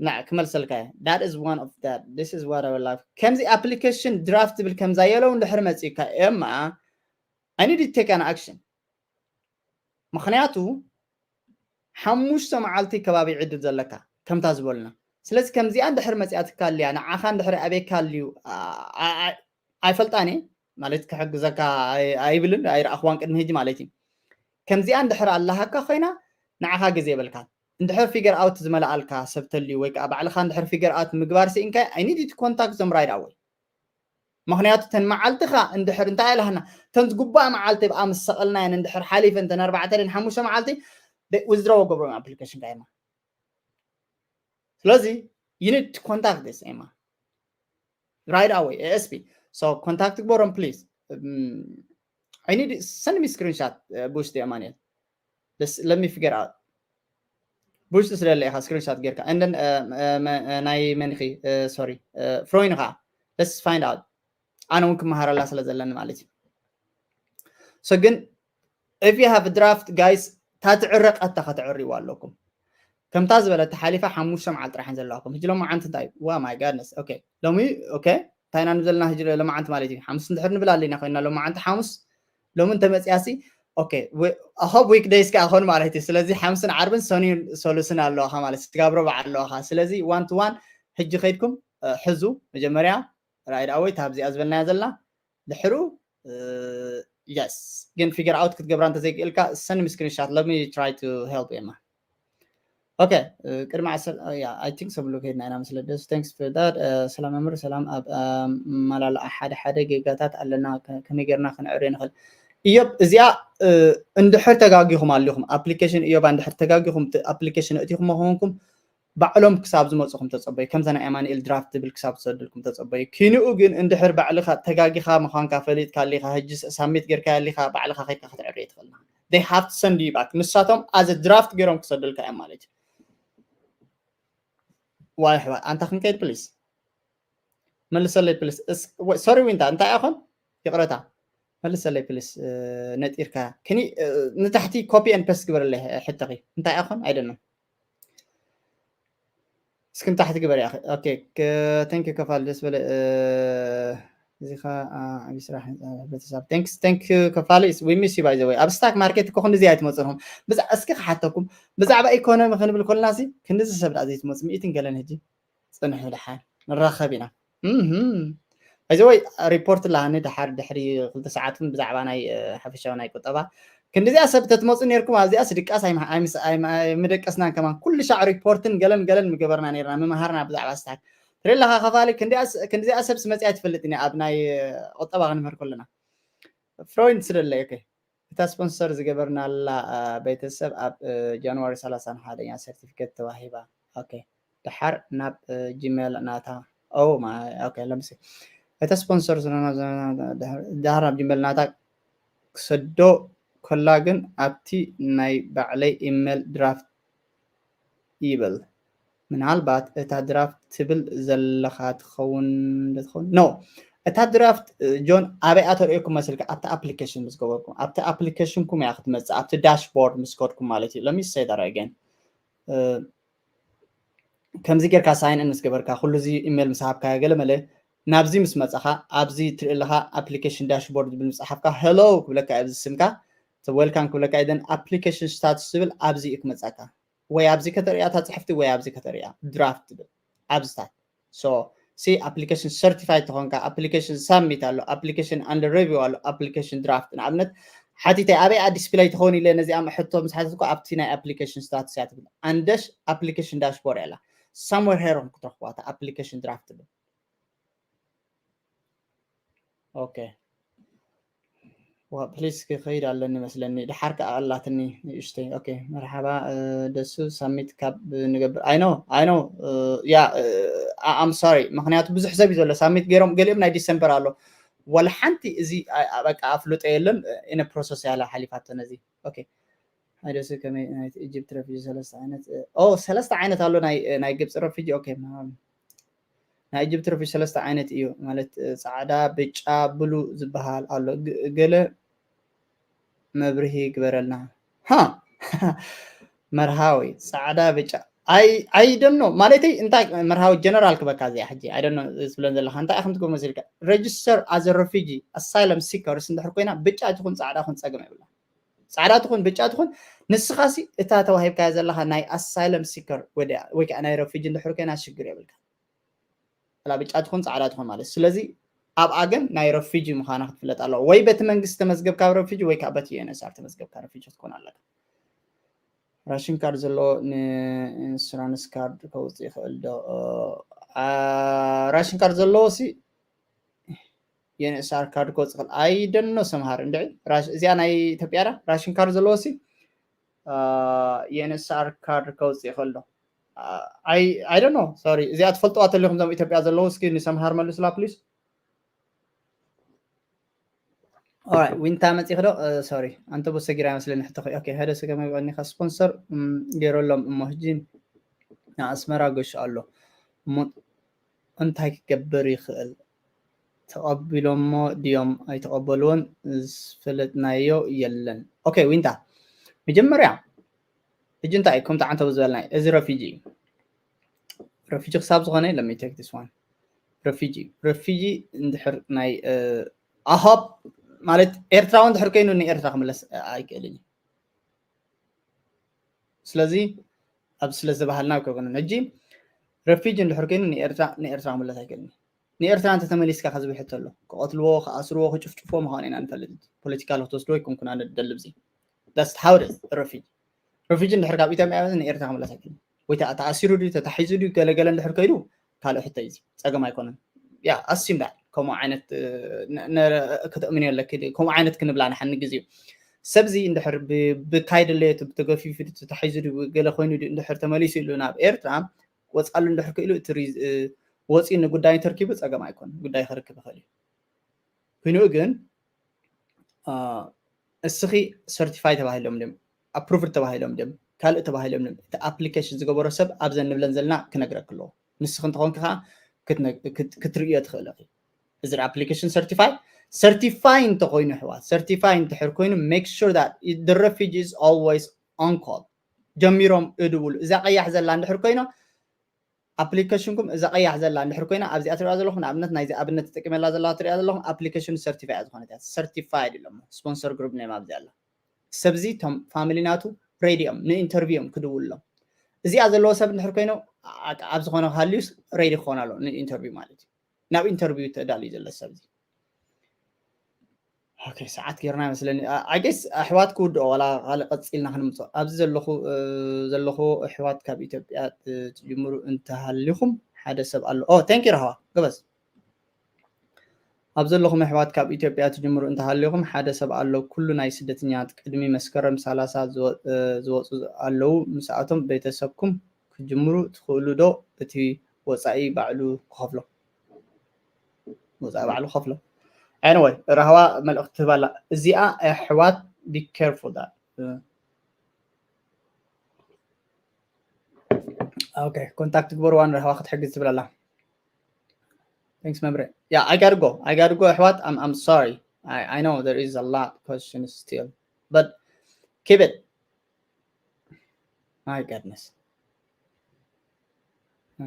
ና ክመልሰልካ እየ። That is one of that this is what I would like። ከምዚ ኣፕሊኬሽን ድራፍት ዝብል ከምዛ የለው እንድሕር መጽካ ኤማ I need to take an action። ምክንያቱ ሓሙሽተ መዓልቲ ከባቢ ዕድል ዘለካ ከምታ ዝበሉና። ስለዚ ከምዚኣ እንድሕር መጽኣትካ ኣልያ ንዓኻ እንድሕር ኣበይካ ኣልዩ ኣይፈልጣን እየ ማለት ክሕግዘካ ኣይ- ኣይብልን ኣይረኣኽዋን ቅድሚ ሕጂ ማለት እዩ። ከምዚኣ እንድሕር ኣለሃካ ኮይና ንዓኻ ግዜ የብልካን። እንድሕር ፊገር ኣውት ዝመልኣልካ ሰብ ተልዩ ወይ ከዓ ባዕልኻ እንድሕር ፊገር ኣውት ምግባር ስኢንካ I need to contact them right away። ምክንያቱ ተን መዓልትኻ እንድሕር እንታይ ኣለሃና ተን ዝግባእ መዓልቲ ብኣ ምስ ሰቐልናየን እንድሕር ሓሊፈን ተን ኣርባዕተ ደን ሓሙሽተ መዓልቲ ውዝድራው ገብሮም ኣፕሊኬሽን ካይማ። ስለዚ you need to contact this ኤማ right away ASAP። So contact ግበሮም please። I need send me screenshot። ብውሽጢ ኣማንኤል let me figure out። ብውሽጢ ስለለ ኢኻ ስክሪንሻት ጌርካ and then ናይ መን ኢኺ? ሶሪ ፍሮይን ከዓ let's find out። ኣነ እውን ክመሃረላ ስለ ዘለኒ ማለት እዩ። So ግን if you have draft guys ታትዕረቀታ ከተዕርይዋ ኣለኩም። ከምታ ዝበለት ሓሊፋ ሓሙሽተ መዓልቲ ጥራሕ ዘለዋኩም ሕጂ ሎማዓንቲ እንታይ ዋ my goodness okay ሎሚ okay እንታይ ኢና ንብል ዘለና ሕጂ ሎማዓንቲ ማለት እዩ ሓሙስ እንድሕር ንብል ኣለና ኮይና ሎማዓንቲ ሓሙስ ሎሚ እንተመፅያሲ okay I hope weekdays ከዓ ኾን ማለት እዩ። ስለዚ ሓሙስን ዓርብን ሰኑን ሰሉስን ኣለዋኻ ማለት ትጋብሮ በዓል ኣለዋኻ። ስለዚ one to one ሕጂ ከይድኩም ሕዙ መጀመርያ right away ታብዚኣ ዝበልናያ ዘለና ድሕሩ yes ግን figure out ክትገብራ እንተዘይክእልካ send me screenshot let me try to help ኤማ። Okay ቅድሚ ዓሰርተ yeah I think ሰብሉ ከይድና ኢና መስለ ደስ thanks for that። ሰላም መምህር ሰላም ኣብ ኣመላልኣ ሓደ ሓደ ጌጋታት ኣለና ከመይ ጌርና ክንዕርዮ ንኽእል? እዮብ እዚኣ እንድሕር ተጋጊኹም ኣሊኹም ኣፕሊኬሽን እዮብ እንድሕር ተጋጊኹም ኣፕሊኬሽን እቲኹም መኾንኩም ባዕሎም ክሳብ ዝመፁኹም ተፀበዩ ከምዛ ናይ ኣማኑኤል ድራፍት ትብል ክሳብ ዝሰድልኩም ተፀበዩ። ኪንኡ ግን እንድሕር ባዕልኻ ተጋጊኻ ምዃንካ ፈሊጥካ ኣሊኻ ሕጂ ሳሚት ጌርካ ኣሊኻ ባዕልኻ ከይድካ ክትዕርዮ ትኽእልና they have to send you back ንሳቶም as a draft ገይሮም ክሰዱልካ እዮም ማለት እዩ። ዋይ ኣሕዋት ኣንታ ክንከይድ ፕሊስ መልሰለይ ፕሊስ። ሶሪ ዊንታ እንታይ ኣኾን ይቕረታ መልሰለይ ፕሊስ። ነጢርካ ክኒ ንታሕቲ copy and paste ግበረለይ ሕተኺ እንታይ ኣኾን ኣይደለም እስክን ታሕቲ ግበር ያኺ okay thank you ከፋል ደስ በለ። እዚ ከዓ ዓብዪ ስራሕ ህንፃ ሕብረተሰብ thanks thank you ከፋል we miss you by the way ኣብ ስታክ ማርኬት እኮ ክንድዚ ኣይትመፅንኹም ብዛ እስኪ ክሓተኩም ብዛዕባ ኢኮኖሚ ክንብል ኮልና ሲ ክንድዚ ሰብ ዳ ዘይትመፁ ሚእትን ገለን ሕጂ ፅንሑ ድሓን ንራኸብ ኢና። እዚ ወይ ሪፖርት ላሃኒ ድሓር ድሕሪ ክልተ ሰዓት እውን ብዛዕባ ናይ ሓፈሻዊ ናይ ቁጠባ ክንዲዚኣ ሰብ ተትመፁ ነርኩም ኣብዚኣ ስድቃስ ምደቀስናን ከማን ኩሉ ሻዕ ሪፖርትን ገለን ገለን ምገበርና ነርና ምምሃርና ብዛዕባ ስታክ ትርኢ ኣለኻ ከፋሊ ክንዲዚኣ ሰብ ስመፅያ ትፈልጥ ኒ ኣብ ናይ ቁጠባ ክንምህር ከለና ፍሮይን ስለለይ okay እታ ስፖንሰር ዝገበርናላ ቤተሰብ ኣብ ጃንዋሪ ሰላሳ ሓደኛ ሰርቲፊኬት ተዋሂባ okay ድሓር ናብ ጂሜል ናታ ኦ okay ለምሲ እታ ስፖንሰር ስለና ድሓር ናብ ጂሜል ናታ ክሰዶ ከላ ግን ኣብቲ ናይ ባዕለይ ኢሜል ድራፍት ይብል ምናልባት እታ ድራፍት ትብል ዘለኻ ትኸውን ትኸውን no እታ ድራፍት ጆን ኣበይ ኣተርእየኩም መስልካ ኣብቲ ኣፕሊኬሽን ምስ ገበርኩም ኣብቲ ኣፕሊኬሽንኩም እያ ክትመፅእ ኣብቲ ዳሽቦርድ ምስ ከድኩም ማለት እዩ let me say that again ከምዚ ጌርካ ሳይን ን ምስ ገበርካ ኩሉ እዚ ኢሜል ምስ ሃብካዮ ገለ መለ ናብዚ ምስ መጻኻ ኣብዚ ትርኢ ኣለኻ application dashboard ዝብል ምጽሓፍካ hello ክብለካ ኣብዚ ስምካ welcome ክብለካ then application status ዝብል ኣብዚ እዩ ክመጻካ ወይ ኣብዚ ከተርእያ እታ ጽሕፍቲ ወይ ኣብዚ ከተርእያ draft ዝብል ኣብዚታት so ሲ application certified ተኾንካ application submit ኣሎ application under review ኣሎ application draft ንኣብነት ሓቲተ ኣበይ display ትኸውን ኢለ ነዚኣ ሕቶ ምስ ሓተትኩ ኣብቲ ናይ application status እያ ትብል ኣንደሽ application dashboard እያ somewhere here ክትረኽብዋ እታ application draft ትብል okay please ክኸይድ ኣለኒ መስለኒ ድሓር ከዓ ኣላትኒ ንእሽተይ okay መርሓባ ደሱ submit ካብ ንገብር I know I know yeah I'm sorry ምክንያቱ ብዙሕ ሰብ እዩ ዘሎ submit ገይሮም ገሊኦም ናይ December ኣሎ ወላ ሓንቲ እዚ በቃ ኣፍልጦ የለን in process ያላ ሓሊፋቶ ነዚ okay ሓደ ሰብ ከመይ ናይ ኢጅፕት refugee ሰለስተ ዓይነት ኦ ሰለስተ ዓይነት ኣሎ ናይ ናይ ግብፂ refugee okay ናይ ኢጅፕት refugee ሰለስተ ዓይነት እዩ ማለት ፃዕዳ ብጫ ብሉ ዝበሃል ኣሎ ገለ መብርሂ ግበረልና ሃ መርሃዊ ፃዕዳ ብጫ I don't know ማለተይ እንታይ መርሃዊ general ክበካ እዚኣ ሕጂ I don't know ዝብለን ዘለካ እንታይ ኢኹም ትገብሩ መሲልካ register as refugee asylum seekers እንድሕር ኮይና ብጫ ትኹን ፃዕዳ ኩን ፀገም የብላ ፃዕዳ ትኹን ብጫ ትኹን ንስኻሲ እታ ተዋሂብካያ ዘለኻ ናይ asylum seeker ወይ ከዓ ናይ refugee እንድሕር ኮይና ሽግር የብልካ ላ ብጫ ትኹን ፃዕዳ ትኹን ማለት ስለዚ ኣብኣ ግን ናይ refugee ምዃና ክትፍለጥ ኣለዋ ወይ በቲ መንግስቲ ተመዝገብካ refugee ወይ ከዓ በቲ UNHCR ተመዝገብካ refugee ክትኮን ኣለካ ration card ዘለዎ ንኢንሹራንስ ካርድ ከውፅእ ይኽእል ዶ ration card ዘለዎ ሲ UNHCR card ከውፅእ ይኽእል I don't know ሰምሃር እንድዒ እዚኣ ናይ ኢትዮጵያ ዳ ration card ዘለዎ ሲ UNHCR card ከውፅእ ይኽእል ዶ I don't know sorry እዚኣ ትፈልጥዋ ተለኹም ዞም ኢትዮጵያ ዘለዉ እስኪ ንሰምሃር መልስላ please ዊንታ መፂኽ ዶ sorry ኣንተ ቦሰጊራ መስለኒ ሕቶ okay ሓደ ስገ መግበኒካ sponsor ገይረሎም እሞ ሕጂ ንኣስመራ ገሹ ኣሎ እሞ እንታይ ክገብር ይኽእል ተቐቢሎሞ ድዮም ኣይተቐበልዎን ዝፈለጥናዮ የለን okay ዊንታ መጀመርያ ሕጂ እንታይ እዩ ከምቲ ዓንተቡ ዝበልናይ እዚ refugee እዩ refugee ክሳብ ዝኾነ let me take this one refugee refugee እንድሕር ናይ ኣሆብ ማለት ኤርትራዊ እንድሕር ኮይኑ ንኤርትራ ክምለስ ኣይክእልን እዩ ስለዚ ኣብ ስለ ዝበሃልና ኣይኮነን ሕጂ refugee እንድሕር ኮይኑ ንኤርትራ ንኤርትራ ክምለስ ኣይክእልን እዩ ንኤርትራ እንተተመሊስካ ከዝብል ሕቶ ኣሎ ክቐትልዎ ክኣስርዎ ክጭፍጭፍዎ ምዃኑ ኢና ንፈልጥ ፖለቲካል ክትወስድዎ ኣይኮንኩን ኣነ ደልብ እዚ that's how it is refugee refugee እንድሕር ካብ ኢትዮጵያ ንኤርትራ ክምለስ ኣይክእልን ወይ ተኣሲሩ ድዩ ተታሒዙ ድዩ ገለገለ እንድሕር ከይዱ ካልእ ሕቶ እዩ ጸገም ኣይኮነን ያ ኣሲም ዳ ከምኡ ዓይነት ከተእምንዮ ኣለኪ ከምኡ ዓይነት ክንብላ ንሓኒ ግዜ እዩ ሰብዚ እንድሕር ብካይደለየቱ ብተገፊፉ ተታሒዙ ድዩ ገለ ኮይኑ ድዩ እንድሕር ተመሊሱ ኢሉ ናብ ኤርትራ ወፃሉ እንድሕር ክኢሉ እቲ ወፂኡ ንጉዳይ ተርኪቡ ፀገም ኣይኮን ጉዳይ ክርክብ ይኽእል እዩ ኮይኑ ግን እስኺ certify ተባሂሎም ድም approved ተባሂሎም ድም ካልእ ተባሂሎም ድም እቲ application ዝገበሮ ሰብ ኣብዘን ንብለን ዘለና ክነግረክ ኣለዎ ንስኺ እንተኾንኪ ከዓ ክትርእዮ ትኽእል ኢኺ እዚ application certify certify እንተኮይኑ ኣሕዋት certify እንድሕር ኮይኑ make sure that the refugee is always on call ጀሚሮም እድውሉ እዛ ቀያሕ ዘላ እንድሕር ኮይኖ application ኩም እዛ ቀያሕ ዘላ እንድሕር ኮይና ኣብዚኣ ትሪኣ ዘለኹም ንኣብነት ናይዚ ኣብነት ተጠቂመላ ዘላ ትሪኣ ዘለኹም application certify ዝኾነት እያ certified ኢሎሞ sponsor group name ኣብዚ ኣላ ሰብዚ ቶም family ናቱ ready እዮም ን interview እዮም ክድውልሎም እዚኣ ዘለዎ ሰብ እንድሕር ኮይኖ ኣብ ዝኾነ ክሃልዩስ ready ክኾን ኣሎ ን interview ማለት እዩ ናብ interview ተዳልዩ ዘሎ ሰብዚ okay ሰዓት ጌርና ይመስለኒ I guess ኣሕዋት ክውድኦ ዋላ ካልእ ቀፂልና ክንምፅኦ ኣብዚ ዘለኹ ዘለኹ ኣሕዋት ካብ ኢትዮጵያ ትጅምሩ እንተሃሊኹም ሓደ ሰብ ኣሎ ኦ thank you ረሃዋ ገበዝ ኣብ ዘለኹም ኣሕዋት ካብ ኢትዮጵያ ትጅምሩ እንተሃሊኹም ሓደ ሰብ ኣሎ ኩሉ ናይ ስደተኛት ቅድሚ መስከረም ሰላሳ ዝወፁ ኣለዉ ምስኣቶም ቤተሰብኩም ክጅምሩ ትኽእሉ ዶ እቲ ወፃኢ ባዕሉ ክኸፍሎ ወፃኢ ባዕሉ ክኸፍሎ anyway ራህዋ መልእኽቲ ትህባላ እዚኣ ኣሕዋት be careful that okay contact ግበርዋን ራህዋ ክትሕግዝ ትብላላ thanks መምረ yeah I gotta go I gotta go ኣሕዋት I'm, I'm sorry I, I know there is a lot questions still but keep it my goodness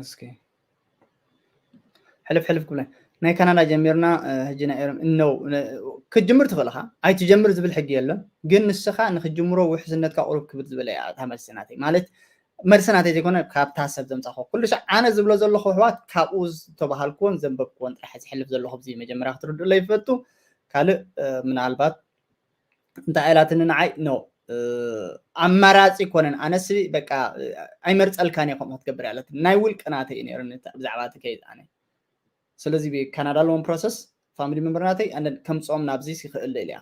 እስኪ ሕልፍ ሕልፍ ክብለ ናይ ካናዳ ጀሚርና ሕጂ ናይ ኤሮም እነው ክትጅምር ትኽእል ኢኻ። ኣይትጀምር ዝብል ሕጊ የለን፣ ግን ንስኻ ንክትጅምሮ ውሕስነትካ ቁሩብ ክብድ ዝበለ እያ እታ መልሲ ናተይ። ማለት መልሲ ናተይ ዘይኮነ ካብታ ሰብ ዘምፃእኮ ኩሉ ሻዕ ኣነ ዝብሎ ዘለኹ ኣሕዋት ካብኡ ዝተባሃልክዎን ዘንበብክዎን ጥራሕ ዝሕልፍ ዘለኹ ብዚ መጀመርያ ክትርድእሎ ይፈቱ። ካልእ ምናልባት እንታይ ኢላትኒ ንዓይ ኖ ኣማራፂ ኮነን ኣነስ በቃ ኣይመርፀልካን እየ ከምኡ ክትገብር ያለት ናይ ውልቂ ናተይ እዩ ነይሩ ብዛዕባ እቲ ከይድ ኣነ ስለዚ ካናዳ ኣለዎም ፕሮሰስ ፋሚሊ መንበር ናተይ ከምፅኦም ናብዚ ይኽእል ኢልያ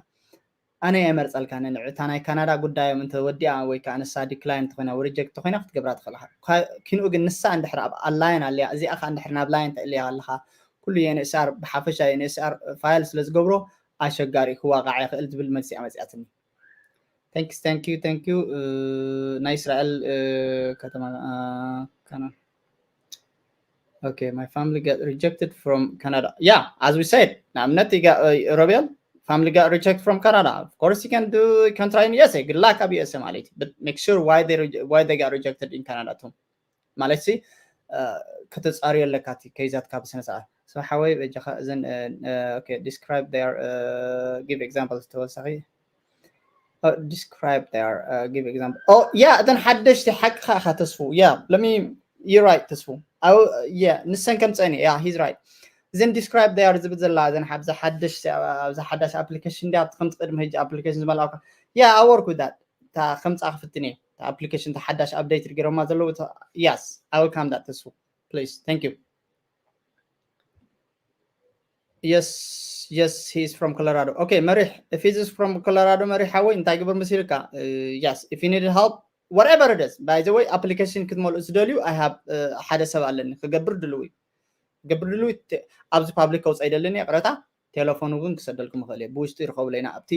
ኣነ ኣይመርፀልካን እታ ናይ ካናዳ ጉዳዮም እንተ ወዲኣ ወይ ከዓ ንሳ ዲክላይን ተኮይና ሪጀክት ተኮይና ክትገብራ ትኽእል ኪንኡ ግን ንሳ እንድሕር ኣብ ኣላይን ኣለያ እዚኣ ከዓ እንድሕር ናብ ላይን ተእልያ ኣለካ ኩሉ የንስኣር ብሓፈሻ የንስኣር ፋይል ስለዝገብሮ ኣሸጋሪ ክዋቃዕ ይኽእል ዝብል መልሲ ኣመፅኣትኒ thanks thank you thank you ናይ እስራኤል ከተማ ካና okay my family got rejected from Canada yeah as we said ንኣብነት ሮቤል family got rejected from Canada of course you can do you can try in USA good luck ኣብ USA ማለት but make sure why they why they got rejected in Canada too ማለት ሲ ከተፃርዮ ኣለካ እቲ ከይዛትካ ብስነ ስርዓት ስማ ሓወይ በጃኻ እዘን describe their give examples ተወሳኺ describe their give example oh yeah እተን ሓደሽቲ ሓቅኻ ኢኻ ተስፉ yeah let me you right ተስፉ yeah ንሰን ከም ፀኒ yeah he's right እዘን describe their ዝብል ዘላ እዘን ኣብዚ ሓደሽ ኣብዚ ሓዳሽ application እንዲያ ከምቲ ቅድሚ ሕጂ application ዝመልኣካ yeah I work with that እታ ከምፃ ክፍትን እየ እታ application እታ ሓዳሽ update ገይሮማ ዘለዉ yes I will come that ተስፉ please thank you yes yes he is from Colorado okay መሪሕ if he is from Colorado መሪሕ ሓወይ እንታይ ግብር መሲልካ yes if you need help whatever it is by the way application ክትመልኡ ዝደልዩ I have ሓደ ሰብ ኣለኒ ክገብር ድልው ክገብር ድልው ኣብዚ ፓብሊክ ከውፃ ይደልን ይቅረታ ቴሌፎኑ ግን ክሰደልኩም ይኽእል እየ ብውሽጡ ይርከቡ ለይና ኣብቲ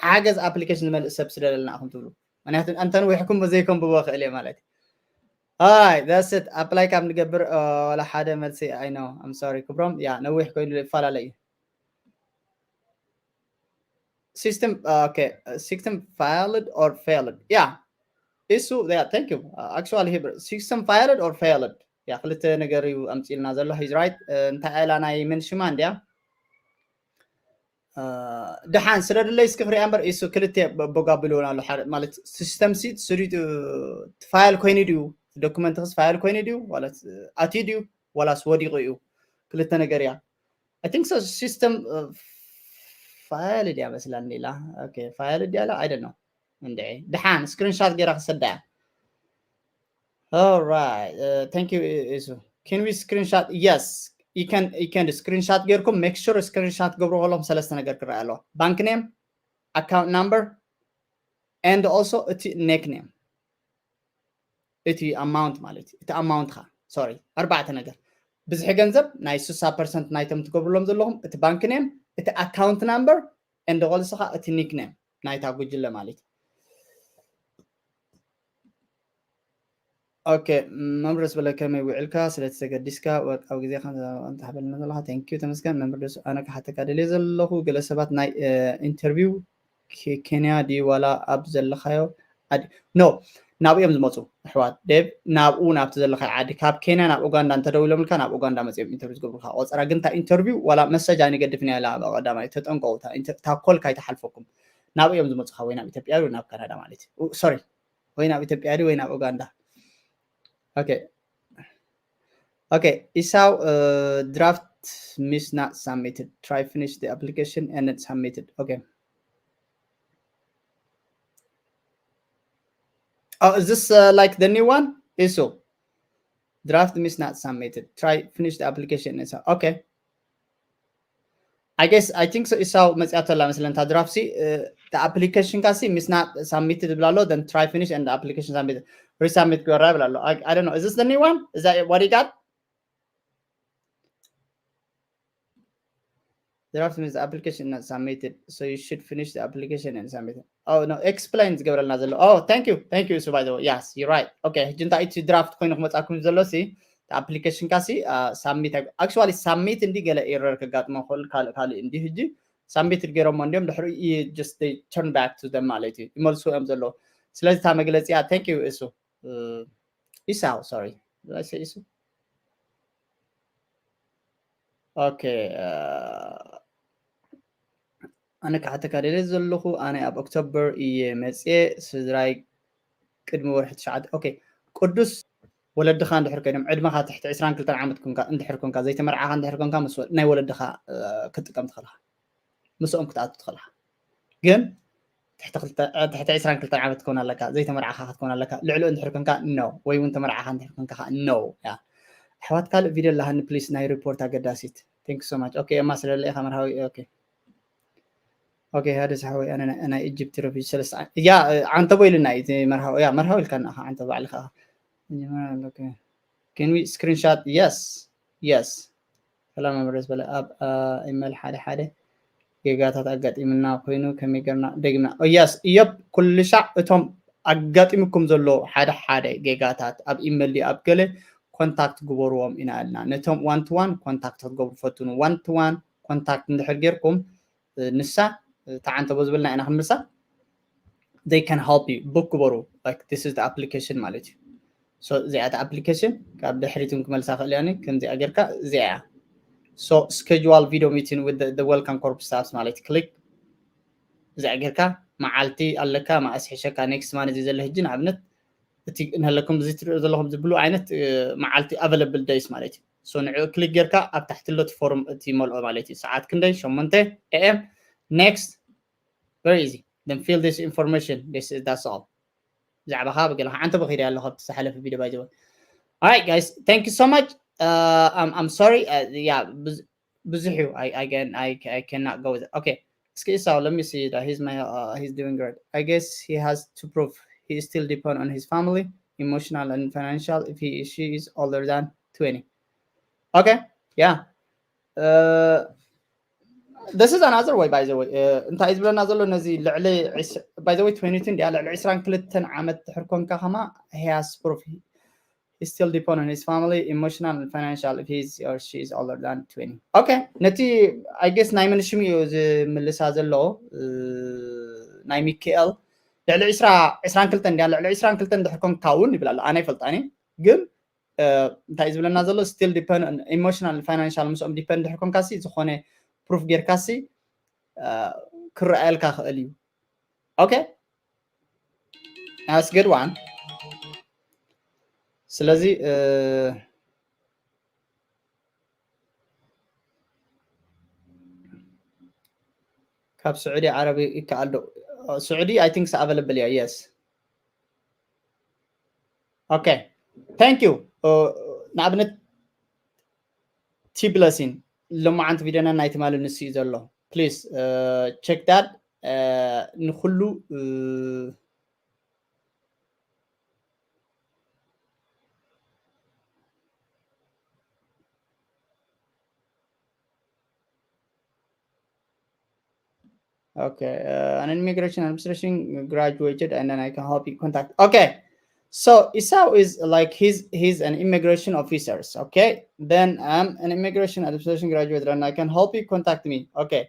ሓገዝ application ዝመልእ ሰብ ስደለልና ኣኹም ትብሉ ምክንያቱ እንተን ውሕኩም ዘይከንብቦ ይኽእል እየ ማለት ኣይ that's it apply ካብ ንገብር ዋላ ሓደ መልሲ I know I'm sorry ክብሮም yeah ነዊሕ ኮይኑ ይፈላለ እዩ system okay system failed or failed yeah እሱ yeah thank you actually system failed or failed yeah ክልተ ነገር እዩ ኣምፂልና ዘሎ he's right እንታይ ዕላ ናይ መን ሽማ እንድያ ድሓን ስደድለይ እስኪ ክሪኣ እምበር እሱ ክልተ ቦግ ኣቢልዎን ኣሎ ሓደ ማለት ሲስተም ሲ ስሪቱ ፋይል ኮይኑ ድዩ ዶክመንት ክስ ፋይል ኮይኑ ድዩ ማለት ኣትዩ ድዩ ዋላስ ወዲቑ እዩ ክልተ ነገር እያ I think so system ፋይል ድያ መስላኒ ኢላ ፋይል ድያ ላ I don't know እንደ ድሓን ስክሪንሻት ገይራ ክሰዳ እያ All right. Uh, thank you, Isu. Can we screenshot? Yes, you can. You can screenshot. ጌርኩም make sure screenshot ገብሩ ከለኹም ሰለስተ ነገር ክረአ ኣለዎ። Bank name, account number, and also እቲ ኒክ ኔም እቲ ኣማውንት ማለት እዩ። እቲ ኣማውንትኻ ሶሪ ኣርባዕተ ነገር ብዝሒ ገንዘብ ናይ ስሳ ፐርሰንት ናይቶም ትገብሩሎም ዘለኹም እቲ ባንክ ኔም፣ እቲ ኣካውንት ናምበር፣ and also ከዓ እቲ ኒክ ኔም ናይታ ጉጅለ ማለት እዩ። ኦኬ መምህር ስበለ ከመይ ውዕልካ ስለቲ ተገዲስካ ወርቃዊ ግዜካ እንተሕበልና ዘለካ thank you ተመስገን መምህር ደሱ ኣነ ክሓተካ ደልየ ዘለኹ ገለ ሰባት ናይ ኢንተርቪው ኬንያ ድዩ ዋላ ኣብ ዘለካዮ ዓዲ no ናብኡ እዮም ዝመፁ ኣሕዋት ዴቭ ናብኡ ናብቲ ዘለካዮ ዓዲ ካብ ኬንያ ናብ ኡጋንዳ እንተደዊሎምልካ ናብ ኡጋንዳ መፅኦም ኢንተርቪው ዝገብሩካ ቆፀራ ግን እታ ኢንተርቪው ዋላ መሰጅ ኣይንገድፍን እያ ኢላ ቀዳማይ ተጠንቀቁ እታ ኮል ካይተሓልፈኩም ናብኡ እዮም ዝመፁካ ወይ ናብ ኢትዮጵያ ወይ ናብ ካናዳ ማለት እዩ sorry ወይ ናብ ኢትዮጵያ ድዩ ወይ ናብ ኡጋንዳ okay okay Esau uh, draft miss not submitted try finish the application and then submitted okay oh is this uh, like the new one Esau draft miss not submitted try finish the application and so okay I guess I think so ኢሳው መፅያቶ ኣላ መስለን እታ ድራፍሲ application ካሲ miss not submitted ይብል ኣሎ then try finish and application submitted resubmit ግበራ ይብል ኣሎ I don't know is this the new one is that what you got draft means application not submitted so you should finish the application and submit it oh no explain ዝገብረልና ዘሎ oh thank you thank you so by the way yes you're right okay ሕጂ እንታይ እቲ ድራፍት ኮይኑ ክመፃኩም ዘሎ ሲ application ካሲ submit actually submit እንዲ ገለ error ከጋጥሞ ክእል ካልእ ካልእ እንዲ ሕጂ submit ገይሮሞ እንዲዮም ድሕሪ just they turn back to them ማለት እዩ ይመልሱ እዮም ዘለዉ ስለዚ እታ መግለፂያ thank you እሱ ኢሳው sorry did I say ኢሱ okay. ኣነ ክሓተካ ደለ ዘለኹ ኣነ ኣብ ኦክቶበር እየ መፅየ ስድራይ ቅድሚ ወርሒ ትሽዓተ okay። ቅዱስ ወለድኻ እንድሕር ኮይኖም ዕድመኻ ትሕቲ ዕስራን ክልተን ዓመት ኮንካ እንድሕር ኮንካ ዘይተመርዓኻ እንድሕር ኮንካ ምስ ናይ ወለድኻ ክትጥቀም ትኽእልኻ ምስኦም ክትኣቱ ትኽእልኻ። ግን ትሕቲ ዕስራን ክልተን ዓመት ክትኮን ኣለካ ዘይተመርዓኻ ክትኮን ኣለካ ልዕሊ እንድሕር ኮንካ no ወይ እውን ተመርዓኻ እንድሕር ኮንካ no። ያ ኣሕዋት ካልእ ቪድዮ ኣለሃኒ ፕሊስ ናይ ሪፖርት ኣገዳሲት። Thank you so much okay እማ ስለለ ኢኻ መርሃዊ okay okay ሃደ ሳሕወይ ኣነ ናይ ኢጅፕት ረፊጅ ሰለስተ ያ ዓንተቦ ኢልና እዩ መርሃዊ ያ መርሃዊ ኢልካ ንኻ ዓንተቦ ባዕልኻ can we screenshot yes yes ሰላም መብረስ በለ ኣብ ኢመል ሓደ ሓደ ጌጋታት ኣጋጢምና ኮይኑ ከመይ ገርና ደግምና yes እዮብ ኩልሻዕ እቶም ኣጋጢምኩም ዘሎ ሓደ ሓደ ጌጋታት ኣብ ኢመል ኣብ ገለ ኮንታክት ግበርዎም ኢና ኣልና ነቶም one to one ኮንታክት ክትገብሩ ፈትኑ one to one ኮንታክት እንድሕር ጌርኩም ንሳ ተዓንተቦ ዝበልና ኢና ክንምልሳ they can help you book ግበሩ like this is the application ማለት እዩ። So እዚኣ ኣፕሊኬሽን ካብ ድሕሪትን ክመልሳ ክእል ያኒ ከምዚኣ ጌርካ እዚኣ እያ። So schedule video meeting with the welcome corp staffs ማለት click እዚኣ ጌርካ መዓልቲ ኣለካ ማእስ ሒሸካ next month እዚ ዘሎ ህጂ ንኣብነት እቲ እንሀለኩም እዚ ትሪኦ ዘለኹም ዝብሉ ዓይነት መዓልቲ available days ማለት እዩ። So ንዕኡ ክሊክ ጌርካ ኣብ ታሕቲ ኣሎ እቲ ፎርም እቲ መልኦ ማለት እዩ። ሰዓት ክንደይ ሸሞንተ A M next very easy then fill this information this that's all። ብዛዕባኻ ብገለኻ ዓንተ በኺደ ያለኹ ኣብቲ ዝሓለፈ ቪድዮ by the way. Alright guys thank you so much. I'm sorry yeah ብዙሕ እዩ I can I cannot go with it okay እስኪ ኢሳው let me see that he's my uh, he's doing great I guess he has to prove he is still depend on his family emotional and financial if he she is older than twenty okay yeah uh, this is another way by the way እንታይ እዩ ዝብለና ዘሎ ነዚ ልዕሊ by the way twenty እንዲያ ልዕሊ ዕስራን ክልተን ዓመት ድሕር ኮንካ ከማ he has proof he still depend on his family emotional and financial if he's or she is older than twenty okay ነቲ I guess ናይ መንሽም እዩ ዝምልሳ ዘሎ ናይ ሚካኤል ልዕሊ ዕስራ ዕስራን ክልተን እንዲያ ልዕሊ ዕስራን ክልተን ድሕር ኮንካ እውን ይብል ኣሎ ኣነ ይፈልጣኒ ግን እንታይ እዩ ዝብለና ዘሎ still depend on emotional financial ምስኦም depend ድሕር ኮንካሲ ዝኾነ proof ጌርካሲ ክረኣየልካ ክእል እዩ okay that's good one ስለዚ ካብ ስዑዲ ዓረብ ይከኣል ዶ ስዑዲ I think available እያ yes okay thank you ንኣብነት ቲብለሲን ሎማዓንቲ ቪድዮና ናይ ትማሊ ንሱ እዩ ዘሎ please check that ንኩሉ Okay, uh, an immigration administration graduated, and then I can help you contact. Okay, so Esau is like he's he's an immigration officer. Okay, then I'm an immigration administration graduate, and I can help you contact me. Okay,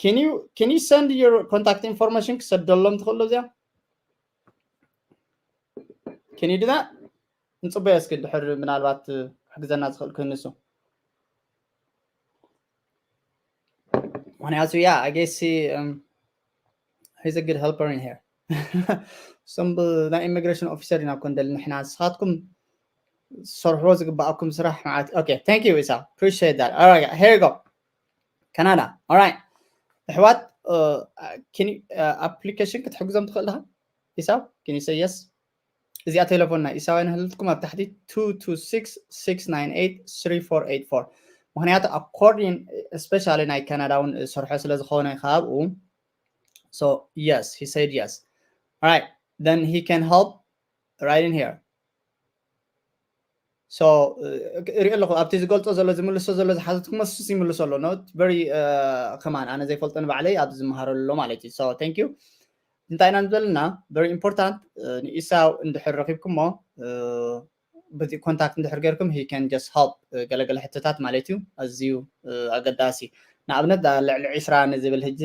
can you can you send your contact information? ክሰደሎም ትኽእሉ እዚኣ can you do that? ንጽበዮ እስኪ ድሕር ምናልባት ክሕግዘና ዝኽእል ክህንሱ ምክንያቱ yeah I guess um, he's a good helper in here some ናይ immigration officer ኢና ኮንደል ንሕና ንስኻትኩም ሰርሕዎ ዝግባኣኩም ስራሕ ማለት okay thank you Esau appreciate that all right here you go Canada all right ኣሕዋት application ክትሕግዞም ትኽእል ዲኻ Esau can you say yes እዚኣ ቴሌፎንና ኢሳውያን ህልትኩም ኣብ ታሕቲ two two six six nine eight three four eight four ምክንያቱ according especially ናይ ካናዳ እውን ሰርሖ ስለ ዝኾነ ካብኡ so yes he said yes all right then he can help right in here so ሪኦ ኣለኹ ኣብቲ ዝገልጾ ዘሎ ዝምልሶ ዘሎ ዝሓዘትኩም መሱስ ይምልሶ ኣሎ no very ከማን ኣነ ዘይፈልጦ ንባዕለይ ኣብዚ ዝመሃረሉ ኣሎ ማለት እዩ so thank you እንታይ ኢና ንዘልና very important ንኢሳው እንድሕር ረኺብኩሞ በዚ ኮንታክት እንድሕር ገይርኩም he can just help ገለገለ ሕቶታት ማለት እዩ ኣዝዩ ኣገዳሲ ንኣብነት ልዕሊ ዒስራ ንዝብል ህጂ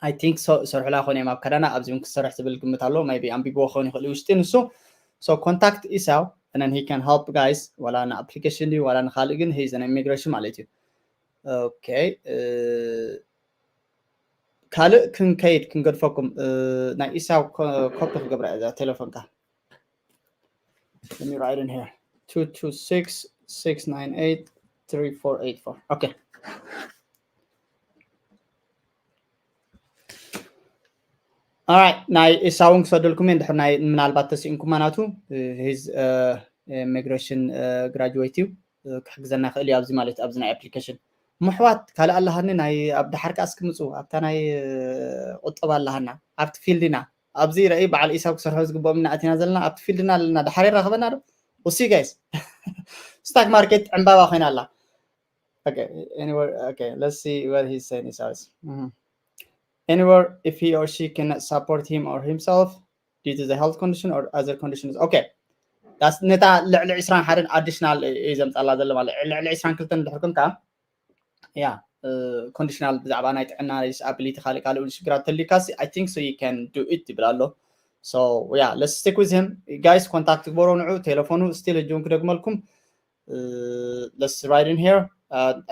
I think so ሰርሑላ ኾነ ኣብ ካዳና ኣብዚ እውን ክሰርሕ ዝብል ግምት ኣሎ maybe ኣንቢብዎ ክኸውን ይኽእል ውሽጢ ንሱ so contact ኢሳው and then he can help guys ዋላ ን application ድዩ ዋላ ንካልእ ግን he's an immigration ማለት እዩ። Okay ካልእ ክንከይድ ክንገድፈኩም ናይ ኢሳው ኮፒ ክገብራ እዛ ቴሌፎንካ let me write in here two two six six nine eight three four eight four okay Alright ናይ ኢሳውን ክሰደልኩም እየ እንድሕር ናይ ምናልባት ተስኢንኩማ ናቱ his migration graduate እዩ ክሕግዘና ክእል እዩ ኣብዚ ማለት ኣብዚ ናይ application ምሕዋት ካልእ ኣለሃኒ ናይ ኣብ ዳሓር ከኣ እስኪ ምፁ ኣብታ ናይ ቁጠባ ኣለሃና ኣብቲ field ኢና ኣብዚ ረኢ በዓል ኢሳብ ክሰርሖ ዝግብኦም እና ኣቲና ዘለና ኣብቲ field እና ኣለና ዳሓር ይራኸበና ዶ we'll see guys stock market ዕምባባ ኮይና ኣላ okay anywhere okay let's see what he's saying is ours mm-hmm. anywhere if he or she cannot support him or himself due to the health condition or other conditions okay that's ነታ ልዕሊ ዕስራን ሓደን additional እዩ ዘምፃላ ዘሎ ማለት ልዕሊ ዕስራን ክልተን እንድሕር ኮንካ ያ conditional ብዛዕባ ናይ ጥዕና disability ካልእ ካልእ ሽግራት ተልዩካ I think so you can do it ይብል ኣሎ so yeah let's stick with him guys contact ግበሮ ንዑ ቴሌፎኑ still እጅውን ክደግመልኩም let's write in here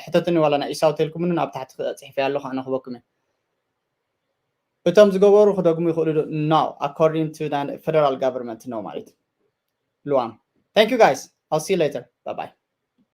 ሕተትኒ ዋላ ናይ ኢሳው ተልኩምንን ኣብ ታሕቲ ፅሒፈ ኣለኹ ኣነ ክበኩም እየ እቶም ዝገበሩ ክደግሙ ይኽእሉ ዶ no according to the federal government no ማለት እዩ ልዋም thank you guys I'll see you later bye bye